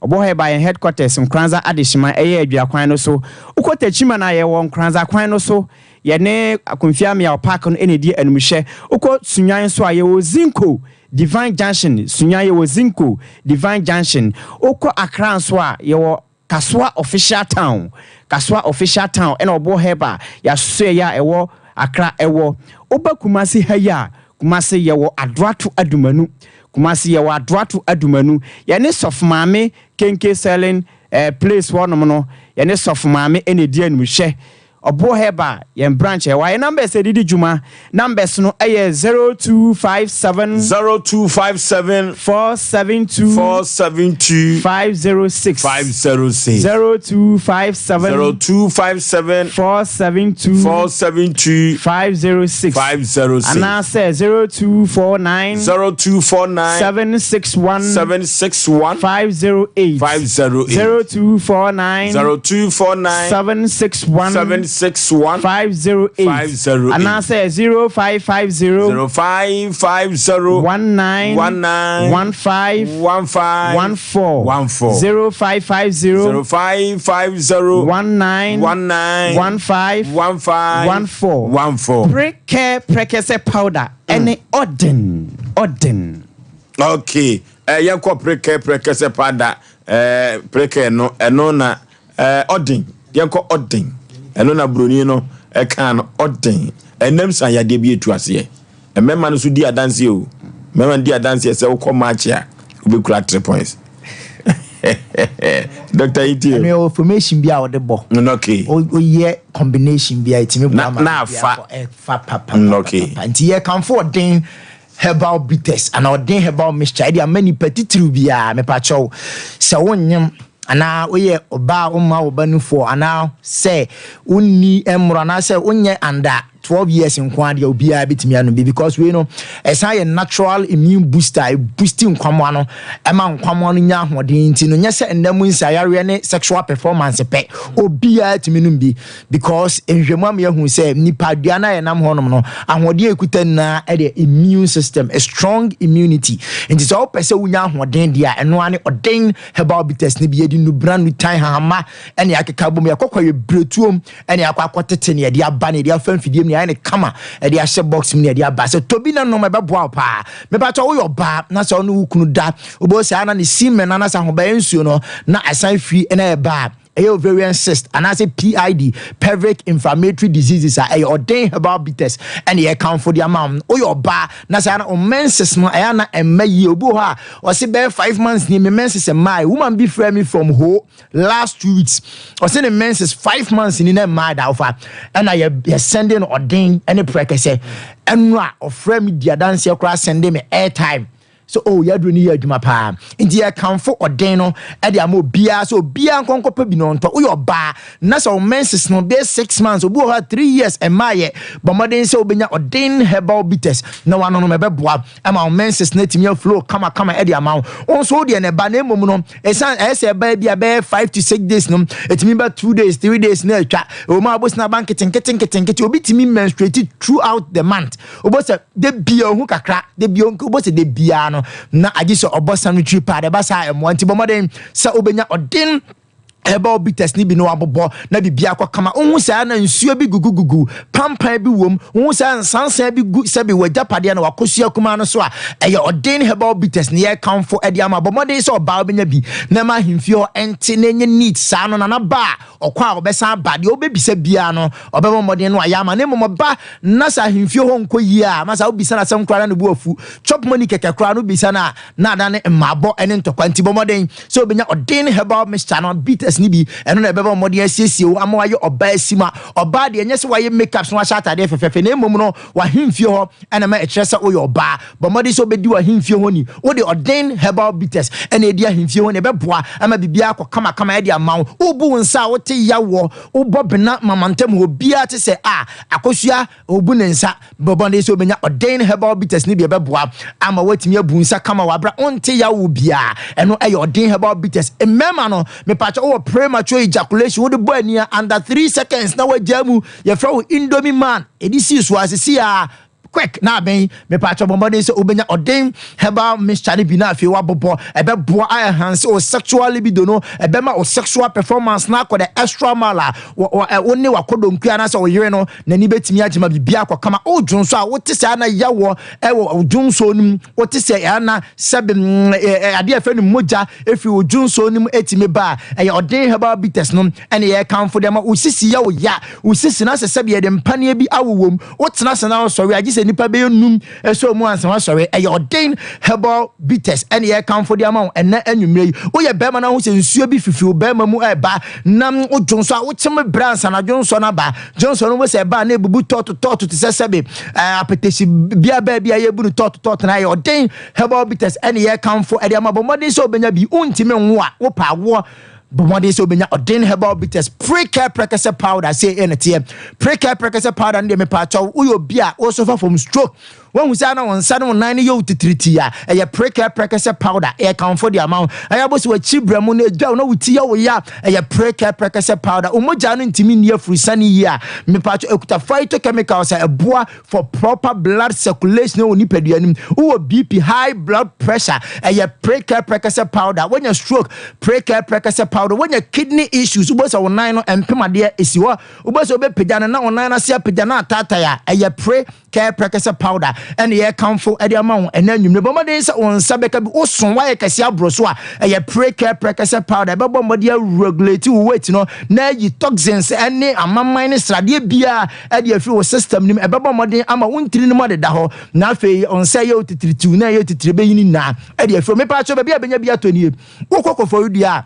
Ɔbɔ Herbal yɛn headquarters Nkoranza Adehyeman ɛyɛ Adwira kwan no so. Wokɔ Techiman a yɛwɔ Nkoranza kwan no so. Yɛne Akomfie Ameyaw Park no na ɛdi animhwɛ. Wokɔ Sunyani nso a yɛwɔ Zinco Divine Junction, Sunyani yɛwɔ Zinco Divine Junction. Wokɔ Accra nso a yɛwɔ Kasoa Official Town, Kasoa Official Town ɛna ɔboɔ Herbal yɛasoɛeɛ a ɛwɔ Accra ɛwɔ. Woba Kumasi ha yi a, Kumasi yɛwɔ Adoato Adumanu, Kumasi yɛwɔ Adoato Adumanu. Yɛne Sɔfo Maame Kenke Selling eh, place hɔnom no, yɛne Sɔfo Maame ɛna ɛdi animhwɛ. Ɔboɔ Herbal, yɛn branch a ɛwɔ ha. Yɛn numbers a yɛde di dwuma, numbers no yɛ 0257. 0257. 472. 472. 506. 506. 0257. 0257. 472. 472. 506. 506. Anaasɛ 0249. 0249. 761. 761. 508. 508. 0249. 0249. 761. 761 508 508 anaasɛ 0550 0550 19 19 15 15 14 14 0550 0550 19 19 15 15 14 14 Prekɛ prɛkɛsɛ powder ɛne ɔden ɔden. Okay, eh, yɛnkɔ prekɛ prɛkɛsɛ powder eh, prekɛ no ɛno na Ɛɛ ɔden, yɛnkɔ ɔden. Ɛno na buroni no ɛkaa no ɔden. Ɛnam san yadeɛ bi etu aseɛ. Mmarima no nso di adanseɛ o. Mmarima no di adanseɛ sɛ wokɔ match a wobɛkura three points. Dr. Itie. Ɛno yɛ formation bi a wɔde bɔ. Okay. Oyɛ combination bi a ɛtumi bɔ ama. Na afa. Ɛfa papa. Okay. Nti yɛ kanfo ɔden herbal bitters anaa ɔden herbal mixture ɛde ama nipa titiriw biara mepakyɛw sɛ wonyem anaa woyɛ ɔbaa a womma wo ba nufoɔ anaa sɛ wonni mmoro anaasɛ wonyɛ under 12 years nko ara deɛ obiara bɛtumi anom bi because wei no ɛsan yɛ natural immune booster ɛboosti nkwamoa no ɛma nkwamoa no nya ahoɔden nti no nyɛ sɛ nna mu nsayareɛ ne sexual performance pɛ obiara tumi nom bi because nhwehwɛmu ama yɛahu sɛ nipadua no a yɛnam hɔnom no ahoɔden a ɛkuta nyinaa ɛdeɛ immune system a strong immunity nti sɛ wopɛ sɛ wonya ahoɔden deɛ a ɛno ara ne ɔden herbal bitters no bi yɛde nnubena nnutan hahama ɛne akeka bom yɛkɔkɔ yɛ biretuom ɛne akɔ akɔtete ne yɛde aba ne yɛde afa mfidie mu ne ayɛ ne kama ɛde ahyɛ box mu ne yɛde aba sɛ tobi na nom ɛbɛboa wo paa mepatɔ woyɛ ɔbaa na sɛ ɔne wo kunu da wobɛhu sɛ ana ne semen anasɛ ahobaeɛ nsuo no na ɛsan firi ɛna ɛba a ɛyɛ ovarian cyst anaasɛ PID, pelvic inflammatory diseases a ɛyɛ ɔden herbal bitters ɛne yɛkamfo de ama wo. Woyɛ ɔbaa na saa na wo menses no ɛyɛ na ɛmma yie. Obi wɔ hɔ a ɔse bɛyɛ 5 months ni me menses mmae. Woman bi frɛ me from Ho last 2 weeks. Ɔse ne menses 5 months ni na mmae da wofa. Ɛna yɛ yɛ sɛnde no ɔden ɛne prɛkɛsɛ. Ɛno a ɔfrɛ me di adanseɛ koraa sɛnde me airtime sɛ oh yɛaduro no yɛ adwuma paa nti yɛkamfo ɔden no de ama obiara sɛ obiara nkɔnkɔpɛ bi na ɔntɔ woyɛ ɔbaa na sɛ wo menses no bɛyɛ 6 months obi wɔ hɔ a 3 years ɛmmaayɛ bɔ mmɔden sɛ wobɛnya ɔden herbal bitters na wanonom ɛbɛboa ama wo menses no atumi aflow kamakama ɛde ama wo wo nso wodeɛ na ɛba na mmom no ɛsiane ɛyɛ sɛ ɛbaa bi a bɛyɛ 5 to 6 days no ɛtumi ba 2 days 3 days na atwa ɛwɔ mu a wobɛsina aba nketenkete nketenkete obi tumi menstruate throughout the month wobɔ sɛ de bia ohu kakra de bia wobɔ sɛ de bia no na agye sɛ ɔbɔ sanitary pad ɛba saa ɛmmoa nti bɔ mmɔden sɛ wobɛnya ɔden herbal bitters ni bi no abobɔ na biribi akɔ kama wohu saa na nsuo bi gugugugu pampan bi wom wohu saa nsansan bi gu sɛbi w'agyapadeɛ na wakɔsua kumaa no so a ɛyɛ ɔden herbal bitters ne yɛkamfo ɛde ama bɔ mmɔden sɛ ɔbaa wobɛnya bi na ma ahemfie hɔ ɛnte na ɛnyɛ neat saa no nana ba a ɔkɔ a ɔbɛsan aba deɛ wobɛbisa biara no ɔbɛbɔ mmɔden no ayɛ ama ne mmom ɔba na sɛ ahemfie hɔ nkɔ yie a ma sɛ wobisa no asɛm koraa na ne bu afu chop money kɛkɛ koraa no bisa no a na ada ne mmaabɔ ne ntɔkwa nti bɔ mmɔden sɛ wobɛnya ɔden herbal mixture no bitters. bitters no bi. Ɛno na ɛbɛbɔ mmɔden asiesie wo ama wayɛ ɔbaa sima. Ɔbaa deɛ, ɛnyɛ sɛ wayɛ makeup so wahyɛ atadeɛ fɛfɛɛfɛ, na mmom no, w'ahemfie hɔ ɛna ma ɛkyerɛ sɛ woyɛ ɔbaa. Bɔ mmɔden sɛ wobɛdi w'ahemfie hɔ ni. Wode Ɔden Herbal Bitters ɛna ɛdi ahemfie hɔ ni, ɛbɛboa ama biribiara akɔ kamakama ɛde ama wo. Wobu wo nsa a wote yaw wɔ, wobɔ bena ma mantam hɔ obiara te sɛ a Akosua ɔbu ne nsa. Bɔ mmɔden sɛ wobɛnya Ɔden Herbal Bitters no bi, ɛbɛboa ama woatumi abu nsa kama wɔ aberɛ a wonte yaw wɔ biara. Ɛno ɛyɛ Ɔden Herbal Bitters. Mmarima no, mepakyɛ wowɔ premature ejaculation, wode bɔ ani a under 3 seconds na woagyaa mu, yɛfrɛ wo Indomie man, ɛde sii so a sisi a quick na abɛn. Mepakyɛ bɔ mmɔden sɛ wobɛnya Ɔden Herbal Mixture no bi na afei woabobɔ. Ɛbɛboa a enhance wo sexual libido no, ɛbɛma wo sexual performance na akɔ the extra mile a wo ne wakɔdɔnkua anaasɛ wo yere no n'ani bɛtumi agye ma biribiara akɔ kama. Wodwo nso a wote sɛ ana yawɔ ɛwɔ dwonso no mu, wote sɛ ana sɛbe adeɛ a ɛfɛ no mogya ɛfiri wo dwonso no mu ɛtumi ba a, ɛyɛ Ɔden Herbal Bitters no ɛne yɛkamfo de ama wo. Sisi yɛ wo ya, wo sisi na sɛ sɛbe yɛde mpaneɛ bi awowɔ mu, wotena ase na wosɔre a gye sɛ nnipa bɛyɛ num ɛsɛ mu ansa wasɔre, ɛyɛ Ɔden Herbal Bitters ɛne yɛkamfo de ama wo ɛnɛ anwummerɛ yi. Woyɛ bɛrima no ho sɛ nsuo bi fifi wo bɛrima mu ɛba na wodwo nso a wokyem berɛ ansa na dwonsɔ no aba, dwonsɔ no wo sɛ ɛba na ɛbubu tɔɔto tɔɔto te sɛ sɛbe apetesi bia baabi a yɛbu no tɔɔto tɔɔto na ɛyɛ Ɔden Herbal Bitters ɛne yɛkamfo ɛde ama. Bɔ mmɔden sɛ wobɛnya bi. Wontumi nwo a wopɛ awoɔ, bɔ mmɔden sɛ wobɛnya Ɔden Herbal Bitters. Precare Prekɛsɛ Powder sɛ ɛna teɛ. Precare Prekɛsɛ Powder no deɛ, mepaakyɛw, woyɛ obi a wosuffer from stroke, wahu sɛ na wo nsa ne wo nan no yɛ wo titiriti a, ɛyɛ Precare Prekɛsɛ Powder ɛyɛ kamfo de ama wo. Ɛyɛ abɔ sɛ wakyi brɛ mu no ɛdwa wo na wo ti yɛ wo ya, ɛyɛ Precare Prekɛsɛ Powder. Wo mogya no ntumi nni afurusane yie a, mepaakyɛw, ɛkuta phytochemicals a ɛboa for proper blood circulation wɔ nipadua no mu. Wowɔ BP, high blood pressure, ɛyɛ Precare Prekɛsɛ Powder. Wonya stroke, Precare Prekɛsɛ Powder. Wonya kidney issues, wobɛsɛ sɛ wo nan no mpem adeɛ ɛsi hɔ, wobɛsɛ wobɛpagya no na wo nan no ase apagya no ataatae a, ɛyɛ Precare Prekɛsɛ Powder ɛne yɛkamfo ɛde ama wo ɛnɛ anwummerɛ. Bɔ mmɔden sɛ wo nsa bɛka bi. Woso woayɛ kɛseɛ aborɔ so a, ɛyɛ Precare Prekɛsɛ Powder. Ɛbɛbɔ mmɔden aregulate wo weight no na ayi toxins ɛne amaman ne sradeɛ biara ɛde afiri wo system no mu. Ɛbɛbɔ mmɔden ama wo ntiri no mu adeda hɔ na afei ɔnsa ɛyɛ wo titiritiw na ɛyɛ titiri bɛyi no nyinaa ɛde afiri. Mepa kyɛw, baabi a bɛnya bi atɔ nie: wokɔ Kɔfɔredua a,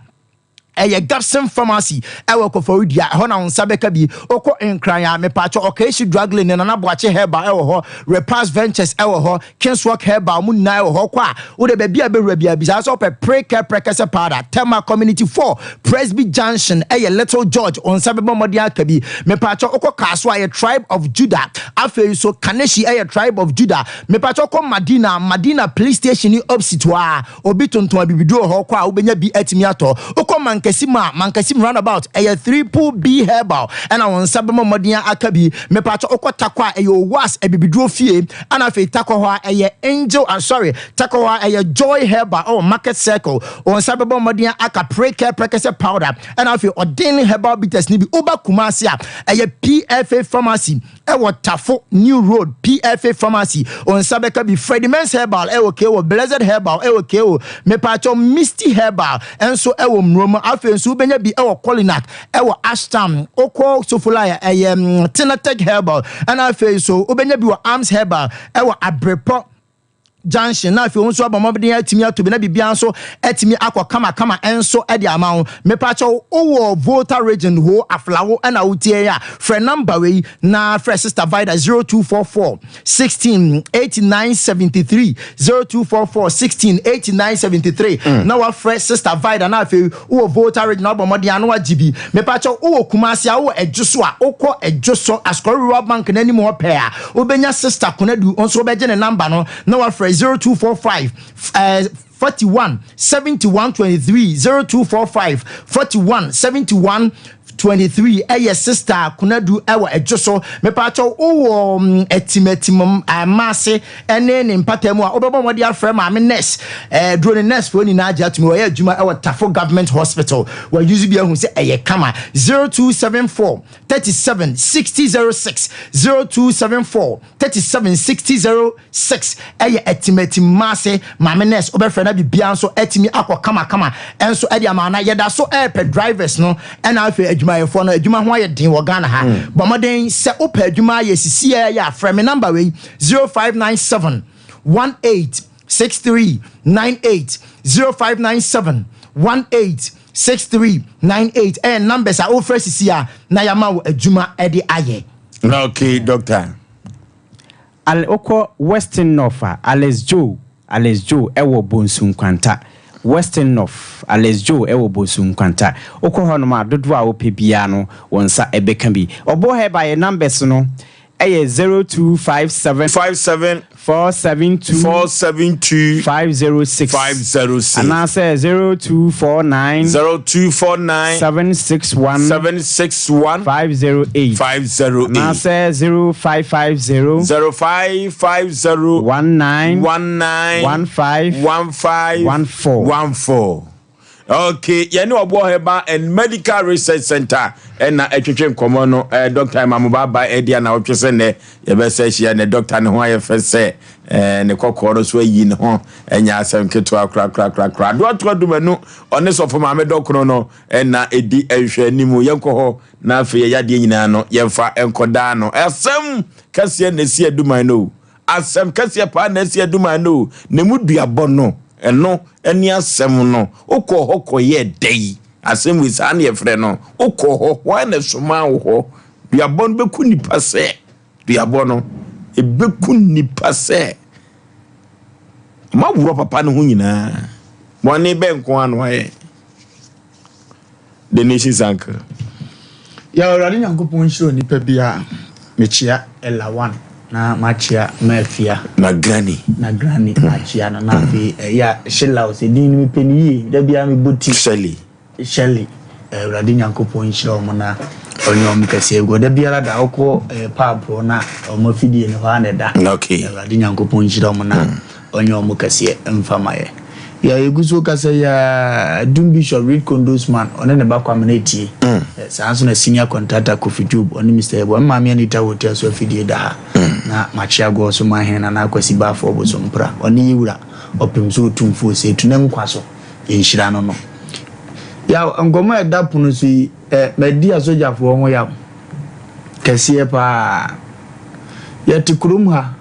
ɛyɛ Gapson Pharmacy ɛwɔ Kɔfɔredua, ɛhɔ na wo nsa bɛka bi. Wokɔ Nkran a, mepaakyɛ, Ɔkaehyi Drug Lane, Nana Boakye Herbal ɛwɔ hɔ, Repass Ventures ɛwɔ hɔ, Kingswalk Herbal mu nyinaa ɛwɔ hɔ. Kɔ a wode baabi a bɛwura bia bisa sɛ wopɛ Precare Prekɛsɛ Powder. Tema Community 4, Presby Junction, ɛyɛ Little George, wo nsa bɛbɔ mmɔden aka bi. Mepaakyɛ, wokɔ Kaaso a, ɛyɛ Tribe of Judah. Afei nso Kaneshi ɛyɛ Tribe of Judah. Mepaakyɛ, wokɔ Madina, Madina Police Station ne opposite hɔ a, obi tontɔn abibiduro wɔ hɔ, kɔ a wobɛnya bi atumi atɔ. Wokɔ Mankasim a, Mankasim Roundabout, ɛyɛ Triple B Herbal ɛna wo nsa bɛbɔ mmɔden aka bi. Mepaakyɛ, wokɔ Takɔ a, ɛyɛ Owas abibiduro fie, ɛna afei Takɔ hɔ a ɛyɛ Angel, ah, sorry, Takɔ hɔ a ɛyɛ Joy Herbal ɛwɔ Market Circle, wo nsa bɛbɔ mmɔden aka Precare Prekɛsɛ Powder ɛna afei Ɔden Herbal Bitters no bi. Woba Kumase a, ɛyɛ PFA Pharmacy ɛwɔ Tafo New Road, PFA Pharmacy, wo nsa bɛka bi. Freddie Mens Herbal ɛwɔ KO, Blessed Herbal ɛwɔ KO, mepaakyɛw, Misty Herbal ɛnso ɛwɔ Mmurom. Afei nso wobɛnya bi ɛwɔ Kolinak ɛwɔ Ashtown. Wokɔ Sofoline ɛyɛ Tinatech Herbal, ɛna afei nso wobɛnya bi wɔ Arms Herbal ɛwɔ Abrepɔ Junction. Na afei wo nso abɔ mmɔden atumi ato bi na biribiara nso atumi akɔ kamakama nso de ama wo. Mepakyɛw, wowɔ Volta Region ho Aflawo ɛna wotie a, frɛ number wei na frɛ Sister Vida, 0244 16 89 73, 0244 16 89 73, na wafrɛ Sister Vida. Na afei wowɔ Volta Region, wabɔ mmɔden ano agye bi. Mepakyɛw, wowɔ Kumasi a, wowɔ Ɛdwo so a, wokɔ Ɛdwo so Asukɔre Rural Bank n'anim hɔ pɛɛ a, wobɛnya Sister Konadu nso, wobɛgye ne number no na wafrɛ 0245 41 71 23, 0245 41 71 23, ɛyɛ Sister Konadu ɛwɔ Ɛdwo so. Mepaakyɛw, wowɔ Atimatim Amaase ɛne ne mpata mu a, wobɛbɔ mmɔden afrɛ maame nurse duro ne nurse foɔ nyinaa agye atumi. Wɔyɛ adwuma ɛwɔ Tafo Government Hospital. Wɔayusu bi ahu sɛ ɛyɛ kama. 0274 37 60 06, 0274 37 60 06, ɛyɛ Atimatim Maase maame nurse. Wobɛfrɛ na biribiara nso atumi akɔ kamakama ɛnso ɛde ama. Na yɛda so ɛɛpɛ drivers no ɛna afei adwumayɛfoɔ no. Adwuma ho ayɛ den wɔ Ghana ha. Bɔ mmɔden sɛ wopɛ adwuma ayɛ sisi ɛyɛ a, frɛ me number wei, 0597 18 63 98, 0597 18. 63 98 ɛyɛ numbers a wofrɛ sisi a na yɛama wo adwuma de ayɛ. Okay, doctor. Ale wokɔ Western North a, Alex Joe, Alex Joe ɛwɔ Bonsu Nkwanta. Western North, Alex Joe ɛwɔ Bonsu Nkwanta. Wokɔ hɔnom a, dodoɔ a wopɛ biara no, wo nsa ɛbɛka bi. Ɔboɔ Herbal yɛ numbers no ɛyɛ 0257. 57. 472. 472. 506. 506. Anaasɛ 0249. 0249. 761. 761. 508. 508. Anaasɛ 0550. 0550. 19. 19. 15. 15. 14. 14. Okay, yɛne ɔboɔ Herbal and Medical Research Center ɛna ɛtwetwe nkɔmmɔ no. Ɛɛ Dr. Imamu Baba ɛdi ana ɔtwe sɛ nɛ yɛbɛsɛ ahyia ne doctor ne ho ayɛ fɛ sɛ ɛɛ ne kɔkɔɔ no so ayi ne ho ɛnyɛ asɛm ketewa korakorakorakora. Adoato Adumanu ɔne sɔfo maame dɔkono no ɛna ɛdi nhwɛ anim. Yɛnkɔ hɔ na afei yɛyɛ adeɛ nyinaa no yɛmfa nkɔdaa no. Asɛm kɛseɛ na ɛsi Aduman no o. Asɛm kɛseɛ paa na asi Aduman no o. Na emu duabɔ no, ɛno ne asɛm no. Wokɔɔ hɔ kɔyɛɛ dɛn? Asɛm wei, saa na yɛfrɛ no. Wokɔɔ hɔ, hwan na ɛsomaa wo hɔ? Duabɔ no bɛku nnipa sɛ. Duabɔ no, ɛbɛku nnipa sɛ. Moaworɔ papa no ho nyinaa. Bɔne bɛn nko ara na wayɛ? The Nation's Uncle. Yɛ Awurade Nyankopɔn nhyira onipa biara. Mekyea Ella One na makyea Mafia. Na Granny. Na Granny makyea no na afei ɛyɛ a Sheila ɔsɛ din no mepɛ no yie da biara mebɔ ti. Shirley. Shirley Awurade Nyankopɔn nhyira wɔn na ɔnyɛ wɔn kɛseɛ because da biara da wokɔ eh, pub hɔ na wɔn afidie no hɔ ara na ɛda. Okay. Awurade Nyankopɔn nhyira wɔn na Ɔnyɛ ɔmo kɛseɛ mfa ma yɛ. Yɛ yɛgu so kasa yi aa Adum Bishop Reed Condos man ɔne ne ba Kwame no etie. Saa nso na Senior Contractor Kofi Job ɔne Mister Yeboah me maame Anita Hotel so afidie da ha. Na Makyea Gɔɔ so Manhene Nana Akwasi Baafoɔ Bosompra ɔne Yewura Ɔpem so Otumfoɔ Osei Tu ne nkwa so yɛnhyira no no. Yaw nkɔmɔ a ɛda pono so yi eh madi asogyafoɔ ho yaw kɛseɛ paa. Yɛte kurom ha.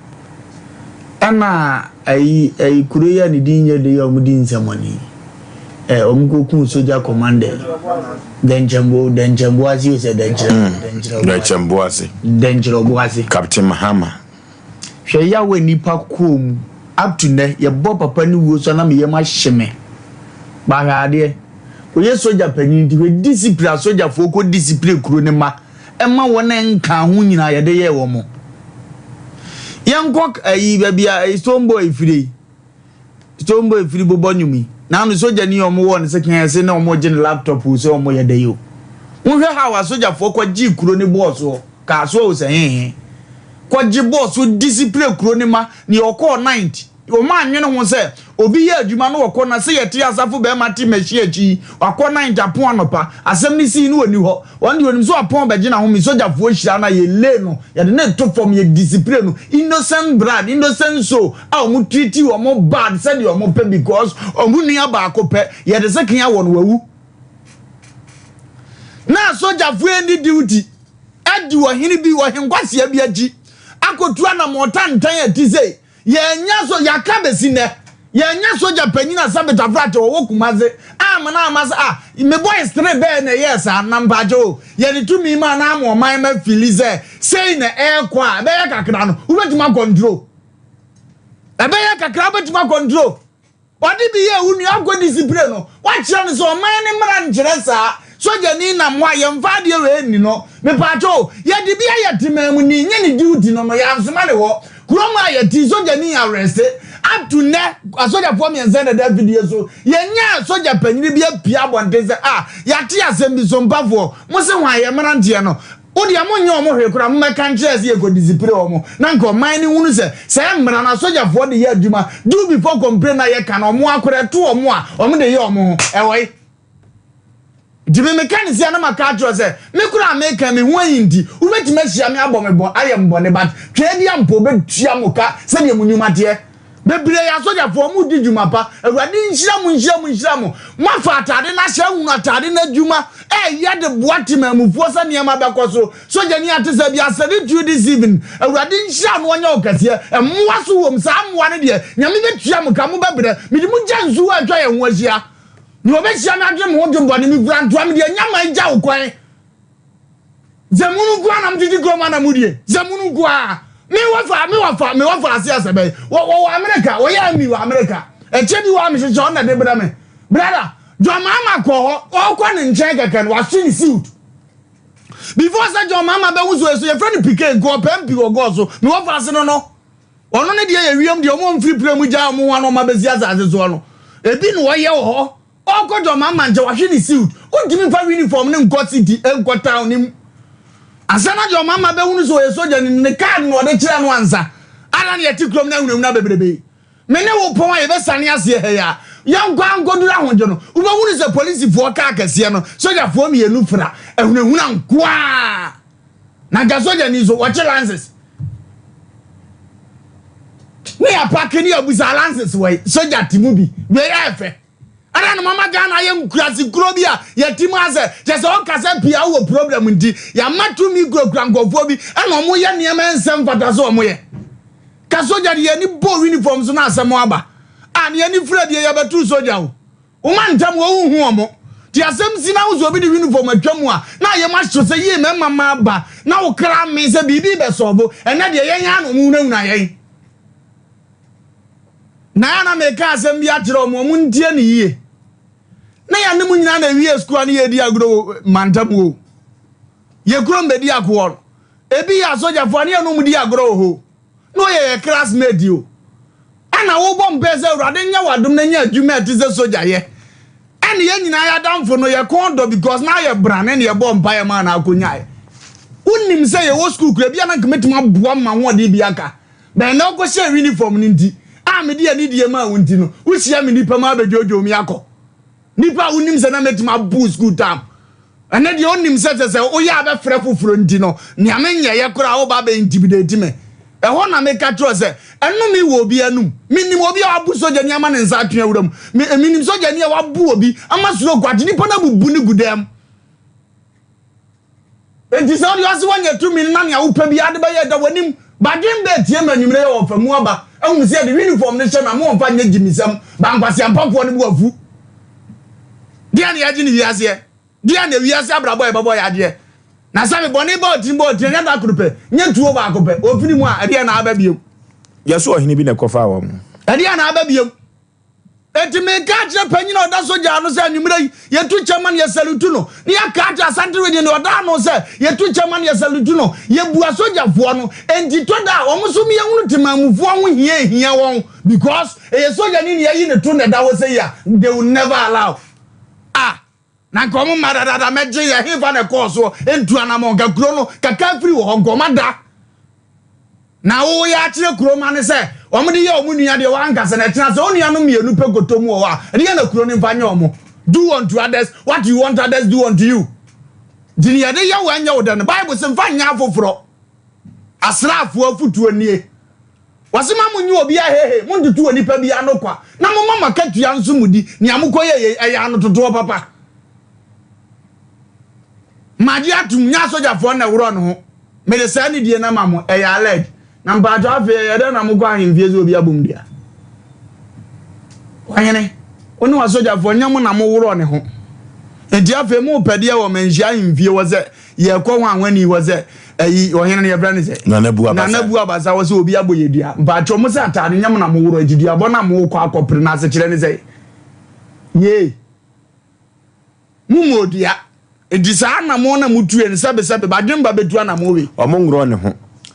Ɛna ayi ayi kuro yi a ne din nyɛ de yi a wɔn di nsɛmɔne yi ɛ wɔn kɔ kun soja commander yi dɛnkyɛnbo dɛnkyɛnbo ase o sɛ dɛnkyerɛ mm. dɛnkyerɛ dɛnkyɛnbo ase dɛnkyerɛ ase Captain Mahama. Hwɛ yaw a nipa kɔɔ mu up to nɛ yɛbɔ papa ne wuo so na me yam ahye me bahwɛ adeɛ oyɛ soja panyin nti hwɛ discipline a sogyafoɔ kɔ discipline kuro ne ma. ɛma wɔn a ɛnkaa ho nyinaa yɛde yɛɛ wɔn. Yɛnkɔ ayi baabi a ayi stone boy firi yi. Stone boy firi bobɔ nnwom yi. Na ano sogyani a wɔn wɔ ne sekan ase na wɔn gye ne laptop sɛ wɔn yɛ dɛ yi o. Wohwɛ how asogyafoɔ kɔgye kuro ne bɔɔl soɔ kaa soɔ o sɛ hehe. Kɔgye bɔɔl so discipline kuro ne ma nea ɔkɔɔ ninth. Wɔannwene ho sɛ obi yɛ adwuma na ɔkɔ na sɛ yɛte asafo barima te machine akyi yi, wakɔ na Japan anɔpa. Asɛm no sii no ɔnni hɔ. Ɔno deɛ ɔnim sɛ wapɔn bɛgye n'ahome. Sogyafoɔ hyira no a yɛ lay no, yɛde no reto fam, yɛ discipline no. Innocent blood, innocent soul a wɔn treat wɔn bad sɛdeɛ wɔn pɛ because wɔn nua baako pɛ, yɛde sekan awɔ no wawu. Na sogyafoɔ nni duty adi ɔhene bi, ɔhenkwasea bi akyi akɔtu anamɔn tantan a ɛte sei. Yɛannya so, yɛaka besi nnɛ, yɛannya sogya panyin a Sabit Afrakye ɔwɔ Kumase ammena amma sɛ ah, me boys tere bɛɛ na ɛyɛɛ saa, na mpakyɛ o, yɛde tumi maa no ama ɔman ma fili sɛ sei na ɛrekɔ a, ɛbɛyɛ kakra no, wobɛtumi akɔntro. Ɛbɛyɛ kakra wobɛtumi akɔntro. Ɔde bi yɛɛ wo nua akɔ disipire no, woakyerɛ no sɛ ɔman no mmara nkyerɛ saa. Sogyani nam hɔ a, yɛmfa adeɛ wei nni no. Mepaakyɛw o, yɛde bi ayɛ temaamuni, nyɛ ne duty no no, yɛansoma ne hɔ. Kurom a yɛte yi, sogyani arreste. Up to nnɛ, asogyafoɔ mmiɛnsa na ɛda afidie so. Yɛnyaa sogya panyini bi apue abɔnten sɛ, ah, yɛate asɛm bi, Sompafoɔ, mose hwan, yɛn mmeranteɛ no. Wo deɛ monyɛ wɔn hwee koraa, mommɛka nkyerɛ sɛ yɛkɔ disipire wɔn, na nka ɔman no nhunu sɛ saa mmara no asogyafoɔ de yɛ adwuma, do before complain no a yɛka no, wɔn akora ɛto wɔn a, wɔn de yɛ wɔn ho, ɛwɔ he? Nti me meka no sia na maka akyerɛ wo sɛ, me koraa a meka me ho ayi nti, wobɛtumi ahyia me abɔ me bɔ, ayɛ me bɔne, but Tweaduampɔ bɛtua mo ka sɛdeɛ mo nnwuma teɛ. Bebree yɛ asogyafoɔ, wɔn redi dwuma pa. Awurade nhyira mo, nhyira mo, nhyira mo. Moafa atade no ahyɛ, ahunu atade no adwuma, ɛreyɛ de boa temanmufoɔ sɛ nneɛma bɛkɔ so. Sogyani a te sɛ bi, I salute you this evening. Awurade nhyira wo na ɔnyɛ wo kɛseɛ. Mmoa so wom, saa mmoa no deɛ, Nyame bɛtua mo ka, mobɛbrɛ. Mede mo gya nsuo a atwa yɛn ho ahyia. Nea ɔbɛhyia me adwene me ho dwembɔne, mefura ntoa, mede anyama agya wo kwan. Zamunu nko ara na motete kurom ana modie? Zamunu nko ara. Me wɔfa, me wɔfa, me wɔfa ase asɛ bɛyi. Wɔ wɔ Amerika, wɔyɛ ami wɔ Amerika. Ɛkyɛ bi wɔ a mehyehyɛ ɔno na de brɛ me. Brother, John Mahama kɔ hɔ, ɔkɔ ne nkyɛn kɛkɛ no, wahye ne suit. Before sɛ John Mahama bɛhu so ɛso, yɛfrɛ no Piquet, nka ɔpɛ MP wɔ gɔɔ so. Me wɔfa ase no no. Ɔno ne deɛ yɛ wiem deɛ, ɔmo mfiri pire mu gyaa ɔmo ho ano ɔmo abɛsi asase soɔ no. Ebi na ɔyɛ wɔ hɔ. Ɔkɔ John Mahama nkyɛn, wahwe ne suit. Wontumi mfa uniform no nkɔ city, nkɔ town no mu. Ansa na John Mahama bɛhunu sɛ ɔyɛ sogyani no, ne card na ɔde kyerɛ no ansa. Ada na yɛte kurom no ahunahuna bebrebe yi. Me ne wo pɔn a yɛbɛsane aseɛ ha yi a, yɛnkɔ ara nkɔduru ahodwo no, wobɛhunu sɛ polisifoɔ kaa kɛseɛ no, sogyafoɔ mmienu fra ahunahuna nko ara. Na nka sogyani nso, wɔkye lances. Ne yɛapake ne yɛabusa lances wɔ yi, sogya te mu bi. Wei ayɛ fɛ. Ɛna no mama Ghana ayɛ nkurase kuro bi a yɛte mu asɛ kyɛ sɛ ɔkasa pii a wowɔ problem nti yɛama tumi kurakura nkurɔfoɔ bi ɛna ɔmo yɛ nneɛma ɛnsɛ mfata sɛ ɔmo yɛ. Ka sogya de yɛni bɔ uniform so na asɛm aba a ne yɛni fira deɛ yɛbɛto sogya o. Woma ntɛm wɔ wohu ɔmo. Ti asɛm si na wo sɛ obi de uniform atwa mu a na ayɛ mu ahyew sɛ yie mɛma ma aba na wo kra me sɛ biribi bɛsɔɔbo ɛnɛ deɛ yɛn ara na ɔmo hunahuna yɛn. Na yɛ a na meka asɛm bi akyerɛ wɔn, wɔn ntie no yie. Na yɛne mo nyinaa na ewie sukuu a ne yɛredi agorɔ wɔ mantam o. Yɛ kurom bɛdi akoɔ no. Ebi yɛ asogyafoɔ a ne yɛne wɔn di agorɔ wɔ hɔ. Na ɔyɛ yɛ classmate o. Ɛna wobɔ mpae sɛ Awurade nyɛ w'adom na nya adwuma a ɛte sɛ sogya yɛ. Ɛne yɛn nyinaa yɛ adamfo no yɛ kɔn dɔ because na ayɛ brane na yɛbɔ mpaeɛ maa no akɔnyae. Wonim sɛ yɛwɔ sukuu kura bi a na nka mɛtumi aboa ma ahoɔden bi aka. Bɛn na wokɔhyɛɛ uniform no nti a mede anidie maa wo nti no, wohyia me nnipa mu abɛdwoodwoo me akɔ? Nnipa a wonim sɛ na mɛtumi abo wo sukuu tam. Ɛnɛ deɛ wonim sɛ sɛ sɛ woyɛ a bɛfrɛ foforɔ nti no, nea menyɛeɛ koraa woba abɛ intimidate me. Ɛhɔ na meka kyerɛ wo sɛ, ɛnome wɔ obi anum. Menim obi a wabo sogyani ama ne nsa atwe awura mu. Me, menim sogyani a wabo obi ama stroke akye nipa no abubu no gu dɛm. Enti sɛ wode ɔse woanya tumi no na nea wopɛ biara de bɛyɛ da w'anim. Badwen bɛ tie ma anwumerɛ yɛ ɔfa mu aba ahunu sɛ yɛde uniform no hyɛ no a mo ɔmfa nyɛ gyimisɛm ba nkwaseampafoɔ no bo afu. Deɛn na yɛgye no wiaseɛ? Deɛn na wiase abrabɔ a yɛbɛbɔ yɛ agyeɛ? Na sɛ me bɔne ba ɔtiri bɔ ɔtiri ɛnyɛ da koro pɛ, nyɛ tuo baako pɛ, ɔfiri mu a ɛdeɛn na aba biom? Yɛso ɔhene bi na ɛkɔfaa wɔn. Ɛdeɛn na aba biom? Enti meka akyerɛ panyin a ɔda sogya ano sɛ anwummerɛ yi yɛtu kyɛ ma no yɛsalutu no, na yɛaka akyerɛ Asante Region deɛ ɔda ano sɛ yɛtu kyɛ ma no yɛsalutu no. Yɛbu asogyafoɔ no, enti tɔ da a wɔn nso yɛhunu temanmufoɔ ho hia ɛhia wɔn because ɛyɛ sogyani na yɛayi ne to na ɛda hɔ sɛ yi a they will never allow. Ah! Na nka wɔn mma dadaada mɛgye yɛ hefa na ɛkɔɔ soɔ ntu anamɔ nka kuro no kakra firi wɔ hɔ nka wɔn ada na woyɛ akyerɛ kuro ma ne sɛ wɔn de yɛ wɔn nua deɛ wɔanka sɛ na ɛkyena sɛ wɔn nuanom mmienu pɛ kɔtɔ mu wɔ hɔ a ɛdeɛ na kuro no mfa nyɛ wɔn. Do unto others what you want others do unto you. Nti ne yɛde yɛ wo ɛnyɛ wo dɛ no Bible sɛ mfa nyɛ afoforɔ. Asraafoɔ afutuo nie. Wɔse ma monye obi ahehe, montoto onipa bi ano kwa, na momma mo akatua nso mo di, nea mokɔyɛeɛ yi, ɛyɛ anototoɔ papa. Magye atom, nyɛ asogyafoɔ na ɛworɔ ne ho. Mede saa nidie no ama mo, ɛyɛ alleged. Na mpaatwɔ afei ɛyɛ dɛn na mokɔ ahemfie sɛ obi abom dua? Ɔhene, wo ne w'asogyafoɔ, nyɛ mo na moworɔ ne ho. Enti afei mopɛ deɛ wɔ manhyia ahemfie hɔ sɛ yɛkɔ hɔ ahwani hɔ sɛ ɛyi ɔhene no yɛfrɛ no sɛ Nana Bu Abasa. Nana Bu Abasa hɔ sɛ obi abɔ yɛ dua. Mpakyɛw mo sɛ ataade nyɛ mo na moworɔ nti duabɔ no a mokɔ akɔpere no asekyerɛ ne sɛ yee mo mu odua. Nti saa anamɔn na motue no sɛbesɛbe badwemba bɛtu anamɔn wei. Ɔmo nworɔ ne ho.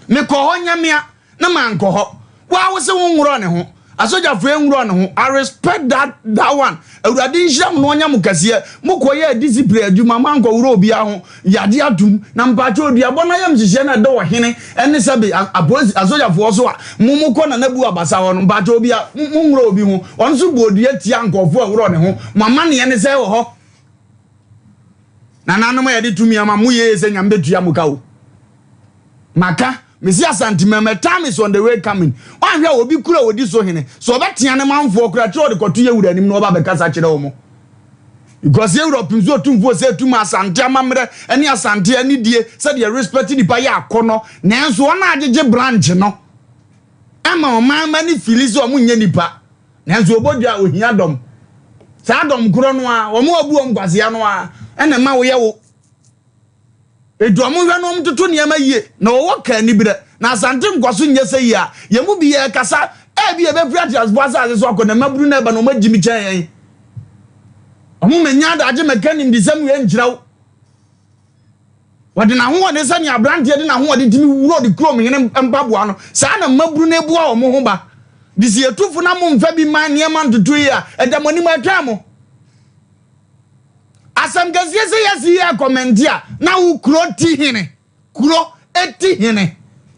Mekɔ hɔ nyamea na mankɔ hɔ. Waa wo se wo nworɔ ne ho. Asogyafoɔ nworɔ ne ho. I respect that that one. Awurade nhyira mo na ɔnyɛ mo kɛseɛ. Mo kɔ yɛɛ discipline adwuma moankɔ worɔ obiara ho. Yagye atom. Na mpakyɛw duabɔ no ayamhyehyeɛ no a ɛda ɔhene ne sɛbe apolisi asogyafoɔ so a mo mo kɔ Nana Bu Abasa hɔ no mpakyɛw obia mo nworɔ obi ho. Ɔno nso bɔɔ dua tia nkurɔfoɔ a ɛworɔ ne ho. Mo amaneɛ ne sɛ wɔ hɔ. Nananom a yɛde tumi ama mo yee sɛ Nyame bɛtua mo ka o. Maka, mesi Asante mɛmɛ, time is on the way coming. Wanhwɛ a obi kura odi so hene, sɛ ɔbɛtea ne manfoɔ kora kyerɛ ɔde kɔto yɛwura anim na ɔba bɛkasa kyerɛ wɔn. Because yɛwura ɔpem so otumfoɔ sɛ etum Asante amammerɛ ne Asante anidie sɛdeɛ respect nipa yɛ akɔnɔ, nanso wɔn a agyegye branch no ama ɔman ma ne fili sɛ wɔn nyɛ nipa. Nanso ɔbɔ dwa a, ɔhia dɔm. Saa dɔm korɔ no ara, wɔn a wɔbu wɔn nkwasea no ara na ɛma woyɛ wo. Enti wɔn nhwɛ na wɔn ntoto nneɛma yie na wɔwɔ ka aniberɛ. Na Asante nkɔso nyɛ sɛ yie a, yɛn mu bi yɛrekasa, ebia yɛbɛfiri ateasefoɔ asase so akɔ na mmabunu no reba na wɔn agyimi kyɛn yɛn. Wɔn mmɛnya adagye mmɛka nimdesɛm wei nkyerɛ wo. Wɔde n'ahoɔden sɛnea aberanteɛ de n'ahoɔden tumi wura ɔde kurom hene mpaboa no, saa na mmabunu no boa wɔn ho ba. De si atufo na momfa bi mma nneɛma ntoto yi a, ɛda mo anim atwɛn mo. Asɛm kɛseɛ sɛ yɛsi yɛ kɔmɛnti a, na wo kuro ti hene. Kuro ti hene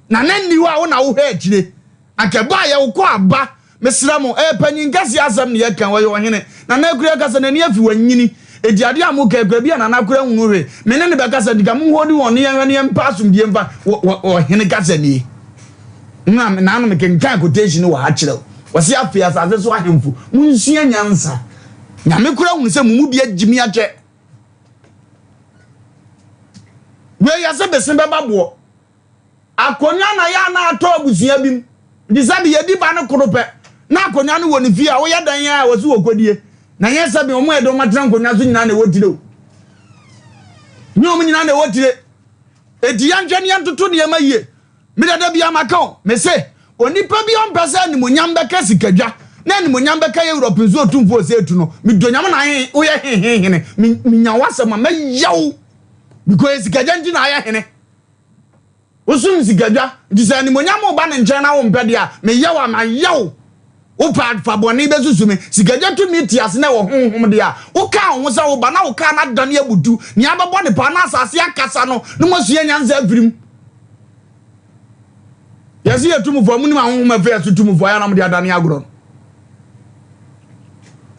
na na nni hɔ a wo na wo hwɛ akyire. Anka ɛbɔ a yɛ wo kɔ aba. Mesrɛ mo, ɛyɛ panyin kɛseɛ asɛm na yɛka, ɔyɛ ɔhene. Nana Akua kasa n'ani afi wanyini. Enti adeɛ a moka yi koraa ebia Nana koraa nhunu hwee. Me ne no bɛkasa nti ka mo hold on ne yɛnhwɛ ne yɛmpɛ asomdwie mfa wɔ wɔ ɔhene kasa nie. Na naano mekenkan quotation no wɔ ha kyerɛ wo. Ɔse afei asase so ahemfo monsua nyansa. Nyame koraa hunu sɛ mo mu bi agyimi akyɛ. Wei yɛ sɛ bese bɛba boɔ. Akonnwa na yɛ a na atɔ abusua bi mu. Nti sɛ bi yɛdi ba no koro pɛ na akonnwa no wɔ ne fie a woyɛ dɛn a wɔsi wɔ kɔdie. Na nyɛ sɛ bi wɔn a yɛde wɔn atena nkonnwa so nyinaa na ɛwɔ tire o. Nyɛ wɔn nyinaa na ɛwɔ tire. Eti yɛnhwɛ ne yɛntoto nneɛma yie. Me dada biara maka o, mese onipa bi a ɔmpɛ sɛ animuonyam bɛka sikadwa na animuonyam bɛka yɛ Europe nso otumfoɔ ɔsɛ etu no, medɔ Nyame na he woyɛ he he hene, me menya w'asɛm a mɛyɛ wo because sikadwa nti na ayɛ hene. Wosom sikadwa nti sɛ animuonyam reba ne nkyɛn na wompɛ deɛ a, meyɛ wo a mayɛ wo. Wopɛ a fa bɔne bɛsusu me. Sikadwa tumi te ase na ɛwɔ honhom deɛ a, wokaa wo ho sɛ woba na wo kaa no adane abutu, nea abɛbɔ ne paa na asase akasa no na moasua nyansa afiri mu. Yɛse yɛ tumfoɔ, monim ahonhom afei ɛso tumfoɔ ayɛ na mode adane agorɔ no.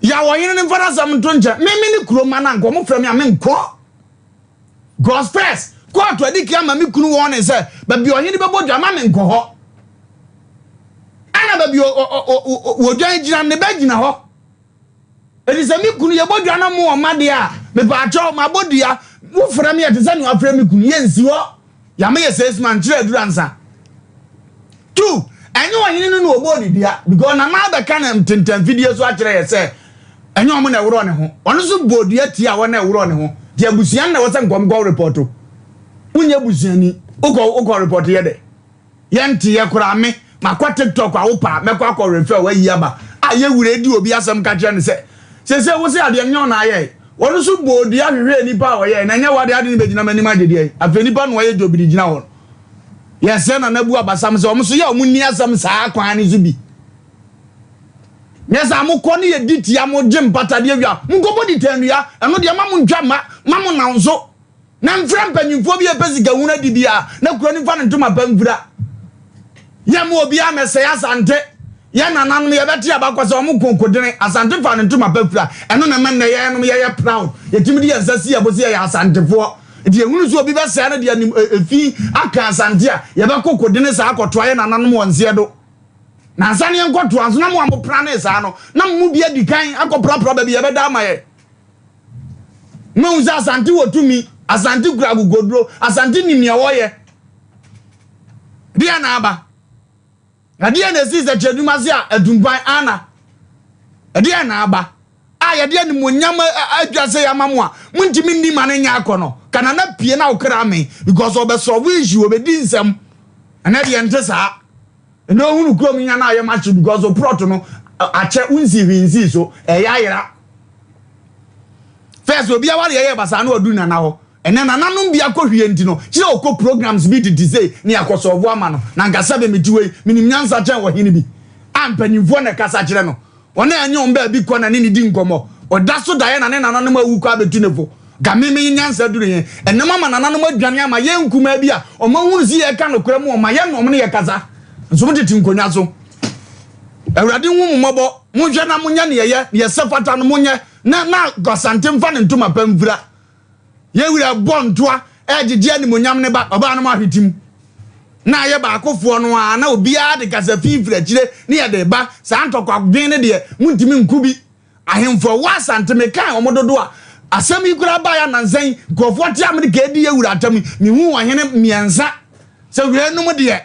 Yaw ɔhene no mfa n'asɛm nto nkyɛn. Me me ne kuro ma no anka wɔfrɛ me a menkɔ. Because first, kóòtù adi kan ama me kunu wɔn sɛ baabi ɔhene bɛbɔ dwa ma menkɔ hɔ. Ɛna baabi wɔdwan gyina ne bɛ gyina hɔ. Enti sɛ me kunu yɛbɔ dua na mo ɔma deɛ a, mepaakyɛw mabɔ dua, wofrɛ me a ɛte sɛ nea wafrɛ me kunu, yɛnsi hɔ. Yame yɛ sales man kyerɛ aduru ansa. Two, ɛnyɛ ɔhene no na ɔbɔɔ ne dua because Nana abɛka no ntentanfidie so akyerɛ yɛ sɛ ɛnyɛ ɔmo na ɛworɔ ne ho. Ɔno nso bɔɔ dua tia wɔn a ɛworɔ ne ho. Nti abusua no na ɛwɔ sɛ nkɔm kɔ repɔto. Wonyɛ busuani, wokɔ wokɔ repɔto yɛ dɛ? Yɛnte yɛ koraa me makɔ tiktok a wopɛ a mɛkɔ akɔ refer wayi aba a yɛ wura edi obi asɛm ka kyerɛ no sɛ sese wo se adeɛ nyɛ ɔna ayɛe ɔno nso bɔɔ dua hwehwɛɛ nipa a ɔyɛe na ɛnyɛ wade ade no bɛgyina m'anim agye deɛ afei nipa no ɔyɛ dwobiri gyina hɔ no yɛsrɛ nana bu abasam sɛ ɔmo so yɛ ɔmo nni asɛm saa kwan no so bi nyɛ sɛ mokɔ ne yɛdi tia mo gye mpatadeɛ wia monkɔbɔ di tɛnnua ɛno deɛ ma mo ntwa ma ma mo nam so Na mfrɛ mpanyimfoɔ bi a ɛpɛ sika hunu adi biara na kuro no mfa ne ntoma pa mfira. Yɛmma obiara mmɛsɛe Asante. Yɛn nananom yɛbɛte abakɔ sɛ wɔn ko kodene. Asante faa ne ntoma pa fira. Ɛno na ɛma nnɛ yɛnom yɛyɛ proud. Yɛtumi de yɛn nsa si yɛn bo sɛ yɛyɛ Asantefoɔ. Nti yɛhunu sɛ obi bɛsɛe no de anim efi aka Asante a, yɛbɛko kodene saa akɔtoa yɛn nananom wɔ nseɛ do. Nansa ne yɛnkɔtoa nso na mo a mopranee saa no, na mo mu bi adi kan akɔprapra baabi yɛbɛda ama yɛn. Moahu sɛ Asante wɔ tumi, Asante kura akokoduro, Asante nim nea wɔyɛ. Deɛ na aba. Na deɛ na ɛsii sɛ kyerɛdwuma ase a atumpan ana. Ɛdeɛ na aba. A yɛde animuonyam adwa sɛ yɛama mo a montumi nni ma no nyɛ akɔ no. Ka nana pie na wokra me because ɔbɛsɔlve issue, ɔbɛdi nsɛm. Ɛnɛ deɛ nte saa. Ɛnɛ ohunu kurom nya na ayɛ mahye because o plot no akyɛ wonsi hwee nsii so ɛyɛ ayera. First obi aware yɛ basaa na wadu nana hɔ. Ɛnɛ nananom bi akɔ hwie nti no kyerɛ ɔkɔ programs bi tete sei ne akɔ sɔɔvo ama no na nka sɛbe mete wei menim nyansa kyɛn ɔhene bi a mpanyinfoɔ na ɛkasa kyerɛ no. Wɔn a ɛnyɛ wɔn baabi kɔ na ne ne di nkɔmmɔ. Ɔda so daeɛ na ne nananom awu kɔ abɛtu ne fo. Ka me me nyansa duru he? Ɛnam ama nananom adwane ama yɛn nkumaa bi a wɔahunu se yɛreka nokorɛ mu wɔn ma yɛne wɔn ne yɛkasa. Nso motete nkonnwa so. Awurade nhu mo mmɔbɔ. Monhwɛ na monyɛ nea ɛyɛ, nea ɛsɛ fata no monyɛ, na na Asante mfa ne ntoma pa mfira. Yɛn wura bɔ ntoa regyegye animuonyam ne ba ɔbaa no mu ahwete mu. Na ayɛ baakofoɔ no ara na obiara de kasa fi firi akyire ne yɛde ba. Saa ntɔkwadwen no deɛ montumi nko bi. Ahemfo a ɛwɔ Asante mekan wɔn dodo a asɛm yi koraa baeɛ anansa yi nkurɔfoɔ te Amerika redi yɛn wura atam yi mehuu ɔhene mmiɛnsa sɛ weinom deɛ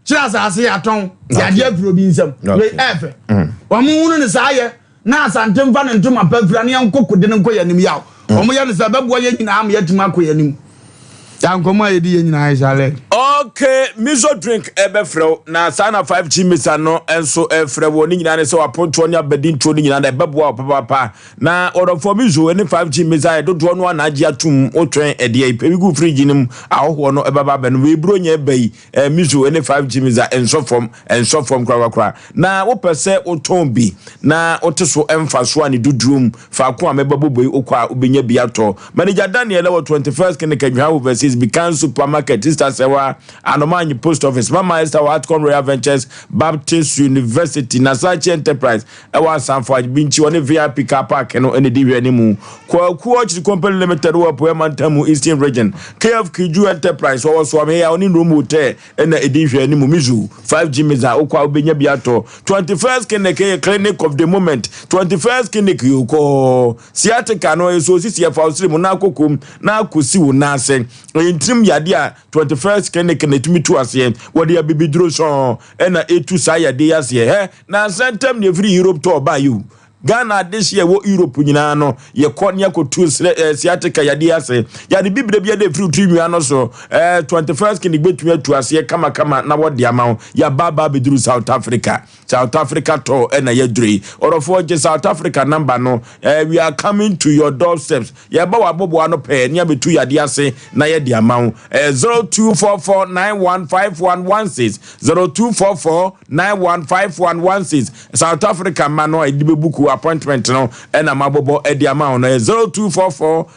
kyerɛ asase yɛatɔn yɛagye afiri obi nsam wei ɛɛfɛ mm. wɔn hunu ne saa yɛ. Na Asante mfa ne ntoma pa mfira na yɛnkɔ kode no nkɔ yɛn anim yaw. Wɔn yɛ no sɛ ɛbɛboa yɛn nyinaa ama yɛatumi akɔ yɛn anim. Yaa nkɔmmɔ a yɛdi yɛn nyinaa yɛ Charlotte. Ok, Miso drink ɛbɛfrɛ wo na saa na 5G misa no nso ɛfrɛ wo. Ne nyinaa ne sɛ w'apontoɔ ne abadintoɔ no nyinaa na ɛbɛboa wo papaapa. Na ɔdɔfoɔ Miso ne 5G misa yɛ dodoɔ no a na agye atom wotwɛn ɛdeɛ yi pɛ bi gu fridge no mu ahɔhoɔ no ɛbɛba abɛnom. Wei buronya ɛba yi Eh, miso ne 5G misa ɛnsɔ fam, ɛnsɔ fam korakora. Na wopɛ sɛ wotɔn bi na wote so mfaso a ne dodoɔ mu faako a mɛba bobɔ yi wokɔ a wobɛnya bi atɔ. Manager Daniel wɔ 21st Clinic Adwuma Overseas Bikan Supermarket, Sister Sɛwa, Anomanyi Post Office, Mama Esther wɔ Atcon Royal Ventures, Baptist University, Nasachi Enterprise ɛwɔ Asanfo Abinkyi ɔne VIP Car Park no na ɛdi hwɛ ne mu. Kwaku Orchard Company Limited wɔ Apueɛ Mantam mu Eastern Region. KF Kiju Enterprise wɔwɔ Soamheya ɔne Nrom Hotel na ɛdi hwɛ ne mu. Mizu 5G Miza wokɔ a wobɛnya bi atɔ. 21st Clinic yɛ clinic of the moment. 21st Clinic yɛ okɔɔ. Sciatica no ɛyɛ sɛ osisi ɛfa wo sere mu na akɔkom na akɔsi wo nan ase. Ɛyɛ ntirim yadeɛ a 21st Clinic na ɛtumi tu aseɛ. Wɔde abibiduro sɔn ɛna ɛtu saa yadeɛ yi aseɛ. Hɛ! Nansa ntam na yɛfiri Europe tɔɔ baeɛ o. Ghana adehye a ɛwɔ Europe nyinaa no, yɛkɔ ne yɛkɔtu serɛ eh, sciatica yadeɛ ase. Yade bibire bi de ɛfiri tiri nwia no so. Eh, 21st clinic bɛtumi atu aseɛ kamakama na wɔde ama wo. Yɛaba aba abɛduru South Africa. South Africa tɔɔ ɛna yɛaduru yi. Ɔdɔfoɔ gye South Africa number no. Eh, we are coming to your doorsteps. Yɛba w'aboboa no pɛɛ ne abɛtu yadeɛ ase na yɛde ama wo. Ɛyɛ 0244915116, 0244915116. South Africa mma no a yɛde bɛbuku appointment no ɛna mabobɔ de ama wo no. Ɛyɛ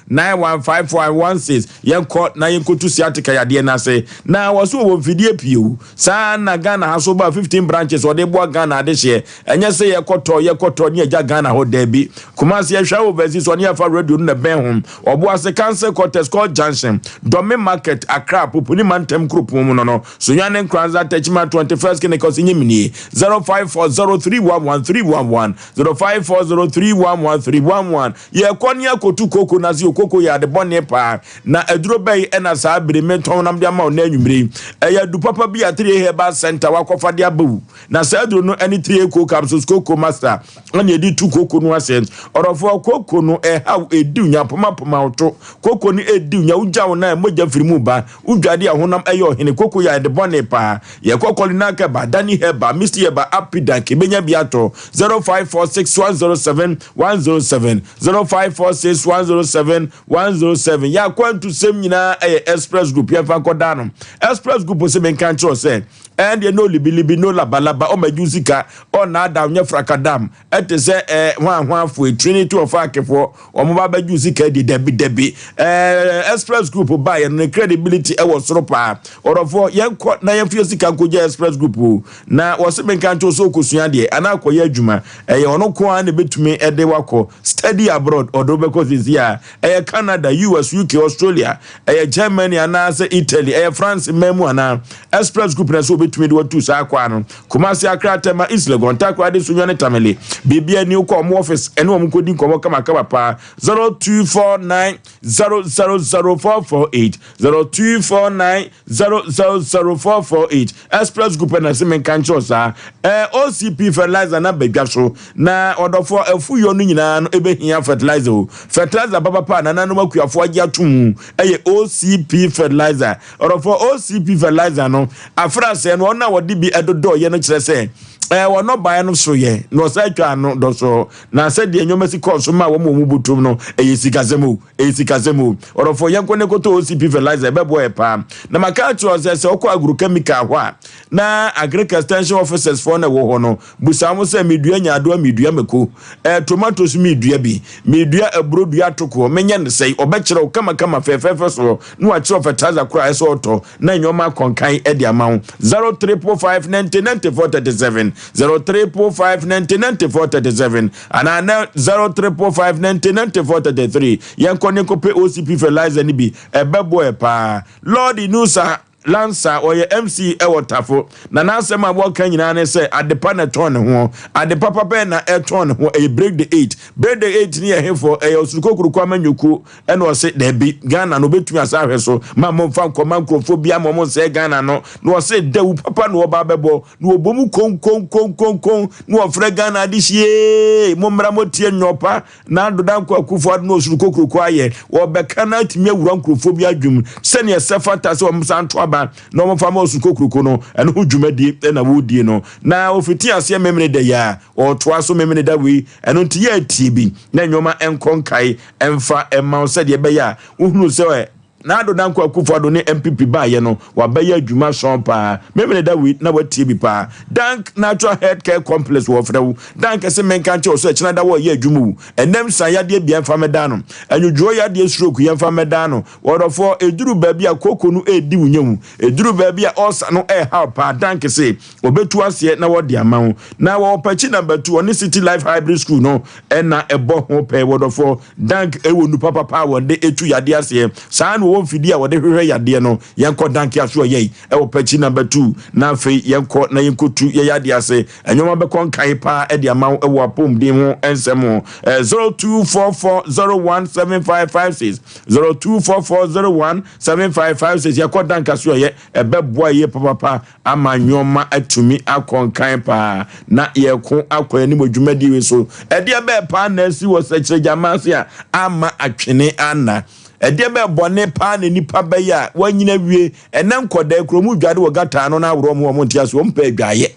0244915116. Yɛnkɔ na yɛnkɔtu sciatica yadeɛ no ase. Na wɔ so wɔwɔ mfidie pii o. Saa na Ghana ha so ba 15 branches wɔde boa Ghana adehyeɛ. Ɛnyɛ sɛ yɛkɔtɔ yɛkɔtɔ ne agya Ghana hɔ daabi. Kumasi ɛhwɛ overseas ɔne afa radio no na ɛbɛn ho. Ɔboase Council Quarters Court Junction, Dome Market, Accra, Pupuni Mantam Kuropɔn mu no no. Sunyani Nkoranza Techiman 21st Clinic ɔse nye menie 0540311311 0540311311 Yɛkɔ ne akɔtu koko no ase o koko yɛ ade bɔne paa. Na aduro bɛn na saa bere metɔn nam de ama wo nnɛ anwummere yi? Ɛyɛ adu papa bi a 3A Herbal Center wakɔfa de aba wo. Na saa aduro no ne 3A Cold Capsules, Cocoa Master, ɛna yɛde tu koko no ase. Ɔdɔfoɔ, koko no ɛhaw, ɛdi wo nya, pomapoma wo to. Koko no ɛdi wo nya, wogya wo nan a mogya firi mu ba. Wodwade a honam ɛyɛ ɔhene. Koko yɛ ade bɔne paa. Yɛkɔ Kolinak Herbal, Dani Herbal, Misty Herbal, Apidank, yɛbɛnya bi atɔ. 0546 107 107, 0546 107 107 yɛ akwantusɛm nyinaa ɛyɛ express group yɛmfa nkɔdaa no express group sɛ menka nkyerɛ sɛ ɛndeɛ no libilibi no labalaba ɔma gye sika ɔnaadaa nyɛ frakadam ɛte sɛ ɛɛ hwanhwanfoɔ trinity of akefoɔ wɔn ba bɛgye sika di dabi dabi ɛɛ express group ba yɛn no credibility ɛwɔ soro paa ɔdɔfoɔ yɛnkɔ na yɛmfa sika nkɔgya express group o na wɔsɛ menka nkyerɛ sɛ ɔkɔsua deɛ anaa akɔyɛ adwuma ɛyɛ ɔno ko ara na ɛbɛtumi ɛde wakɔ Study abroad, ɔde wo bɛkɔ seesei a, ɛyɛ Canada, US, UK, Australia, ɛyɛ Germany anaasɛ Italy, ɛyɛ France mman mu anaa. Express Group na ɛsɛ wɔbɛtumi de watu saa kwaa no. Kumasi, Accra, Tema, East Legon, Takoradi, Sunyani ne Tamale. Biribiara ni wokɔ wɔn office ɛne wɔn kɔdi nkɔmmɔ kamakama paa. 0249 000448 0249 000448 Express Group na ɛsɛ menka nkyerɛ saa. Ɛɛ OCP fertilizer na badwa so na ɔdɔfoɔ afuyɔ no nyinaa no ɛbɛhia fertilizer o. Fertilizer papapa a nananom akuafoɔ agye ato mu ɛyɛ OCP fertilizer. Ɔdɔfoɔ OCP fertilizer no afrasɛɛ no wɔn a wɔde bi ɛdodɔɔyɛ no kyerɛ sɛ ɛɛ wɔn nnɔbaeɛ no so yɛ na ɔsan atwa ano dɔsɔɔ na sɛdeɛ nneɛma si kɔɔ so ma wɔn wɔn butum no ɛyɛ sikasɛm o. Ɛyɛ sikasɛm o. Ɔdɔfoɔ, yɛnkɔ ne kɔtɔ OCP fertilizer, ɛbɛboa yɛ paa. Na maka akyerɛ wo sɛ, sɛ wokɔ agrochemical hɔ a, na agric extension officers foɔ na ɛwɔ hɔ no, busa wɔn sɛ, medua nyaadoa, medua mako, eh, tomatoes medua bi, medua aburo, dua atokoɔ, menyɛ no sɛi? Ɔbɛkyerɛ wo kamakama fɛfɛɛfɛ soɔ, na wakyerɛ wo fertilizer koraa a ɛsɛ ɔtɔ, na nneɛma akɔnkan de ama wo. 0345 90 94 37, 0345 90 94 37. Anaa na 0345 90 94 33. Yɛnkɔ ne nkɔpɛ OCP fertilizer no bi, ɛbɛboa yɛ paa. Lord Inusa. Lansa, ɔyɛ MC wɔ Tafo, na n'asɛm a wɔka nyinaa ne sɛ adepa na ɛtɔn ne ho. Ade papa bɛn na ɛtɔn ne ho? Ɛyɛ Break the Eight. Break the Eight no yɛ hefoɔ? Ɛyɛ Osurukokuroko amanyɔkuo. Ɛna ɔse daabi, Ghana no obɛtumi asa ahwɛ so ma momfa nkɔma nkurɔfoɔ bi ama ɔmo nsɛe Ghana no. Na ɔse dawu papa na ɔba abɛbɔ, na ɔbɔ mu konkonkonkonkon, na ɔfrɛ Ghana adehyeɛ, mommra motie nnwɔpa Na Addo Dankwa Akufo Addo ne Osuru Kokroko ayɛ wɔbɛka na atumi awura nkurɔfoɔ bi adwene mu sɛdeɛ ɛsɛ fata sɛ wɔsan to aba na wɔmfa ma Osuru Kokroko no, ɛno ho dwumadie na wɔredie no. Na ɔfiti aseɛ Memeneda yi a, ɔretoa so Memeneda wei, ɛno nti yɛ atie bi na nneɛma nkɔ nkae mfa mma wo sɛdeɛ ɛbɛyɛ a wohunu sɛ Na Addo Dankwa Akufo Addo ne NPP baayɛ no wabɛyɛ adwuma sɔn paa. Memene da wei na watie bi paa. Dank Natural Health Care Complex wɔfrɛ wo. Dank se menka nkyerɛ wo sɛ kyena da wɔɔyɛ adwuma o. Ɛnɛ nsa yadeɛ bia mfa mɛdan no. Anwodwoɔ yadeɛ stroke yɛmfa mɛdan no. Ɔdɔfoɔ ɛduru baabi a koko no ɛɛdi wo nyawu. Ɛduru baabi a ulcer no ɛɛhaw paa. Dank se ɔbɛtu aseɛ na wɔde ama wo. Na wɔwɔ Pakyi number 2 ɔne City Life Hybrid School no ɛna ɛbɔ ho pɛɛ. Wɔdɔfoɔ Dank wɔ nnupa papa a wɔde tu yadeɛ aseɛ. Saa ara na wɔwɔ mfidie a wɔde hwehwɛ yadeɛ no. Yɛnkɔ Dank asoɛyɛi wɔ Pakyi number 2 na afei yɛnkɔ na yɛnkɔtu yɛ yadeɛ ase. Nnoɔma bɛkɔ nkan paa de ama wo wɔ apɔmuden ho nsɛm ho. 0244017556 0244017556 Yɛkɔ Dank asoɛyɛ, ɛbɛboa yie papapa ama nnoɔma atumi akɔ nkan paa na yɛko akɔ anim wɔ dwumadie wei so. Ɛdeɛ bɛɛ paa na asi wɔ sɛkyerɛgyama ase a amma atwene anna? Ɛdeɛ bɛɛ bɔne paa na nipa bɛyɛ a wanyini awie? Ɛnɛ nkɔdaa kuro mu dware wɔ gata ano na aworɔ wɔn wɔn nte ase wɔn pɛ adwaeɛ.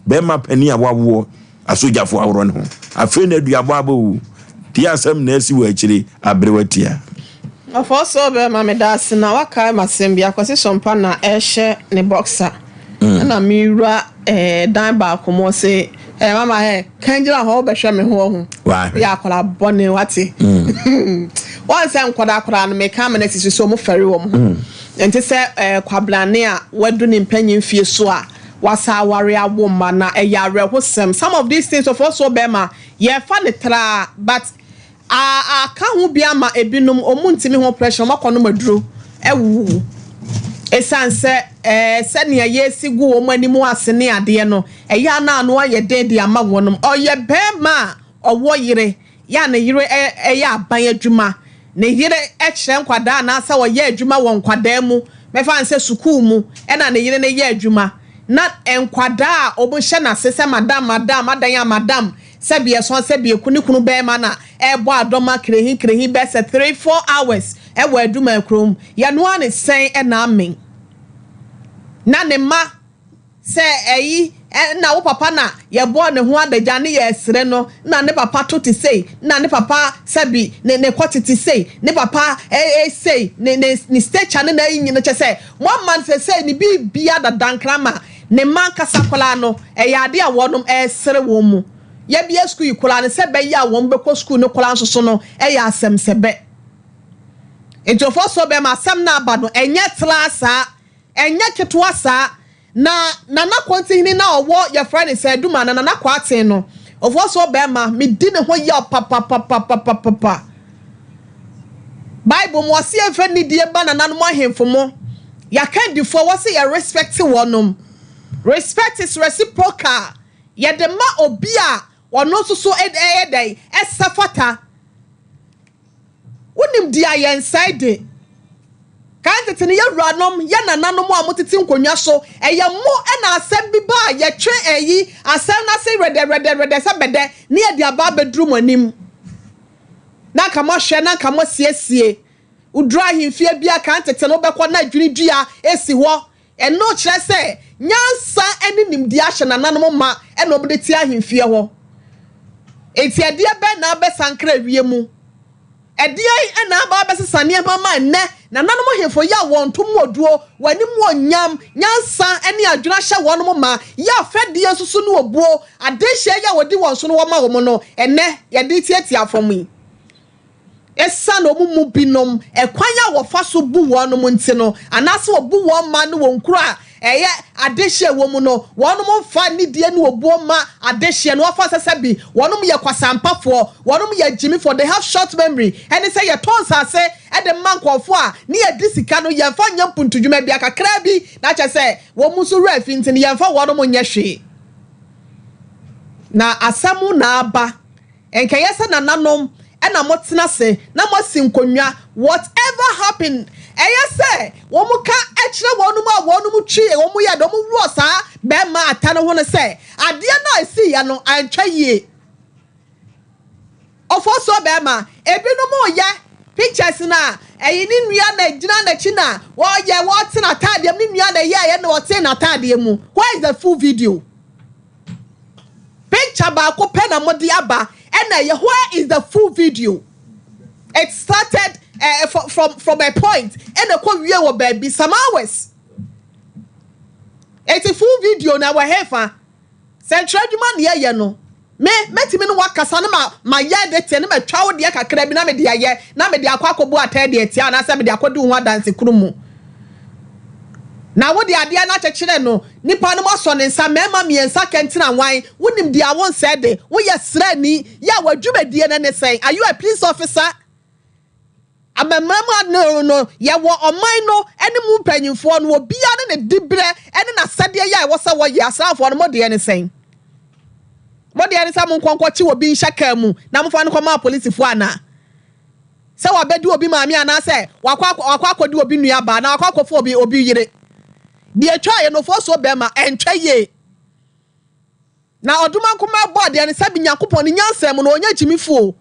Bɛrima panin a wawoɔ asogyafo aworɔ ne ho. Afei na aduabɔ aba o. Deɛ asɛm na asi wɔ akyire aberewa tia. Ɔfɔsɔɔ bɛɛma medaase na wakae masɛm bi akwasi sɔmpa na ɛhyɛ ne boxer ɛna mewura ɛɛ dan baako mu ɔse ɛɛ mama hɛ kan gyina hɔ wobɛhwɛ me ho ɔho yɛ akwadaa bɔne wate wɔn sɛ nkwadaa koraa no meka ama no asi so sɛ ɔmo fɛre wɔn ho nte sɛ ɛɛ kwabrane a wadu ne mpanyin fie so a wasa aware awo mma na ɛyɛ awerɛhosɛm some of these things ɔfɔsɔɔ bɛɛma yɛfa ne traa but A aka ho bi ama ebinom ɔmu ntumi ho pressure ɔmo akɔ nom aduro awuwu ɛsiane sɛ ɛɛ sɛnea yɛsi gu wɔn anim ase ne adeɛ no ɛyɛ a na ano ayɛ den de ama wɔnom. Ɔyɛ bɛɛma a ɔwɔ yere yɛ a ne yere ɛyɛ aban adwuma ne yere kyerɛ nkwadaa anaasɛ ɔyɛ adwuma wɔ nkwadaa mu mɛfa no sɛ sukuu mu ɛna ne yere no yɛ adwuma na nkwadaa a wɔhyɛ n'ase sɛ madam madam adan a madam Sɛbi ɛsɔn sɛbi eku ne kunu bɛɛma na ɛɛbɔ adɔma kirehi kirehi bɛsɛ three four hours ɛwɔ aduma kurom yɛnoa ne sɛn ɛna amen na ne mma sɛ ɛyi ɛna wo papa na yɛbɔɔ ne ho adagya ne yɛɛsrɛ no na ne papa to te sei na ne papa sɛbi ne ne kɔte te sei ne papa ɛɛ sei ne ne ne stature ne na ɛyi nyina kyɛ sɛ mo ama no sɛ sei ne biribiara dada nkrama Ne mma ankasa koraa no, ɛyɛ ade a wɔnom resere wɔn mu. Yɛbea sukuu yi koraa no, sɛ ɛbɛyɛ a wɔn bɛkɔ sukuu no koraa nso so no, ɛyɛ asɛmsɛbɛ. Nti ɔfɔsoɔ bɛrima, asɛm no aba no, ɛnyɛ traa saa, ɛnyɛ ketewa saa. Na Nana Kontihene no a ɔwɔ, yɛfrɛ no sɛ Adum anaa Nana Kwarteng no, ɔfɔsoɔ bɛrima, medi ne ho yaw papapapapapa. Bible mu ɔse yɛmfa nidie mma nananom ahemfo mo, yɛakandifoɔ wɔse yɛ respect wɔnom. Respect is reciprocal, yɛde ma obi a ɔno nso so ɛyɛ dɛn ɛsɛ fata. Wonim deɛ yɛnsɛe de. Kan tete no yɛ wuranom, yɛ nananom a motete nkonnwa so, ɛyɛ mo na asɛm bi ba a yɛtwe ɛyi asɛm no ase wrɛdɛwrɛdɛwrɛdɛ sɛ bɛdɛ ne yɛde aba abɛduru mo anim. Na anka moahwɛ, na anka moasiesie. Woduru ahemfie bi a, kan tete no wobɛkɔ na adwini dua si hɔ. Ɛno kyerɛ sɛ nyansa ne nimdeɛ ahyɛ nananom ma na wɔde te ahemfie hɔ. Enti ɛdeɛ bɛn na abɛsankra wiem? Ɛdeɛn na aba abɛsesa nneɛma ma ɛnnɛ nananom hemfo yɛ a wɔn to mu oduo, wɔn animuonyam, nyansa ne adwene ahyɛ wɔn ma, yɛ afɛdeɛ nso so ne obuo, adehyeɛ yi a wɔdi wɔn so no wɔma wɔn no, ɛnnɛ yɛde retiatia fam yi? Esiane wɔn mu binom kwan a wɔfa so bu wɔnom nti no, anaasɛ wɔbu wɔn man ne wɔn nkuro a ɛyɛ adehyeɛ wɔ mu no, wɔnom mfa nidie ne obuo mma adehyeɛ no, wɔfa sɛ sɛbi wɔnom yɛ kwasampafoɔ, wɔnom yɛ agyimifoɔ, they have short memory, ɛne sɛ yɛtɔn nsase de ma nkurɔfoɔ a ne yɛdi sika no yɛmfa nyɛ mpuntudwuma bia kakraa bi na kyɛ sɛ wɔn nso werɛ afi nti no yɛmfa wɔnom nyɛ hwee. Na asɛm na aba. Nkɛyɛ sɛ nananom na motena ase na moasi nkonnwa, what ever happen, ɛyɛ sɛ wɔn ka kyerɛ wɔnom a wɔnom twi wɔn yɛ de wɔn worɔ saa bɛɛma ata no ho no sɛ adeɛ no a ɛsiiɛ no antwa yie. Ɔfɔsuo bɛɛma, ebinom reyɛ pictures no a ɛyi ne nua na gyina n'akyi na wɔyɛ wɔte n'ataadeɛ mu, ne nua na ɛyɛɛyɛ na ɔte n'ataadeɛ mu, where is the full video? Picture baako pɛ na mode aba ɛna ɛyɛ where is the full video? It started uh, from, from, from a point ɛna ɛkɔ wie wɔ baabi some hours. Eti full video na ɛwɔ hefa? Sɛnkyerɛ adwuma na yɛyɛ no. Me mɛtumi ne wakasa ne ma ma yɛ de te ne ma twa wo deɛ kakra bi na mede ayɛ na mede akɔ akɔbu atɛn deɛ tia anaasɛ mede akɔdi wo ho adanse koro mu. Na wode adeɛ no akyekyere no, nipa no asɔ ne nsa, mmarima mmiɛnsa kɛntena wan, wonim deɛ wonsɛ de, woyɛ sraani, yɛ a w'adwumadie no ne sɛn, are you a police officer? Amammerɛ mu ano no, yɛwɔ ɔman no ne mu mpanyinfoɔ no, obiara ne ne diberɛ ne n'asɛdeɛ yɛ a ɛwɔ sɛ wɔyɛ, asraafoɔ no mo deɛ ne sɛn? Mo deɛ ne sɛ monkɔ nkɔkye obi nhyɛ kaa mu na momfa no nkɔma apolisifoɔ anaa? Sɛ wabɛdi obi maame anaasɛ wakɔ wakɔ akɔdi obi nua baa anaa wakɔ akɔfa obi obi yere. Deɛ ɛtwa yɛ no fosuo bɛrima ɛntwa yie. Na ɔdomankoma bɔ adeɛ no sɛbi Nyankopɔn ne nyansa mu no ɔnyɛ gyimifoɔ.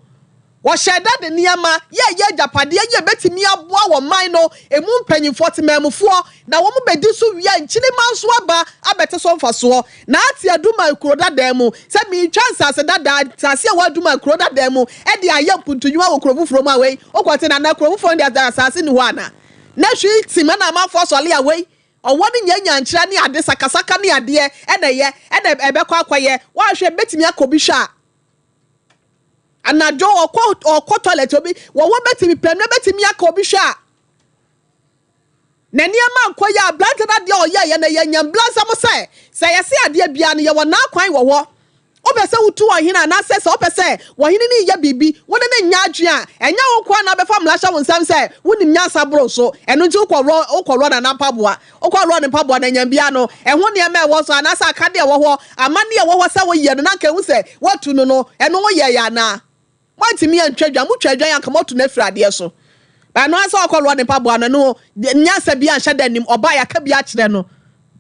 Wɔhyɛɛ da de nneɛma yɛ ɛyɛ agyapadeɛ yɛ ɛbɛtumi aboa wɔ man no ɛmu mpanyinfoɔ temaamufoɔ na wɔn bɛdi so wie a nkyirimma nso aba abɛte so mfasoɔ. Na ate Aduman kuro dadaa mu sɛ meretwa nsase dadaa, nsase a ɛwɔ Aduman kuro dadaa mu de ayɛ mpuntunwuma wɔ kuro foforɔ mu a wei wokɔte no anaa kuro foforɔ no deɛ asase nni hɔ anaa? Na hwee tim ɛna amanfoɔ sɔle a wei ɔwɔ no nyɛ nyankyerɛ ne ade sakasaka ne adeɛ ɛna ɛyɛ ɛna ɛbɛkɔ akɔyɛ woanhwɛ bɛtumi akɔ bi hwɛ a anadwo ɔkɔ ɔkɔ toilet obi wɔwɔ bɛtumi pɛmɛ bɛtumi akɔ obi hwɛ a Na nneɛma ankɔ yie a, aberante no adeɛ a ɔyɛeɛ no, ɛyɛ nyamblansɛm sɛ, sɛ yɛse adeɛ biara no, yɛwɔ n'akwan wɔ hɔ. Wopɛ sɛ wotu ɔhene anaasɛ sɛ wopɛ sɛ ɔhene no yɛ biribi, wo ne no nyɛ adwene a, ɛnyɛ wo nko ara na wobɛfa mmara ahyɛ wo nsam sɛ wonim nyansa boro so. Ɛno nti wokɔworɔ wokɔworɔ Nana mpaboa. Wokɔworɔ ne mpaboa no, anyam biara no, ɛho nneɛma a ɛwɔ so anaasɛ akadeɛ a ɛwɔ hɔ, amanneɛ a ɛwɔ hɔ sɛ woyɛ no na anka ɛhu sɛ woatu no no, ɛno woyɛeɛ anaa? Moantumi antwa dwan, motwaa dwan a anka moatu no afiri adeɛ so. But ɛno ara sɛ ɔkɔworɔ ne mpaboa no, ɛno nyansa biara nhyɛ da nnim, ɔbaa yɛaka bi akyerɛ no.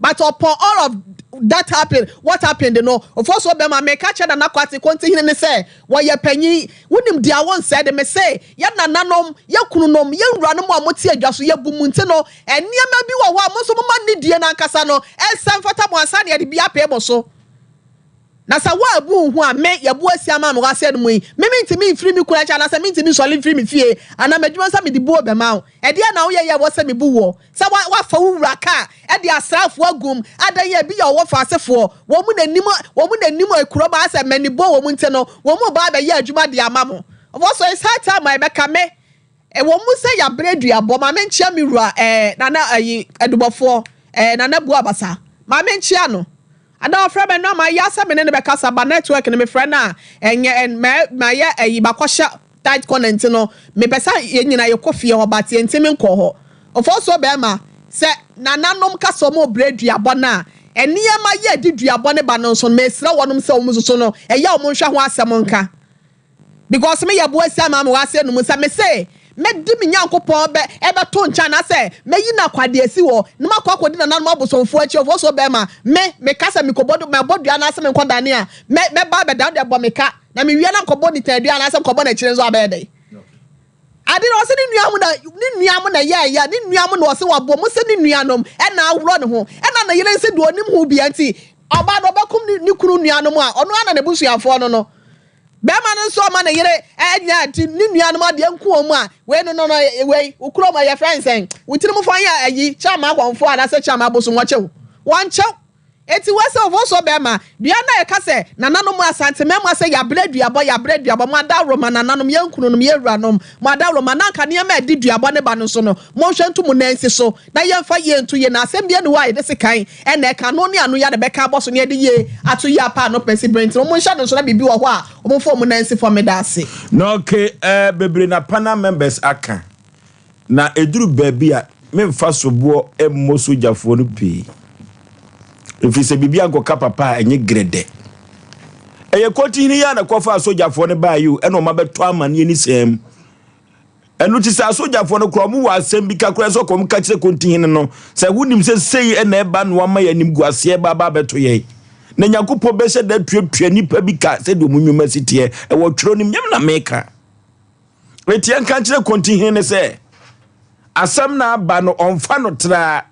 But upon all of that happen, what happened no, Ofosuo bɛma meka kyerɛ Nana Kwate Kontihene ne sɛ, wɔyɛ panyin, wonim deɛ wonsɛ de, mese yɛ nananom, yɛ kununom, yɛ nwuranom a mote adwa so, yɛbu mo nti no, nneɛma bi wɔ hɔ a mo nso moma nidie no ankasa no ɛnsɛ mfata mo ansa na yɛde bi apee mo so. Na sɛ woabu wo ho a, me, yɛabu asi ama me wɔ asɛe no mu yi, me mentumi mfiri me kunu akyi anaasɛ mentumi nsɔre mfiri me fie anaa m'adwuma mu sɛ mede buo bɛma wo. Ɛdeɛn na woyɛ yɛ a ɛwɔ sɛ mebu woɔ? Sɛ wa, woafa wo wura kaa de asraafoɔ agu mu, adɛn yɛ ebi yɛ ɔwɔ faasefoɔ, wɔn na nim, wɔn na nim kurom ha sɛ mmanibɔ wɔn nti no, wɔn reba abɛyɛ adwuma de ama mo. Wɔ so it's high time a yɛbɛka me, ɛwɔ mu sɛ yɛabrɛ duabɔ, ma menkyea me wura, ɛɛ, Nana, ayi, adubɔfoɔ, ɛɛ, Nana Buabasa, ma menkyea no. Ada ɔfrɛ me no a mayɛ sɛ me ne no bɛkasa but network no mefrɛ no a ɛnyɛ ɛn mɛ mayɛ ayi makɔhyɛ tight corner nti no mepɛ sɛ yɛn nyinaa yɛkɔ fie hɔ but yɛntumi nkɔ hɔ. Ofosuo bɛɛma sɛ nananom ka sɛ wɔn rebrɛ duabɔ no a nneɛma yɛ ɛde duabɔ no ba no nso no mesrɛ wɔnom sɛ wɔn nso so no ɛyɛ wɔn nhwɛ ho asɛm nka. Because me yɛ boa sia maa me wɔ aseɛ no mu sɛ me se mɛdi me Nyankopɔn bɛ ɛbɛto nkyɛn anaasɛ mɛyi no akwadeɛ asi hɔ na makɔ akɔdi nananom abosomfoɔ akyi ɔfoɔ so bɛɛma me meka sɛ mekɔbɔ mɛbɔ dua anaasɛ menkɔ dane a mɛ mɛba abɛda wode bɔ me ka na mewie na mekɔbɔ nitan dua anaasɛ mekɔbɔ n'akyire nso abɛyɛ dɛn ade na ɔse ne nua mo na ne nua mo na yɛɛyɛ ne nua mo na ɔse wabɔ mo sɛ ne nuanom ɛna aworɔ ne ho ɛna ne yere nse deɛ ɔnim ho bia nti ɔbaa no ɔbɛkum ne kunu nuanom a ɔno ara na n'abusuafoɔ no no Bɛrima no nso ɔma ne yere nya nti ne nuanom adeɛ nko wɔn mu a, wei no no no wei wo kurom yɛfrɛ no sɛn? Wo tirim fɔ yɛ ayi kyɛ ama akɔmfoɔ anaasɛ kyɛ ama abosom wɔkyɛw wɔnkyɛw. Eti wei sɛ ɔfo so bɛrima dua no a yɛka sɛ nananom Asante mmarima sɛ yɛabrɛ duabɔ yɛabrɛ duabɔ mo adaworoma nananom yɛn kununom yɛn wuranom mo adaworoma na anka nneɛma a ɛde duabɔ ne ba no nso no monhwɛ nto mo nan nsi so na yɛmfa yie nto yie na asɛm biara nni hɔ a yɛde sekan na ɛka ano ne ano yi a na ɛbɛka abɔ so na yɛde yie ato yie apa ano pɛsi bere nti no wɔnhyɛ no nso na biribi wɔ hɔ a wɔmfa wɔn nan nsi fam meda ase. Na okay eh, bebree na panel members aka. Na ɛduru baabi a, memfa soboɔ mmɔ sogyafoɔ no pii. Ɛfiri sɛ biribi ankɔka papa a, ɛnyɛ grɛdɛ. Ɛyɛ Kotihene yi a na kɔfaa sogyafoɔ no baeɛ o, ɛna ɔma bɛtɔ amaneɛ ne saa mu. Ɛno nti sɛ asogyafoɔ no koraa wɔn wɔ asɛm bi ka koraa sɛ ɔkɔm ka kyerɛ Kontihene no sɛ wonim sɛ sei ɛna ɛba no ama yɛn animguaseɛ ba aba abɛto yɛn. Na Nyankopɔn bɛhyɛ da tuatua nnipa bi ka sɛdeɛ wɔn nnwuma si teɛ. Ɛwɔ twerɛ no mu, nyɛ me na meka. Enti yɛnka nkyerɛ Kontihene no sɛ asɛm no aba no ɔmfa no traa.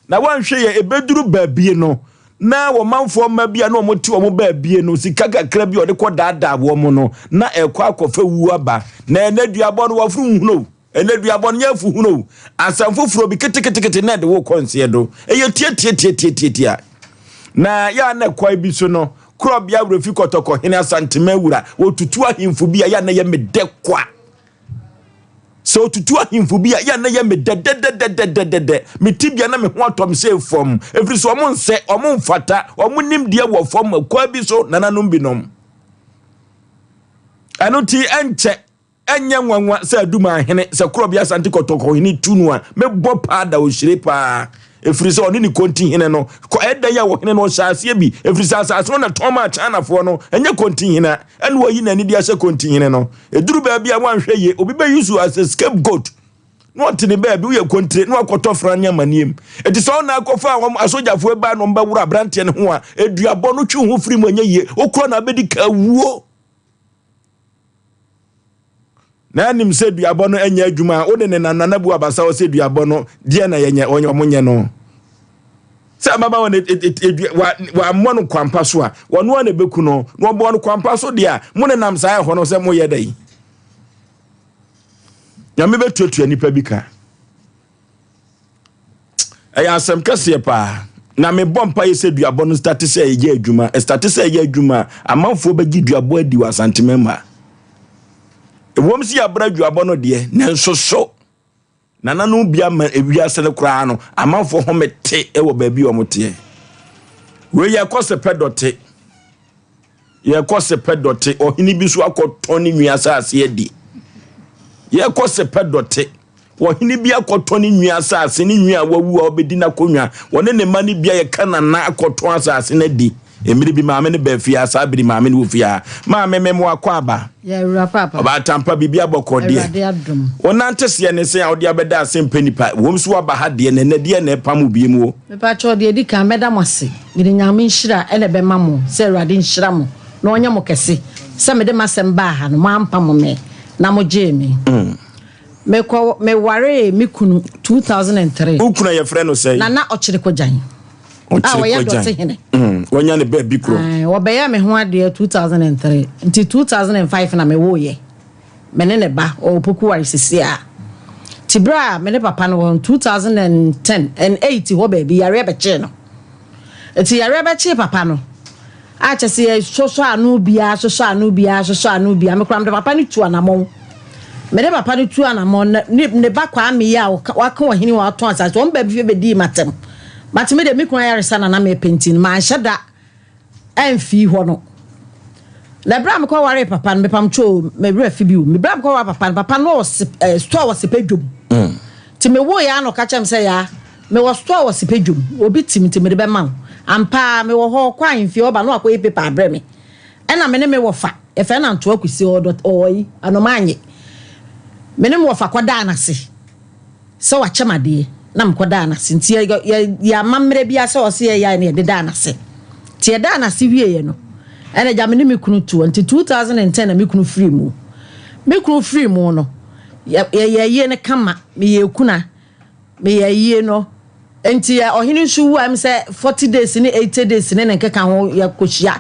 Na wɔanhwɛ yɛ ɛbɛduru baabie no, na wɔmanfoɔ mma bi a na wɔte wɔn baabie no, sika kakra bi a wɔde kɔ daadaa wɔn no, na ɛkɔ akɔfa wuo aba. Na ɛnɛ duabɔ no wɔforo nhunu o, ɛnɛ duabɔ no nyɛ afu hunu o, asɛm foforɔ bi ketekete na ɛde wo kɔ nseɛ do. Ɛyɛ tiatiatiatiatiatia. Na yɛ a na ɛkwae bi so no, Korɔbea Werɛfi Kɔtɔkɔ Hene Asantema Awura, wɔtutu ahemfo bi a yɛ a na ɛyɛ me dɛ kwa. Sɛ otutu ahemfo bi a, yɛ a na ɛyɛ me dɛdɛdɛdɛdɛdɛdɛ. Me tibea na me ho atɔ me sɛ fam, ɛfiri sɛ wɔn nsɛ, wɔn mfata, wɔn nimdeɛ wɔ fam ɛkwan bi so, nananom binom. Ɛno nti ɛnkyɛ, ɛnyɛ nwanwa sɛ Adumaa hene, sɛ Korɔbea Asante Kɔtɔkɔ hene tu no a, mebɔ paa da ohyire paa. Ɛfiri sɛ ɔne ne konti hene no, kɔ ɛdɛn a ɔhene no ɔhyɛ aseɛ bi, ɛfiri sɛ asase no na tɔn maa Chinafoɔ no, ɛnyɛ konti hene a, ɛna wayi n'ani de ahyɛ konti hene no. Ɛduru baabi a woanhwɛ yie, obi bɛ use you as a scapegoat na ɔte ne baabi, woyɛ kontire na wakɔtɔ fra ne amanneɛm. Ɛti sɛ ɔna akɔfa wɔn asogyafoɔ baa na wɔn bɛworo aberanteɛ no ho a, aduabɔ no twe ho firi mu ɛnyɛ yie, wokora na abɛdi ka wuo. Na anim sɛ duabɔ no nyɛ adwuma a, wode ne nam nana bu abasa hɔ sɛ duabɔ no deɛ na yɛnyɛ wɔn nyɛ no. Sɛ ababaawa no wammɔ no kwampa so a, wɔn a na ɛbɛku no, na wɔbɔ no kwampa so deɛ a, mo ne nam saa ɛhɔ no sɛ moyɛ dɛn? Nyame bɛtuatua nipa bi ka. Ɛyɛ asɛm kɛseɛ paa. Na mebɔ mpaeɛ sɛ duabɔ no starte sɛ ɛyɛ adwuma. Ɛstarte sɛ ɛyɛ adwuma a, amanfoɔ bɛgye duabɔ adi wɔ Asanteman mu ha. Ɛwom sɛ yɛabra duabɔ no deɛ, nanso so nananom bi ama ewiase no koraa no, amanfoɔ home te wɔ baabi a wɔteɛ. Wei yɛkɔ sɛpɛ dɔte. Yɛkɔ sepɛ dɔte, ɔhene bi so akɔtɔn ne nwi asase adi. Yɛkɔ sepɛ dɔte, ɔhene bi akɔtɔn ne nwi asase, ne nwi a wawu a ɔbɛdi n'akonnwa. Wɔne ne mma no bi a yɛka nana akɔtɔn asase no adi. Mmere bi maame no baa fie ha, saa bere maame no wɔ fie ha. Maame me mo akɔ aba. Yɛ awura paapa. Ɔbaatampa biribi abɔkɔ deɛ. Awurade adom. Wonante seɛ ne sɛn a wode abɛda ase mpɛ nipa. Wom so waba ha deɛ na ɛnɛ deɛ na ɛpam wo biem o. Mepakyɛw deɛ edi kan mɛda mo ase. Mede Nyame nhyira na ɛbɛma mo, sɛ Awurade nhyira mo na ɔnyɛ mo kɛse, sɛ mede m'asɛm baa ha no, moampamo me na mogyee me. Mekɔ, mewaree me kunu 2003. Wo kunu a yɛfrɛ no sɛn? Nana Ɔkyere Kogyan, a Ɔkyere ɔyɛ Kogyan. Dɔte hene. Wanya ne baabi korɔ. Ae, wɔbɛyɛɛ me ho adeɛ 2003, nti 2005 na mewoeɛ. Me ne ne ba, ɔwɔ Pokuware seesei a. Nti berɛ a me ne papa no wɔ hɔ no, 2010 and 8 hɔ baabi, yareɛ bɛkyee no. Nti yareɛ bɛkyee papa no, a kyɛ sɛ yɛsosɔ ano biara, sosɔ ano biara, sosɔ ano biara. Me koraa mede papa no tu anamɔn. Mede papa no tu anamɔn, na ne, ne ba Kwame yi a ɔka, waka ɔhene a watɔn asase, wɔn baabi fie bɛdii m'atɛm. But me deɛ me kunu ayaresa na na mepɛ nti no, manhyɛ da amfii hɔ no. Na berɛ a mekɔwaree papa no, mepamkyɛ o, me werɛ afi bi o. Berɛ a mekɔwaree papa no, papa no wɔ se, eh, store wɔ Sepɛ dwom. Mm. Nti mewoo yaa na ɔka kyerɛ me sɛ yaa, mewɔ store wɔ Sepɛ dwom, obi tim nti mede bɛma wo. Ampa ara, mewɔ hɔ, ɔkɔ ahemfie ɔba na wakɔyi paper abrɛ me. Ɛna me ne me wɔfa, yɛfrɛ no Antoa Kwesi, ɔwɔ ɔwɔ yi, Anomaanye. Me ne me wɔfa kɔdaa no ase. Sɛ wakyɛ me adeɛ na mekɔ daa no ase nti yɛ yɛ yɛ amammerɛ biara sɛ ɔse yɛ yɛ na yɛde daa no ase nti yɛdaa no ase wieɛ no ɛna gya me ne me kunu toɔ nti 2010 na me kunu firi mu me kunu firi mu no yɛ yɛ yie no kama meyɛ kuna meyɛ yie no nti yɛ ɔhene nso wu a ɛm sɛ 40 days ne 80 days ne ne nkeka ho yɛkɔhyia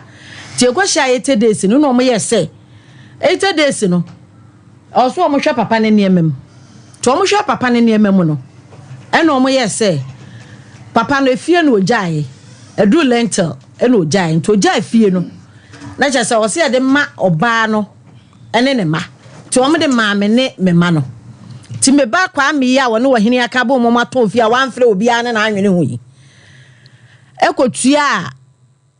nti yɛkɔhyia 80 days no na ɔmo yɛ sɛ 80 days no Ɔwɔ sɛ wɔhwɛ papa no nneɛma mu. Nti wɔhwɛ papa no nneɛma mu no, ɛna wɔyɛɛ sɛ papa no efie na ogyaeɛ. Ɛduru lentil ɛna ogyaeɛ. Nti ogyae fie no, na kyerɛ sɛ ɔsɛ yɛde ma ɔbaa no ne ne mma. Nti wɔde maa me ne me mma no. Nti me ba Kwame yi a wɔne ɔhene aka abom wɔn atɔn fie a wɔamfrɛ obiara ne n'anwene ho yi, ɛkɔtuaa.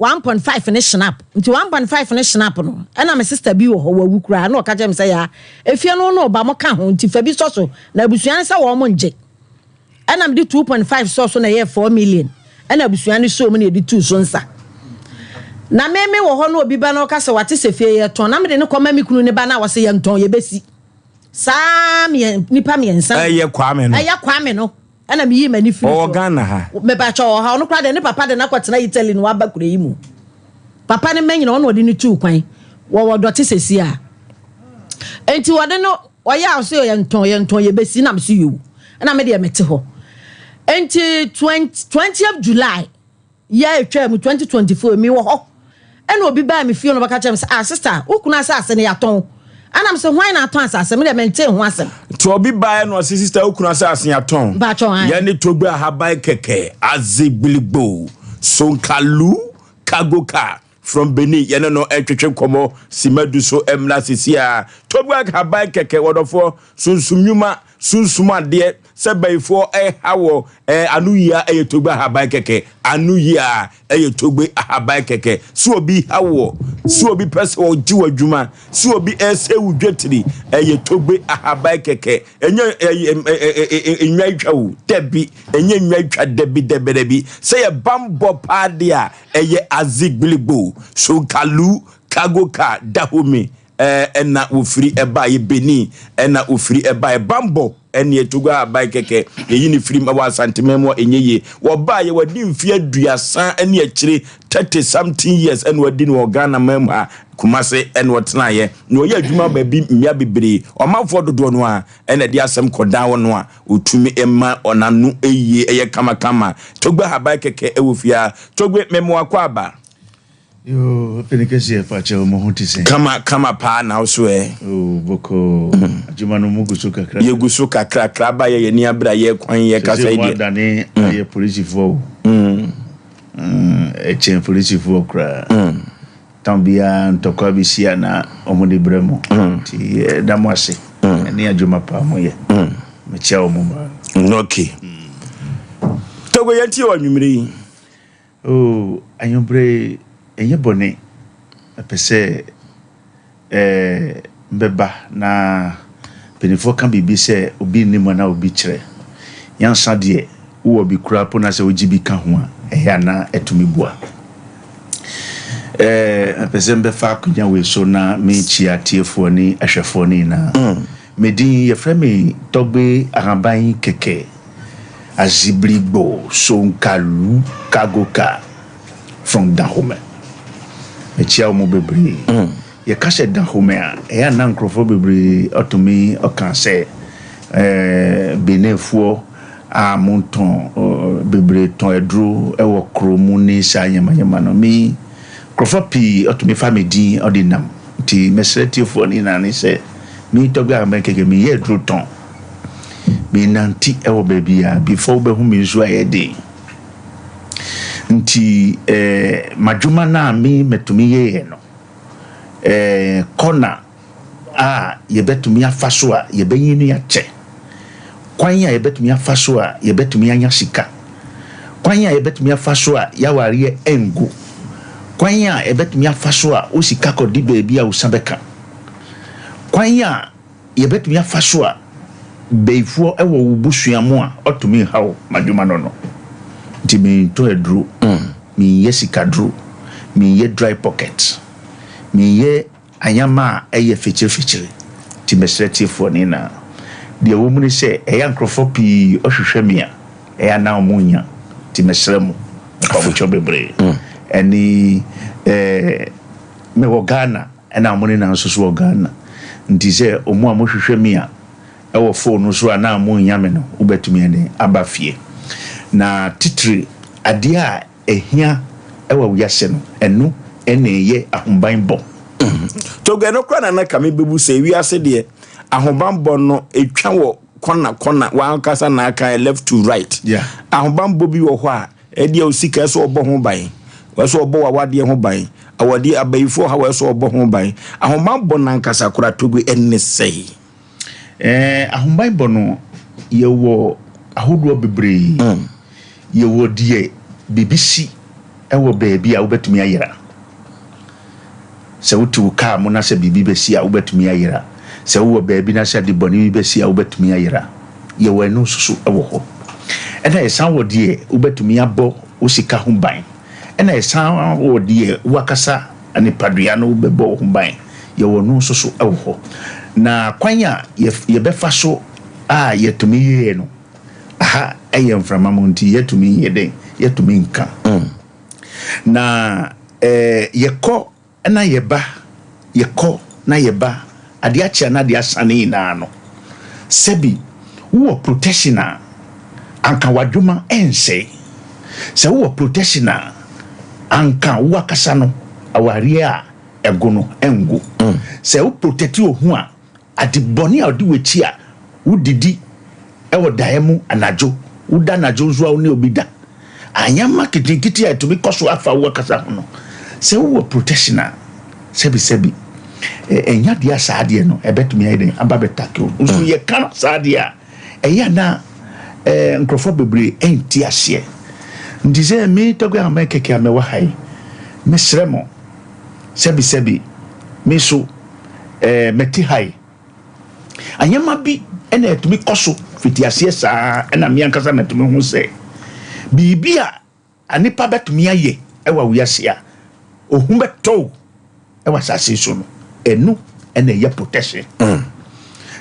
1.5 ne Schnapp. Nti 1.5 ne Schnapp no, ɛna me sister bi wɔ hɔ, wawu koraa, na ɔka kyerɛ me sɛ, Yaa, efie no wo ne wo ba moka ho, nti fa bi sɔ so, na abusua no sɛ wɔn ngye. Ɛna mede 2.5 sɔɔ so na ɛyɛɛ 4 million. Ɛna abusua no sɔɔ mu na yɛde tuu so nsa. Na me me wɔ hɔ na obi ba na ɔka sɛ wate sɛ fie yɛtɔn, na mede no kɔma me kunu ne ba no a ɔse yɛntɔn, yɛbɛsi. Saa nnipa mmiɛnsa. Ɛyɛ Kwame no. Ɛyɛ Kwame no. Ɛna meyii m'ani firi so. Ɔwɔ Ghana ha. Mepakyɛ ɔwɔ ha. Ɔno koraa deɛ ne papa de no akɔtena Italy na waba kuro yi mu. Papa no mma nyina ɔno ɔde no tuu kwan. Wɔwɔ dɔte sɛsi a. Enti wɔde no ɔyɛ a ɔsɛ yɛntɔn yɛntɔn yɛbɛsi na mese yoo. Ɛna me deɛ mete hɔ. Enti 20th July Year a etwaa mu, 2024, mewɔ hɔ ɛna obi baa me fie na ɔbɛka kyerɛ me sɛ, ah sister, wo kunu asase no yɛatɔn. Ɛna me sɛ, hwan na atɔn asase? Me deɛ mentee ho asɛm. Nti obi baeɛ na ɔse, sister, wo kunu asase yɛatɔn. Mpakyɛw, ae. Yɛne Togbe ahaban kɛkɛ, Azigbiligbo, Sonkalu, Kagoka, from Benin, yɛne no ntwetwe nkɔmmɔ simma du so mmra seesei ara. Togbe ahaban kɛkɛ, wɔdɔfoɔ, sunsum nnwuma, sunsum adeɛ, sɛ bayifoɔ ɛha wɔ ɛɛ ano yie a ɛyɛ togbe ahaban kɛkɛ, ano yie a ɛyɛ togbe ahaban kɛkɛ. Sɛ obi ha wɔ, sɛ obi pɛ sɛ ɔgye wɔ adwuma, sɛ obi ɛsɛ wo dwetiri, ɛyɛ togbe ahaban kɛkɛ. Ɛnyɛ ɛyɛ ɛɛ nnwa twa o, dabi, ɛnyɛ nnwa twa dabi dabi dabi. Sɛ yɛ bambɔ paa deɛ a, ɛyɛ azigbiligbo, sonkalu, kagoka, dahome. Ɛna wɔfiri baeɛ, Benin ɛna wɔfiri baeɛ, Bambɔ ɛneɛ Togo aban kɛkɛ, yɛyi ne firim wɔ Asanteman mu a ɛnyɛ yie. Wɔbaeɛ wɔadi mfeɛ aduasa ne akyire, 30 something years ɛna wɔadi no wɔ Ghana man mu ha, Kumase ɛna wɔtenaeɛ. Na wɔyɛ adwuma baabi mmea bebree, ɔmanfoɔ dodoɔ no ara ɛna ɛde asɛm kɔdan wɔn a wɔtumi ma wɔn ano yie ɛyɛ kamakama. Togbe ahaban kɛkɛ ɛwɔ fie ha. Togbe, mema wakɔ aba. Yoo pene kɛseɛ fakyɛw mo ho te sɛn. Kama kama paa na wo so ɛ. Oh bɔkɔɔ adwuma no mo gu so kakra. Yɛ gu so kakra kra ba yɛ yɛ ni abere a yɛ kwan yɛ kasa yi deɛ. Sɛ sɛ mo adane ayɛ polisifoɔ o. Ɛkyɛn polisifoɔ koraa. Tam biara ntɔkwa bi si a na wɔn de brɛ mo. Nti yɛ da mo ase ɛne adwuma paa mo yɛ. Mekyia wɔn maa. Okay. Togo yɛn ti wɔ anwummere yi. Oh, anwummere yi, ɛnyɛ bɔne. Mepɛ sɛ eh, mebɛba na mpanimfoɔ ka biribi sɛ obi nnim anaa obi kyerɛ. Nyansa deɛ, wowɔ bi koraa mpo na sɛ wogye bi ka ho a, ɛyɛ a na ɛtumi boa. Eh, mepɛ sɛ mebɛfa akonnwa wei so na mekyia atiefoɔ ne ahwɛfoɔ no nyinaa. Me din, yɛfrɛ me Tɔgbe Ahaban Kɛkɛ. Azibrigbo Sonkalu Kagoka from Dahomey. Mekyia wɔn bebree. Yɛka sɛ Dahomey a, ɛyɛ a na nkurɔfoɔ bebree ɔtumi ɔka sɛ ɛɛ Beninfoɔ a montɔn bebree tɔn aduro wɔ kuro mu ne saa nneɛma nneɛma no. Me nkurɔfoɔ pii ɔtumi fa me din ɔde nam. Nti mɛsrɛ tiefoɔ no nyinaa ne sɛ me Tɔgbe Ahmed Keke meyɛ aduro tɔn. Menante wɔ baabi a before wobɛhu me nso ayɛ den. Nti eh, m'adwuma no a me mɛtumi yɛeɛ no, eh, kɔna a yɛbɛtumi afa so a yɛbɛnyini akyɛ, kwan a yɛbɛtumi afa so a yɛbɛtumi anya sika, kwan a yɛbɛtumi afa so a yɛawareɛ ɛngu, kwan a yɛbɛtumi afa so a wo sika kɔdi baabi a wo sa bɛka, kwan a yɛbɛtumi afa so a bayifoɔ wɔ wo busua mu a ɔtumi nha wo madwuma no no nti mentɔ aduro menyɛ sikaduro menyɛ dry pocket menyɛ anyama a ɛyɛ fikyire fikyire nti mesrɛ tiefoɔ ne na deɛ ɛwɔ mu ne sɛ ɛyɛ a nkurɔfoɔ pii ɔhwehwɛ me a ɛyɛ a na wɔn nnya nti mesrɛ mo mpabokyɛw bebree ɛne ɛɛ mewɔ Ghana. Ɛna ɔmo ne na nso so wɔ Ghana nti sɛ ɔmo a mo hwehwɛ me a ɛwɔ phone no so a na mo nnya me no wo bɛtumi ɛne aba fie. Na titire adeɛ a ɛhia ɛwɔ wiase no ɛno ɛna ɛyɛ ahoban bɔ. Togo ɛno koraa na na ka me bɛbu sɛ wiase deɛ ahobanbɔ no ɛtwa wɔ kɔna kɔna wankasa na aka left to right ahobanbɔ bi wɔ hɔ a Ɛdeɛ wo sika ɛsɛ ɔbɔ ho ban, ɛsɛ ɔbɔ w'awadeɛ ho ban, awadeɛ abayifoɔ haw ɛsɛ ɔbɔ ho ban. Ahobanbɔ no ankasa koraa Togbe ɛne sɛn? Ɛɛ ahobanbɔ no yɛwɔ ahodoɔ bebree. Yɛwɔ deɛ biribi si. wɔ baabi a wobɛtumi ayera. Sɛ wote wo kaa mu na sɛ biribi bɛsi a, wobɛtumi ayera. Sɛ wowɔ baabi na sɛ ade bɔne bi bɛsi a, wobɛtumi ayera. Yɛwɔ ɛno nso so wɔ hɔ. Ɛna yɛsan wɔ deɛ wobɛtumi abɔ wo sika ho ban. Ɛna yɛsan wɔ deɛ w'akasa nipadua no wobɛbɔ wo ho ban. Yɛwɔ ɛno nso so wɔ hɔ. Na kwan a yɛbɛfa so a yɛtumi yɛɛ no, aha yɛ mframa mu nti yɛtumi yɛ dɛn? Yɛtumi nka. Na eh, yɛkɔ na yɛba, yɛkɔ na yɛba, adeɛ akye anaa adeɛ asa ne nyinaa no, sɛbi wowɔ protection a, anka w'adwuma ɛnsɛe. Sɛ wowɔ protection a, anka woakasa no, awareɛ a ɛgo no ɛngo. Sɛ wo protect wo ho a, Ade bɔne a ɔdi w'akyi a wodidi wɔ daeɛ mu anadwo, woda anadwo nso a wo ne obi da. Anyama nketenkete a ɛtumi kɔ so afa wo ankasa ho no, sɛ wowɔ protection a, sɛbisɛbi, ɛnyɛ adeɛ a saa adeɛ no ɛbɛtumi ayɛ dɛn aba abɛtake wo. Nso yɛka saa adeɛ a, ɛyɛ a na nkurɔfoɔ bebree ɛnte aseɛ. Nti sɛ me Tɔgbe Ahmed kɛkɛ a mewɔ ha yi, mesrɛ mo, sɛbisɛbi, me so ɛɛ mɛte ha yi. Nneɛma bi na ɛtumi kɔ so fiti aseɛ saa ɛna me ankasa mɛtumi ho sɛ biribi a nipa bɛtumi ayɛ ɛwɔ wiase a ohun bɛtɔ wo ɛwɔ asase so no ɛno ɛna ɛyɛ protection mm.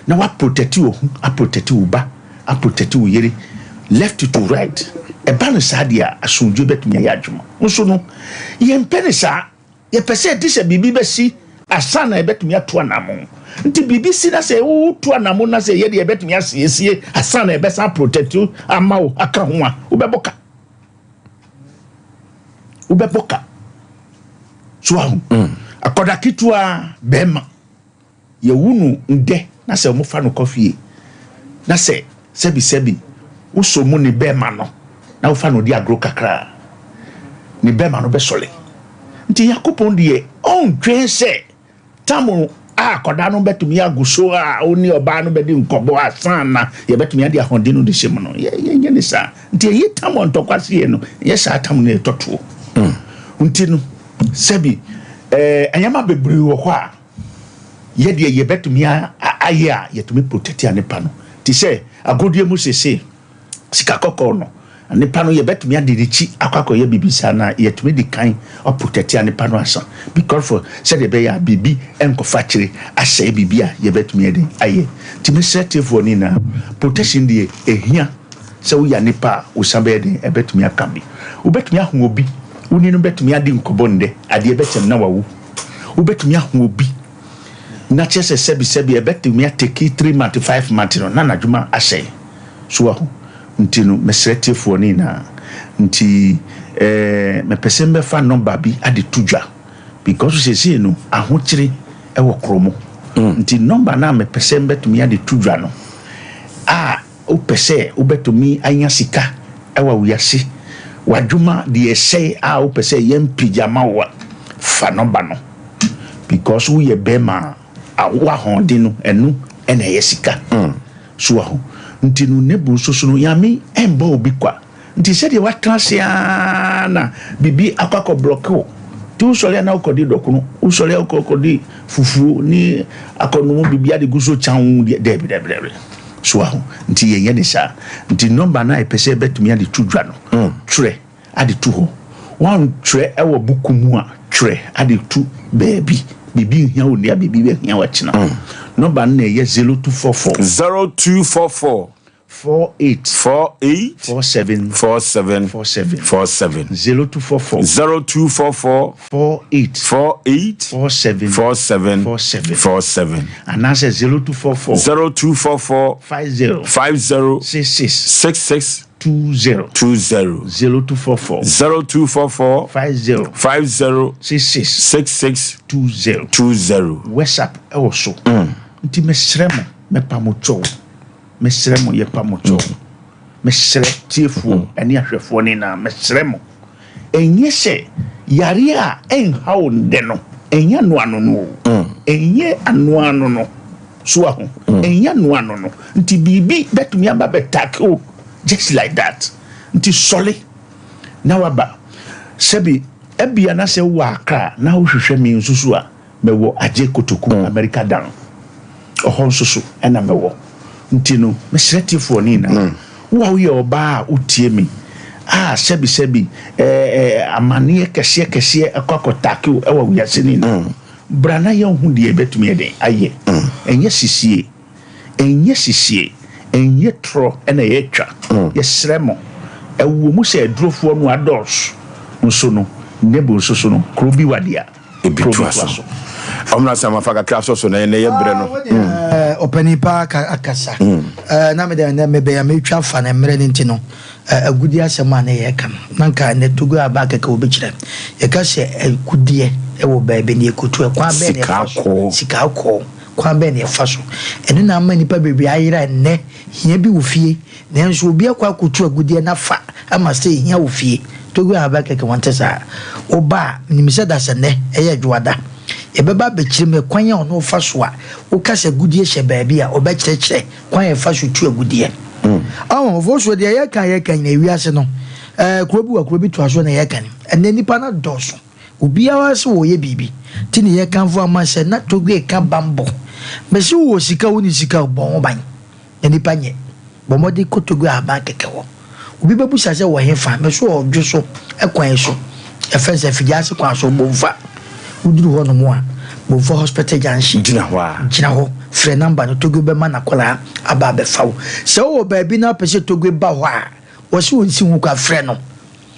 na wa protect wo ho aprotect wo ba aprotect wo yere left to right ɛba no saa deɛ a asomdwe bɛtumi ayɛ adwuma nso no yɛmpɛ ne saa Yɛpɛ sɛ yɛte sɛ biribi bɛsi ansa na yɛbɛtumi atu anammɔn. Nti biribi si na sɛ wotu anammɔn na sɛ yɛ deɛ yɛbɛtumi asiesie ansa na yɛbɛsan protect ama wo aka ho a, wobɛbɔ ka. Wobɛbɔ ka. So ahu. Mm. Akɔda ketewa bɛrima. Yɛwo no ndɛ na sɛ wɔfa no kɔ fie na sɛ sɛbi sɛbi wosɔ mu ne bɛɛma no na wofa no di agorɔ kakra a, ne bɛɛma no bɛsɔle. Nti Nyankopɔn deɛ ɔndwen sɛ tam a akɔdaa no bɛtumi agu so a ɔne ɔbaa no bɛdi nkɔbɔ ansa na yɛbɛtumi ade ahoɔden no de hyɛ mu no, yɛnyɛ ne saa. Nti ɛyi tam a ntɔkwa seɛ no, ɛnyɛ saa tam no ɛtɔ toɔ. Nti no sɛbi ɛɛ nneɛma bebree wɔ hɔ a Yɛ deɛ yɛbɛtumi ayɛ a yɛtumi protect anepa no te sɛ agodie mu sese sika kɔkɔɔ no anepa no yɛbɛtumi ade n'akyi akɔ akɔyɛ biribi saa na yɛtumi di kan aprotect anepa no ansa because for sɛdeɛ ɛbɛyɛ a biribi nkɔfa akyire asɛe biribi a yɛbɛtumi ɛde ayɛ nti mesrɛ tiefoɔ no nyinaa protection deɛ ɛhia sɛ woyɛ anepa a wosan bɛyɛ den ɛbɛtumi aka bi wobɛtumi ahu obi wo ne no bɛtumi adi nkɔbɔ ndɛ adeɛ bɛkyɛm na wawu Wobɛtumi ahu obi na kyerɛ sɛ sɛbi sɛbi ɛbɛtumi ateki three month five month no na n'adwuma asɛe. So wahu? Nti no mesrɛ tiefoɔ no nyinaa nti eh, mepɛ sɛ mbɛfa nɔmba bi ade to dwa because seesei no ahokyere ɛwɔ koro mu nti nɔmba no a mepɛ sɛ mbɛtumi ade to dwa no a Wopɛ sɛ wobɛtumi anya sika wɔ wiase, w'adwuma deɛ ɛsɛe a wopɛ sɛ yɛn pagya ma wo a, fa nɔba no because woyɛ bɛɛma a w'ahɔɔden no ɛno na ɛyɛ sika. So wahu? Nti no ne bo nso so no Nyame ɛnbɔ obi kwa. Nti sɛdeɛ woatena ase ara na biribi akɔ akɔ blɔke wo. Nti wosɔre a na wokɔdi dɔkono, wosɔre a wokɔdi fufuo ne akɔnom biribi ade gu so kyan deɛ, daabi daabi daabi. So wahu? Nti yɛnyɛ ne saa. Nti nɔmba no a yɛpɛ sɛ yɛbɛtumi ade to dwa no, twerɛ ade to hɔ. Woantwerɛ wɔ buku mu a, twerɛ ade to baabi. Biribi nhia wo nnɛ a, biribi bɛhia wo akyena. Nɔmba no na ɛyɛ 0244. 0244. 48. 48. 47. 47. 47. 47. 0244. 0244. 48. 48. 47. 47. 47. 47. Anaasɛ 0244. 0244. 50. 50. 66. 66. 20. 20. 0244. 0244. 50. 50. 66. 66. 20. 20. WhatsApp ɛwɔ so. Nti mesrɛ mo, mɛpa mo kyɛw. Mesrɛ mo, yɛpa mo kyɛw. Mesrɛ tiefoɔ ne ahwɛfoɔ no nyinaa, mesrɛ mo, ɛnyɛ sɛ yareɛ a ɛnha wo nnɛ no, ɛnyɛ ano ano no o. Ɛnyɛ ano ano no. So aho? Ɛnyɛ ano ano no. Nti biribi bɛtumi aba bɛtake wo just like that. Nti sɔre na waba. Sɛbi, ebia na sɛ wowɔ Accra na wohwehwɛ me nso so a, mewɔ Adjei Kotoku, America Dan. Ɔhɔ nso so na mewɔ. Nti no, mesrɛ tiefoɔ no nyinaa, wo a woyɛ ɔbaa a wotie me, a sɛbi sɛbi, ɛɛ, amaneɛ kɛseɛ kɛseɛ akɔ akɔtake wo wɔ wiase no nyinaa, bra na yɛnhu deɛ yɛbɛtumi ayɛ dɛn ayɛ. Ɛnyɛ sisie. Ɛnyɛ sisie, ɛnyɛ torɔ na yɛtwa. Yɛsrɛ mo, ɛwɔ mu sɛ adurofoɔ no adɔɔso nso no, Nebo nso so no, kuro bi wa dea, Ebi kuro bi toa toa so. so. Ɔmena sɛ mafa kakra sɔ so na ɛnɛ yɛ berɛ no. Ɔpanin paa ka akasa. Na mede ɛnɛ mebɛyɛ metwa fa no mmerɛ no nti no agudeɛ asɛm a na yɛka no na nka ɛnɛ Togo aba kɛkɛ wɔbɛkyerɛ. Yɛka sɛ agudeɛ wɔ baabi na yɛkɔtu ɛkwan bɛn na yɛfa so? Sika kɔɔ. Kwan bɛn na yɛfa so? Ɛno na ama nnipa bebree ayera nnɛ. Hia bi wɔ fie, nanso obi akɔ akɔtu agudeɛ no afa ama sɛ hia wɔ fie. Togo Ahaban Kɛkɛ wɔnte saa. Woba a, menim sɛ da sɛ nnɛ, ɛyɛ Adwoada. Yɛbɛba abɛkyerɛ mu ɛkwan a ɔno fa so a woka sɛ agudeɛ hyɛ baabi a, ɔbɛkyerɛkyerɛ kwan a yɛfa so tu agudeɛ. Ɔho, Ofosuo, deɛ yɛka a yɛka nyinaa, ewiase no, ɛɛ, kuro bi wɔ kuro bi toa so na yɛka no. Ɛnnɛ nnipa no adɔɔso. Obiara se wɔyɛ biribi nti ne yɛkamfo ama sɛ na Togo ka banbɔ. Mese wowɔ sika o wonni sika o bɔ ho ban na nipa nyɛ. Bɔ mmɔden kɔ Togo ahaban kɛkɛ hɔ. Obi bɛbusa sɛ wɔ hefa? Mese wɔ Ɔdwo so kwan so. Yɛfrɛ no sɛ Afigyase kwan so Bomfa. Woduru hɔ nom a Bomfa hospital junction. Gyina hɔ a. Gyina hɔ frɛ number no Togo bɛma n'akwadaa aba abɛfa wo. Sɛ wowɔ baabi na wopɛ sɛ Togo ba hɔ a wɔse wɔnsi ho kwa frɛ no.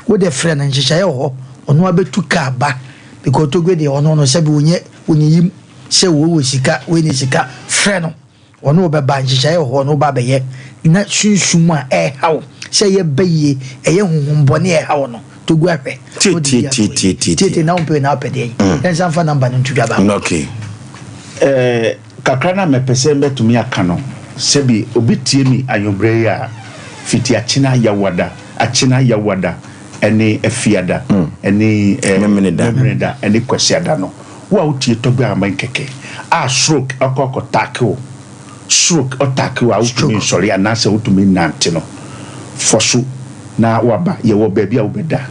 Wo de frɛ no nhyehyɛeɛ wɔ hɔ ɔno ara bɛtu car ba because Togbe deɛ ɔno no sɛbi ɔnyɛ ɔnyiyim sɛ wei wɔ sika wei ni sika frɛ no ɔne wo bɛba nhyehyɛeɛ wɔ hɔ ɔne wo ba bɛyɛ na sunsum a ɛreha wo sɛ ɛyɛ bayie ɛyɛ honhom bɔne a ɛreha wo no Togbe ahwɛ na ɔde bi ato yi tietie na wompɛ na wopɛ deɛn yɛnsa mfa number no nto dwa baako. Okay. Eh, kakra no a mɛpɛ sɛ mɛtumi aka no, sɛbi obi tie me anwummerɛ yi a, fiti akyena Yawada, akyena Yawada ɛne Afiada ɛne eh, Memeneda. Memeneda ɛne Kwasiada no, wo a wotie Tɔgbe Amen kɛkɛ a stroke akɔ akɔ take wo, stroke ɔtake wo a wotumi nsɔre anaasɛ wotumi nnante no, fɔ so na waba, yɛwɔ baabi a wobɛda,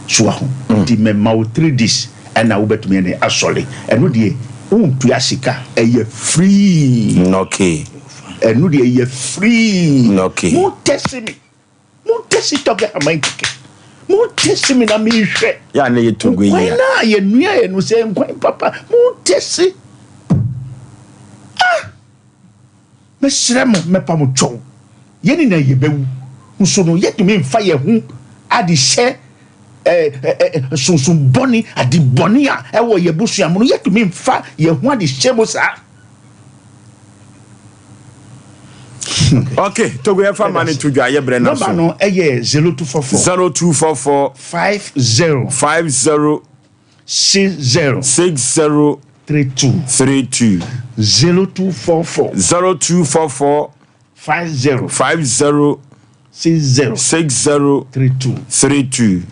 so wahu, nti mɛma wo 3 days. Ɛna wobɛtumi ɛne asɔre. Ɛno deɛ wontua sika ɛyɛ free. Okay. Ɛno deɛ ɛyɛ free. Okay. Mo tɛsi mi. Mo tɛsi tɔgɛ aman kɛkɛ. Mo tɛsi mi na mi hwɛ. Yà ne yɛ togo yi. Nkwan naa yɛ nua yɛ no sɛ nkwan papa. Mo tɛsi. Ah. Mɛsrɛ mo mɛpa mo kyɛw. Yɛn nyinaa yɛbɛwu. Nso no yɛtumi nfa yɛn ho ade hyɛ. Sunsum bɔne, ade bɔne a ɛwɔ yɛn abusua mu no, yɛtumi mfa yɛn ho ade hyɛ mu saa. Okay, Togo yɛn fa ma ne to dwa yɛ brɛ na so. Nɔmba no ɛyɛ 0244. 0244. 50. 50. 60. 60. 32. 32. 0244. 0244. 50. 50. 60. 60. 32. 32.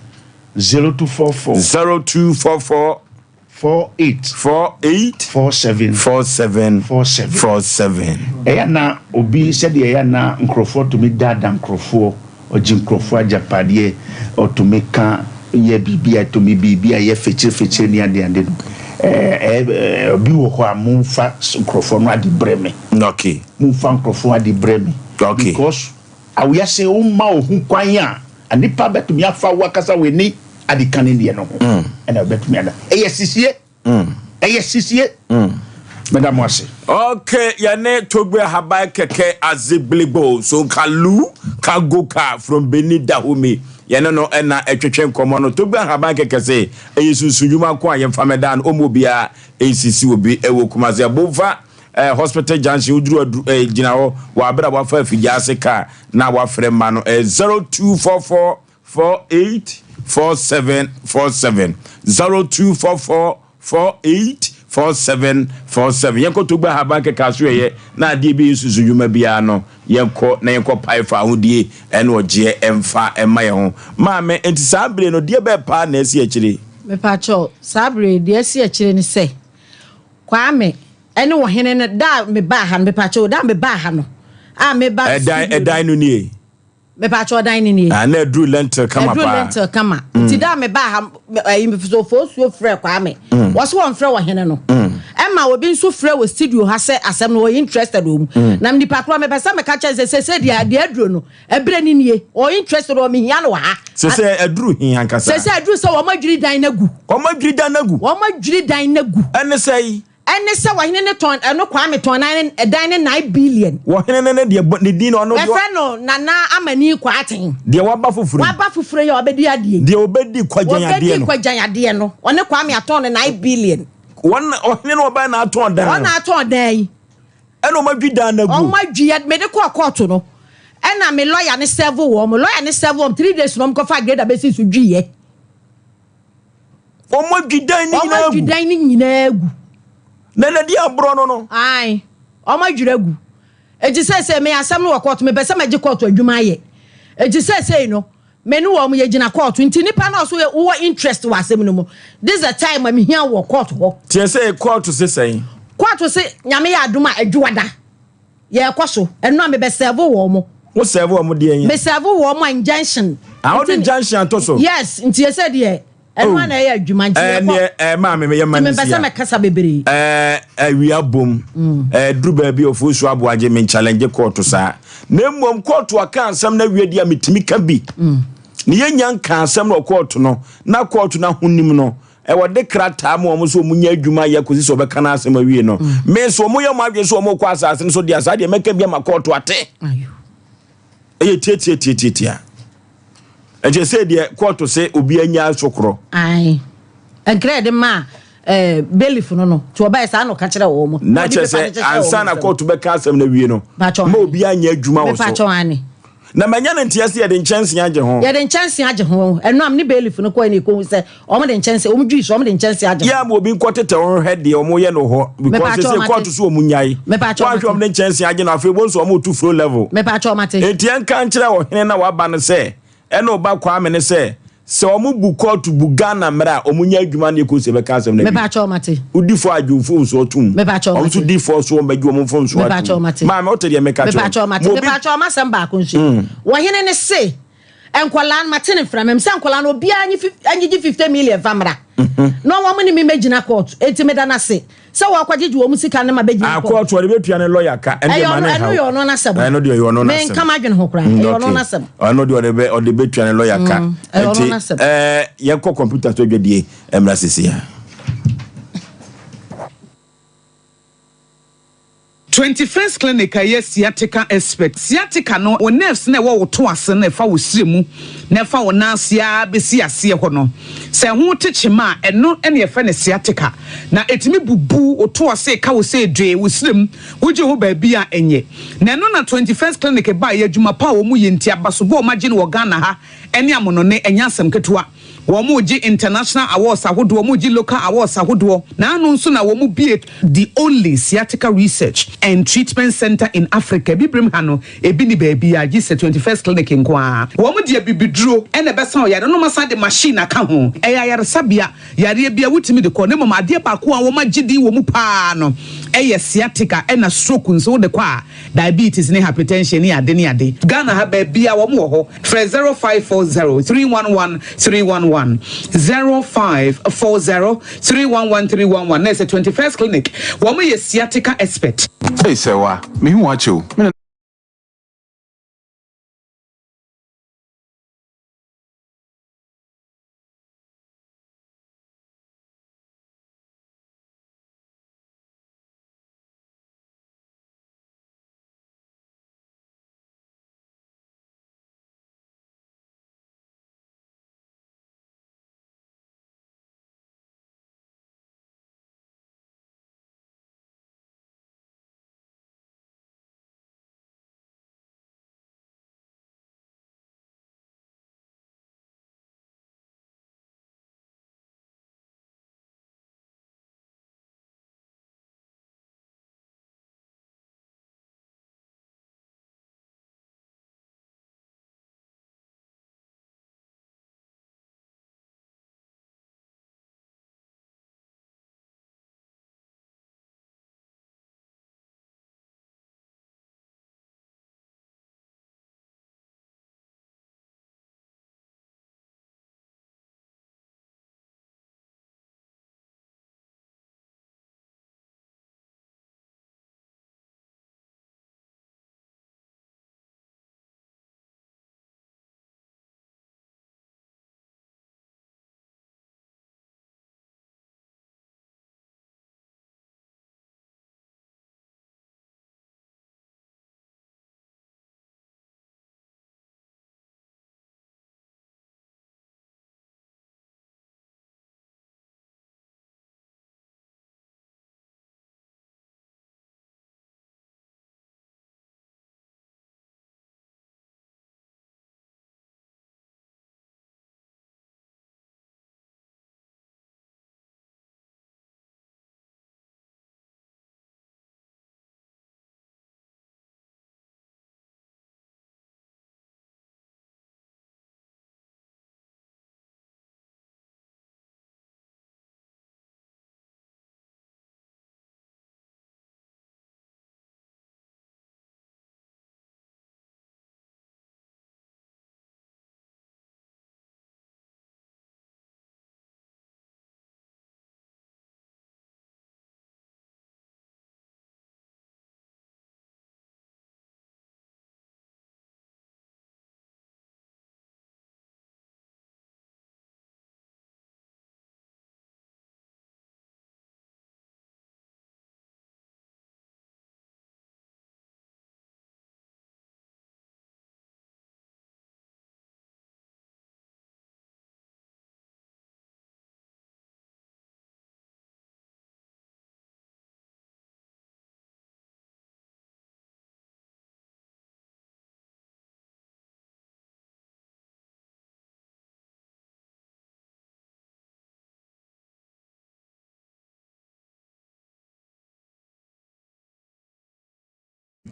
0244. 0244. 48. 48. 47. 47. 47. 47. Ɛyɛ na obi sɛdeɛ ɛyɛ na nkurɔfoɔ tumi daadaa nkurɔfoɔ ɔgye nkurɔfoɔ agyapadeɛ ɔtumi ka yɛ biribi a tumi biribi a yɛ fekyere ne adeade no ɛɛ ɛɛ obi wɔ hɔ a momfa nkurɔfoɔ no ade brɛ me. Okay. Momfa nkurɔfoɔ ade brɛ me. Okay. Because awiase woma wo ho kwan a nipa bɛtumi afa wo akasa w'ani ade ka ne deɛ no ho ɛna wobɛtumi ada ɛyɛ sisie ɛyɛ sisie mɛda mo ase. Okay, yɛne Togbe Ahaban kɛkɛ Azigbiligbo so Kalu Kagoka from Benin Dahomey yɛne no ɛna ɛtwetwe nkɔmmɔ no. Togbe Ahaban kɛkɛ se ɛyɛ sunsun dwuma nko a yɛmfa mɛda no ɔmu obiara ɛnsisi obi ɛwɔ Kumasi Abomfa eh, hospital junction woduru aduru eh, gyina hɔ wɔ abere a wafa afigya ase kaa na wafrɛ mma no eh, 0244 48 47 47 0244 48 47 47 yɛnkɔ Togbe Ahaban kɛkɛ aso yɛyɛ na adeɛ bi nsusu dwuma biara no yɛnkɔ na yɛnkɔ pae fa ahodie ɛne ɔgyeɛ ɛmfa ɛma yɛn ho maame. Nti saa bere no deɛ bɛɛ paa na ɛsi akyire? Mepakyɛw, saa bere yi deɛ asi akyire ne sɛ Kwame ɛne ɔhene no da a mebaa ha no, mepakyɛw, da a mebaa ha no a meba ɛdan studio no. Ɛdan no nie. Mepatwa ɔdan no nie. Ah, na aduru lentil kama paa. Aduru lentil kama. Mm. Nti da a mebaa ha, ɛyi mfisofo osuo frɛ Kwame. Mm. Wɔso wɔn frɛ ɔhene no. Mm. Ɛma obi nso frɛ wɔ studio ha sɛ asɛm no ɔyɛ interested wɔ mu. Mm. Na nipa korɔ mepɛ sɛ meka kyɛn sɛ sese deɛ deɛ aduro no ɛbrɛ ne nie. Ɔyɛ interested wɔ mehia no wɔ ha. Sese aduru hin ankasa. Sese aduru sɛ wɔn adwiri dan no agu. Wɔn adwiri dan no agu. Wɔn adwiri dan no agu. Ɛne sɛ yi. Ɛne sɛ ɔhene no tɔn ɛno Kwame tɔn nan ɛdan no 9 billion. Ɔhene no ne deɛ bɔ ne din no ɔno deɛ. Yɛfrɛ no Nana Amani Kwarteng. Deɛ waba foforo yi. Waba foforo yi a ɔbɛdi adeɛ yi. Deɛ ɔbɛdi kwagyan adeɛ no. Ɔbɛdi kwagyan adeɛ no. Ɔne Kwame atɔn no 9 billion. Wɔn ɔhene no ɔbɛn na atɔn dan no. Ɔna atɔn dan yi. Ɛna wɔn adwi dan no agu. Wɔn adwi yɛ mede kɔɔ kɔɔto no ɛna me lɔya ne sɛvo wɔn lɔya ne sɛvo wɔn 3 days na wɔn kɔfa grader bɛsi so dwi yɛ. Wɔn adwi dan ne nyinaa gu. Wɔn adwi dan ne nyinaa gu. Na na di aborɔ no no. Ae, wɔn adwiri agu. Eti seesei me asɛm no wɔ kɔɔto, mepɛ sɛ mɛgye kɔɔto adwuma ayɛ. Eti seesei no, me ne wɔn yɛgyina kɔɔto. Nti nipa no a ɔso wowɔ interest wɔ asɛm no mu, this is the time a mehia wo wɔ kɔɔto hɔ. Tiɛ sɛ kɔɔto se sɛn? Kɔɔto se Nyame yɛ adom a Adwuada. Yɛkɔ so. Ɛno a mebɛ serve wɔn mo. Wo serve wɔn deɛ yɛn? Me serve wɔn mo injunction. Ah, wode injunction ato so? Yes, nti yɛ sɛ deɛ ɛno a na ɛyɛ adwuma nti yɛkɔ. Ɛneɛ ɛɛ maame meyɛ ma ne sia. Nti mepɛ sɛ mɛkasa bebree. Ɛɛ awia bom. Ɛɛ duru baabi ofuo so aboagye me challenge kɔɔto saa. Na mmom kɔɔto aka asɛm na awie deɛ a metumi ka bi. Ne yɛnya nka asɛm na ɔkɔɔto no na kɔɔto no ahonim no Ɛwɔ de krataa ma wɔn sɛ wɔn nyɛ adwuma yɛ kɔsi sɛ wɔbɛka n'asɛm awie no. Mm. Me nso wɔn yɛ wɔn adwene sɛ wɔn rekɔ asase no so deɛ saa deɛ mɛka bi ama kɔɔto ate. Ɛyɛ tiatiatiatiatia. Ɛkyɛ sɛ deɛ kɔɔto sɛ obi anya so korɔ. Ae. Nkira yɛde maa eh, bailiff no no nti ɔbaɛ saa na ɔka kyerɛ wɔn mo. Na kyerɛ sɛ ansa na kɔɔto bɛka asɛm no awie no ma obi anyɛ adwuma wɔ so. Na manya no nteɛ sɛ yɛde nkyɛnsee agye ho. Yɛde nkyɛnsee agye ho. Ɛno a me ne bailiff no kɔe na yɛkɔhu sɛ wɔn de nkyɛnsee, wɔn dwiri so, wɔn de nkyɛnsee agye ho. Yɛ ama obi nkɔ tetɛ wɔn nhwɛ deɛ wɔn yɛ no hɔ. Because Mepaakyɛw sese mate. kɔɔto so wɔn nyae. Mepaakyɛw Wɔanhwɛ mate. wɔn de nkyɛnsee agye no afei wɔn nso wɔn retu flow level. Mepaakyɛw mate. Enti yɛnka nkyerɛ ɔhene na waba no sɛ ɛne ɔba Kwame no sɛ Sɛ ɔmo bu kɔɔto bu Ghana mmara a, ɔmo nya adwuma ne ɛkɔsi ɛbɛka asɛm no awie. Mepakyɛw mate. Wodi fɔ a gye wo mfomsoɔ tom. Mepakyɛw Ɔmo mate. nso di fɔ so wɔn bɛgye wɔn mfomsoɔ Mepakyɛw atom. mate. Maame wote deɛ meka kyerɛ wo Mepakyɛw no? mate. Ma obi. Mepakyɛw m'asɛm baako nso yi. Ɔhene no se nkwadaa no mate no mframa mu sɛ nkwadaa no obiara nye fif ngyegye 50 million mfa mmra na wɔn ne me mmɛgyina kɔɔto. Enti meda no ase sɛ wɔakɔgyegye wɔn sika no ma bɛgyina Ah, kɔɔto. kɔɔto ɔde bɛtua ne lɔya ka. Ɛno Ɛyɛ deɛ ma ɔno ne ɛno nhaw. yɛ ɔno n'asɛm. Ɛno deɛ ɛyɛ ɔno n'asɛm. Menka m'adwene ho koraa. Mm, Ɛyɛ ɔno okay. n'asɛm. Ɔno deɛ ɔde bɛ ɔde bɛtua ne lɔya ka. Mm, ɛyɛ ɔno Nti n'asɛm. ɛɛ yɛnkɔ kɔmputa so adwadie mmra sisi a. 21st Clinic a ɛyɛ sciatica expert. Sciatica no, wo nerves no a ɛwɔ wo to ase no a ɛfa wo srɛ mu na ɛfa wo nan ase ara bɛsi aseɛ hɔ no, sɛ ɛho te kyema a, ɛno na yɛfrɛ no sciatica. Na ɛtumi bubu wo to ase, ɛka wo sɛ dwee, wo srɛ mu, wogye ho baabi a ɛnyɛ. Na ɛno na 21st Clinic baeɛ, adwuma pa a wɔyɛ nti, abasobɔ a wɔagye no wɔ Ghana ha ne amonɔne, ɛnyɛ asɛm ketewa. Wɔregye international awards ahodoɔ, wɔregye local awards ahodoɔ. N'ano nso na wɔbue the only sciatica research and treatment centre in Africa. Abibirem ha no, ebi nni baabiara gye sɛ 21st Clinic nko ara. Wɔde abibiduro na ɛbɛsa ɔyare no na wɔasan de machine aka ho. Ɛyɛ ayaresabea, yareɛ biara wotumi de kɔ na mmom adeɛ baako a wɔagye din wɔ mu pa ara no yɛ sciatica ɛna stroke nso wode kɔ a diabetes ne hypertension ne ade ne ade. Ghana ha baabiara wɔn wɔ hɔ. Frɛ 0540 311 311, 0540 311 311 na ɛsɛ 21st Clinic. Wɔn yɛ sciatica expert. Ei Sɛwa, mehu wo akyɛ o, me na.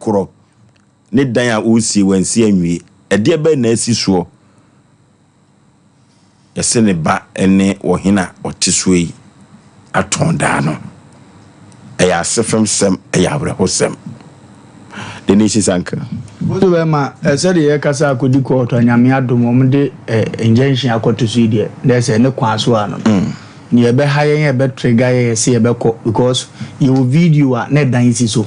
korɔ ne dan a ɔresie wansi anwie. Ɛdeɛ bɛn na asi soɔ? Yɛse ne ba ne ɔhene a ɔte soɔ yi atɔn daa no. Ɛyɛ asefemsɛm, ɛyɛ awerɛhosɛm. The Nation's Anchor. Wo so bɛma sɛdeɛ yɛkasa akɔdi kɔɔto a Nyame adom wɔn de injunction akɔto so yi deɛ na ɛsɛ ne kwan so a no no. Nea ɛbɛha yɛn a ɛbɛ trigger yɛn yɛse yɛbɛkɔ because yɛwɔ video a na ɛdan si so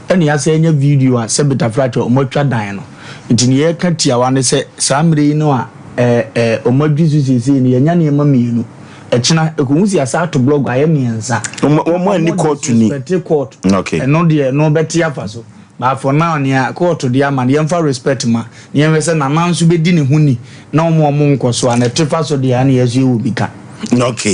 ɛna yɛasan anya video a sɛ Betafrakyɛ wɔn atwa dan no nti nea yɛka tiawa ne sɛ saa mmerɛ yi no a ɛɛ ɛɛ wɔn adwi so seesei no yɛanya nneɛma mmienu ɛkyena ɛkɔhu si yɛasan ato blog ayɛ mmiɛnsa Wɔn anni court ni. Disrespect court Okay. ɛno deɛ ɛno bɛte afa so. But for now nea court de ama no yɛmfa respect ma na yɛnhwɛ sɛ Nana nso bɛdi ne ho ni na wɔn a wɔn nkɔ so a na ɛte fa so deɛ ɛne yɛn nso yɛwɔ bi ka. Ok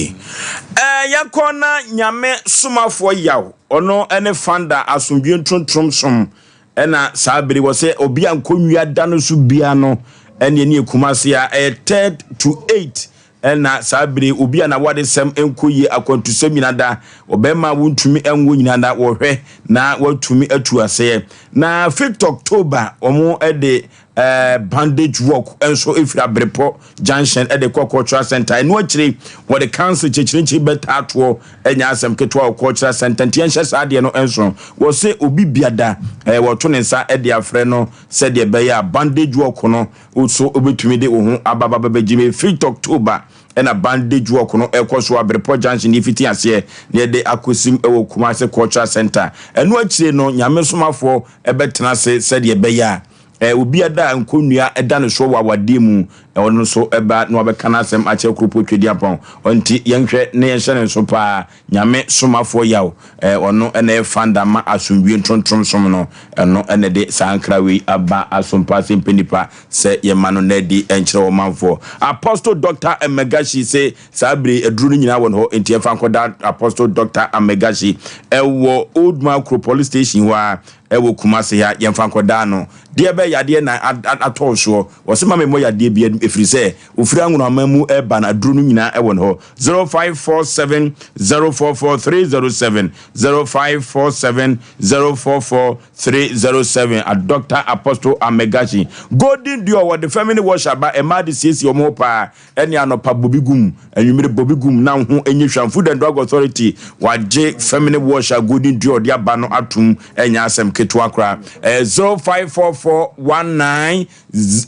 eh yɛnkɔ na Nyame somafoɔ Yaw ɔno ne founder asomdwie ntrontrom som ɛna saa bere wɔ sɛ obi a nkɔnwia da no so bia no ɛne ɛne Kumasi a ɛyɛ third to eight Ɛna saa bere yi obi a n'awadesɛm nkɔ yie, akwantusɛm nyina da, ɔbarima a wontumi nwo nyina da, wɔhwɛ na watumi atu aseɛ. Na fifth October wɔn de eh, bandage walk nso efiri Abrepɔ junction de kɔ cultural center. Ɛno akyire wɔde council kyekyerekyere bɛtaa toɔ ɛnyɛ asɛm ketewa wɔ cultural center. Nti yɛnhyɛ saa adeɛ no nso. Wɔse obi biada eh, wɔto ne nsa de afrɛ no sɛdeɛ ɛbɛyɛ a bandage walk no Wo so wobɛtumi de wo ho aba ba bɛbɛgye me. Firi October na bandage walk no ɛkɔ so Abrepɔ junction yɛfiti aseɛ na yɛde akɔsim wɔ Kumasi Cultural Center. Ɛno akyire no Nyame somafoɔ bɛtena ase sɛdeɛ ɛbɛyɛ a obiara a nkɔnnua da ne soɔ wɔ awadeɛ mu ɔno nso ba na wabɛka n'asɛm akyerɛ Kuropɔ Tweduampɔn. Ɔnti yɛnhwɛ na yɛnhyɛ ne nso paa. Nyame somafoɔ Yaw, ɔno na ɛyɛ founder ma asomdwie ntrontrom som no, ɛno na ɛde saa nkra wei aba asompa ase mpɛ nipa sɛ yɛma no nna adi nkyerɛ ɔmanfoɔ. Apostle Doctor Amegashi se saa bere yi aduro no nyinaa wɔ ne hɔ enti yɛmfa nkɔda Apostle Doctor Amegashi ɛwɔ Old Makro Police Station hɔ ara ɛwɔ Kumasi ha yɛmfa nkɔda no. Deɛ bɛyɛ yadeɛ na atɔ wo soɔ? Ɔse ma memmɔ yadeɛ biara ɛfiri sɛ Ofiri anwonaman mu reba no aduro no nyinaa wɔ ne hɔ. 0547 044 307 0547 044 307 A Doctor Apostle Amegashi Golden Dior wɔde feminine wash aba mmaa de siesie wɔn ho paa ɛne anɔpa bobi gum anwummere bobi gum na wo ho nyɛ hwam Food and Drug Authority wagye feminine wash a Golden Dior de aba no atom ɛnyɛ asɛm ketewa koraa ɛyɛ 0544 19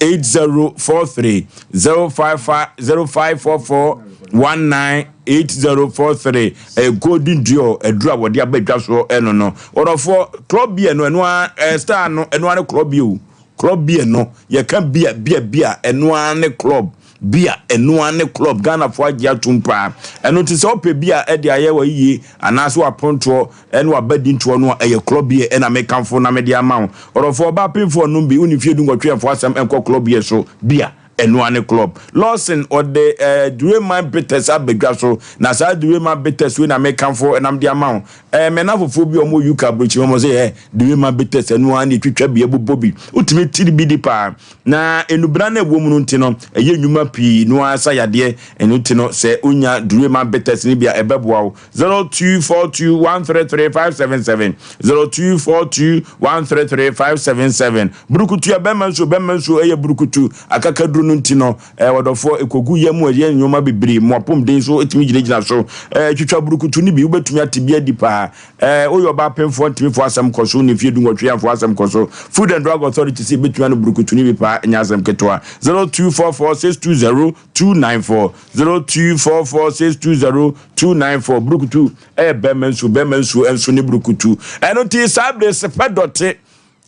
8043 055 0544 198043 ɛyɛ golden dior aduru a wɔde aba dwa soɔ ɛno no ɔdɔfoɔ club beer no ɛno ara ɛɛ star no ɛno ara ne club beer o club beer no yɛka beer beer beer ɛno ara ne club beer ɛno ara ne club Ghanafoɔ agye atum paa ɛno nti sɛ ɔpɛ beer ɛde ayɛ wɔ yie anaasɛ wapontoɔ Ɛne w'abadi ntoɔ no a ɛyɛ klɔ beer ɛna me kamfo na mede ama wo. Ɔdɔfoɔ ɔbaa pemfoɔ nnom bi, wonni mfeɛ dunwɔtwe ɛmfa w'asɛm nkɔ klɔ beer so, beer ɛno ara ne klɔb. Lawson ɔde eh, Dureman bitters aba dwa so, na saa Dureman bitters wei na me kamfo na mede ama wo. Eh, me nnamfofoɔ bi a wɔn wɔ UK aburokyire wɔn se eh, Dureman bitters ɛno ara ne ɛtwitwa bi ɛbobɔ bi, wotumi tiri bi di paa. Na nnubena no a ɛwɔ mu no nti no, ɛyɛ nnwuma pii no ara sa yadeɛ, ɛno nti no sɛ wonya Dureman bitters no bi a ɛbɛboa wo. 0242 133 577 0242 133 577 Burukutu yɛ bɛrima nsuo bɛrima nsuo ɛyɛ burukutu akakaduro no nti no ɛɛ ɔdɔfoɔ ekogu yam ɛyɛ nneɛma bebree mo apɔmuden so etumi gyinagyina so ɛɛ twitwa burukutu no bi wobɛtumi ate bi adi paa ɛɛ woyɛ ɔbaa pemfoɔ ntumi fo asɛm kɔ so ne mfie du nwɔtwe yɛn fo asɛm kɔ so Food and Drug Authority sɛ ebɛtumi ano burukutu no bi paa ɛnyɛ asɛm ketewa 0244 620 294 0244 620 294 Burukutu ɛyɛ bɛrima nsuo bɛrima nsuo nso ne burukutu ɛno nti saa bere sepɛ dɔte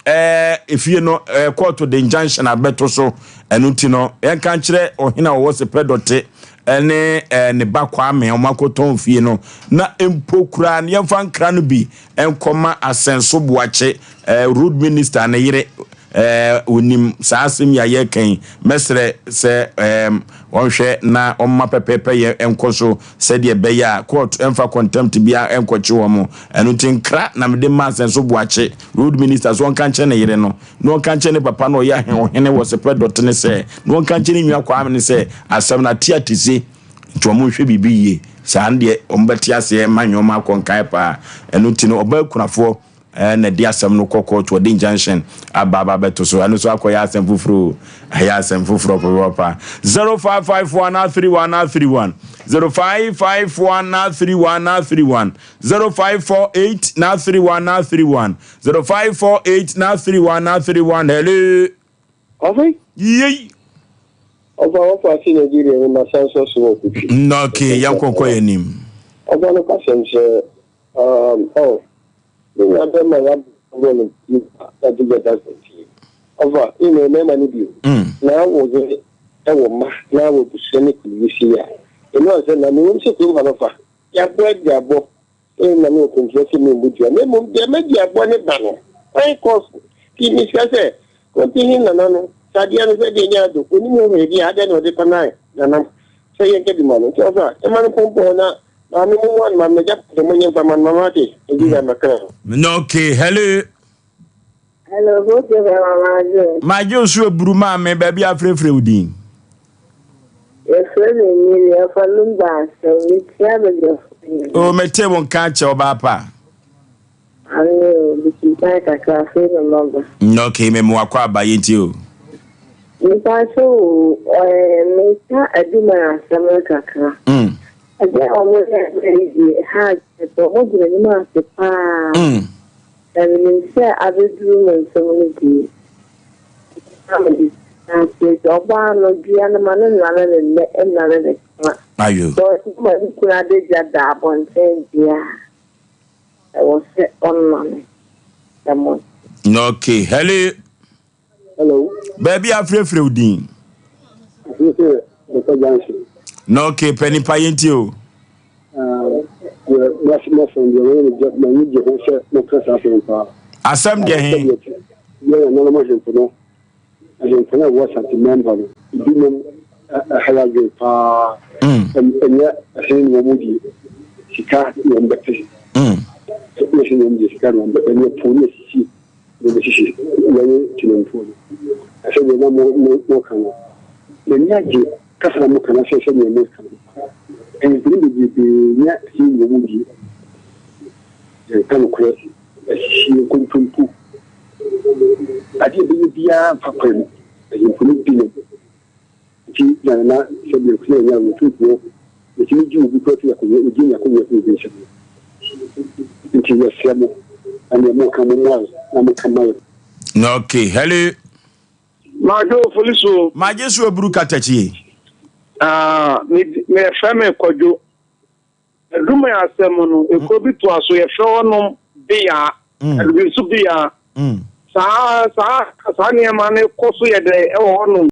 ɛɛ efie no ɛɛ kɔɔto de injunction abɛto so ɛno nti no yɛnka nkyerɛ ɔhene a ɔwɔ sepɛ dɔte ɛne ɛɛ ne ba Kwame wɔn akɔtɔn fie no na mpo koraa no yɛmfa nkra no bi nkɔma asɛnso boakye ɛɛ road minister ne yere Ɛɛ, onim saa asɛm yi a yɛreka yi. Mɛsrɛ sɛ ɛɛm, ɔnhwɛ na ɔmma pɛpɛɛpɛyɛ nkɔ so sɛdeɛ ɛbɛyɛ a court mfa contempt biara nkɔkye wɔn. Ɛno nti nkra na mede ma Asɛnso Boakye, Road Minister, sɛ ɔnka nkyerɛ ne yere no, na ɔnka nkyerɛ ne papa no a ɔyɛ ɔhene wɔ Sepɛ Dɔte no sɛ, na ɔnka nkyerɛ ne nua Kwame no sɛ asɛm no ate atese nti wɔnhwɛ biribi yie. Saa no deɛ wɔbɛte aseɛ ma nneɛma akɔ nkan paa. Ɛno nti no, ɔbaa kunafoɔ. Na ɛde asɛm no kɔ kɔɔto, ɔde injunction aba aba abɛto so. Ɛno nso akɔyɛ asɛm foforɔ o. Ɛyɛ asɛm foforɔ papaapa. 0551 31 31 0551 31 31 0548 31 31 0548 31 31 Hello. Ɔfɛ. Yei. Ɔfa wɔfa ase Nigeria no ma san sɔ so wɔ kotwi. Okay, yɛn kɔkɔ yɛn nim. Ɔfa no kasɛm sɛ um, oh, Me nua bɛrima yɛabɔ no nipa na de yɛ dasa fie. Ɔfa, you know, mmarima no bio. Na wo yere wɔ mma na wɔ abusua ne kunu si a. Ɛnu ansɛ na mewom sɛ kurom ha no fa. Yɛabɔ aduabɔ. Ee na mewɔ kɔmfua sɛ memmu dua. Na mmom deɛ m'aduabɔ ne ba no, kwan kɔ so. Nti mesua sɛ, kɔnti he nana no, sɛ adeɛ no sɛ deɛ nyɛ ado, onim ho hwee deɛ adɛn na ɔde kɔnae nanam sɛ yɛnka bi ma no. Nti ɔfa, ɛma no mpɔmpɔ na Maame mo mmoa no ma me m'agyapadeɛ mo nye mfa ma no mama ate ɛdi na mɛkra ho. Okay, hello. Hello, who is it, Mama Adwo? Magye osu eburu maame baabi afrɛfrɛ wo din. Yɛfrɛ me Emilia fa Lumba asɛm metia badwafo nyinaa. O mete wo nka akyɛ ɔbaa pa. Ame o, mekyinkyɛn kakra afei na maba. Okay, me mo akɔ aba yɛntie o. Mepa kyɛw o, ɛɛ meka adwuma asɛm no kakra. Adeɛ a wɔn yɛ ɛbɛyɛ yi deɛ ɛha adwene paa, wɔn gyina anim ase paa. Na menim sɛ abɛduru mo nsam no deɛ, na mede ase sɛ ɔbaa no dua no ma no nnane ne nnɛ nnane ne kyena. Ayo. Sɛ ɔsɛ ma ne kunu adagya da abɔnten deɛ a, ɛwɔ sɛ ɔnnane ɛmo. Okay, hello. Hello. Baabi afrɛfrɛ wo din. Afrɛfrɛ Dɔkɔ Junction. Na okay, pɛ nipa yɛn ti o. Masɛm deɛ wɔyɛ no m'ani gye ho sɛ moka saa asɛm paa. Asɛm deɛ he? Yɛ nananom ahemfo no, ahemfo no a ɛwɔ Asanteman ha no, ebinom ɛha yɛ adwene paa. Ɛnyɛ ɛhe na wɔn di sika na wɔn bɛpɛ. Ɛnyɛ ɛhe na wɔn di sika na wɔn bɛpɛ. Ɛnyɛ po ne asisi na wɔbɛsisi yɛne Tenamfoɔ no. Na sɛdeɛ na mo mo moka no, m'ani agye kasa na moka no sɛ sɛdeɛ moka no. Ahemfo no bebrebe nya ɛhe na wɔn di. Yɛnka nokorɛ, asisie, nkontompo, adeɛ a ɛbɛyɛ biara mfa kwan mu. Ahemfo no binom nti na na sɛdeɛ nkosi na nya otumfoɔ yɛtumi gye obi koraa firi akonnwa ogye n'akonnwa firi obi nsam no. Nti yɛsrɛ mo na deɛ moka mo mmoa yɛ na moka ma yɛ. Okay, hello. Madwo Foliso. Magye so aburu katakyie. Ah, me me yɛfrɛ me Kwadwo. Adwuma asɛm no, ekuro bi toa so yɛfrɛ hɔnom Beyaa. Adubi nso Beyaa. Saa saa saa nneɛma no kɔ so yɛ dɛ ɛwɔ hɔnom.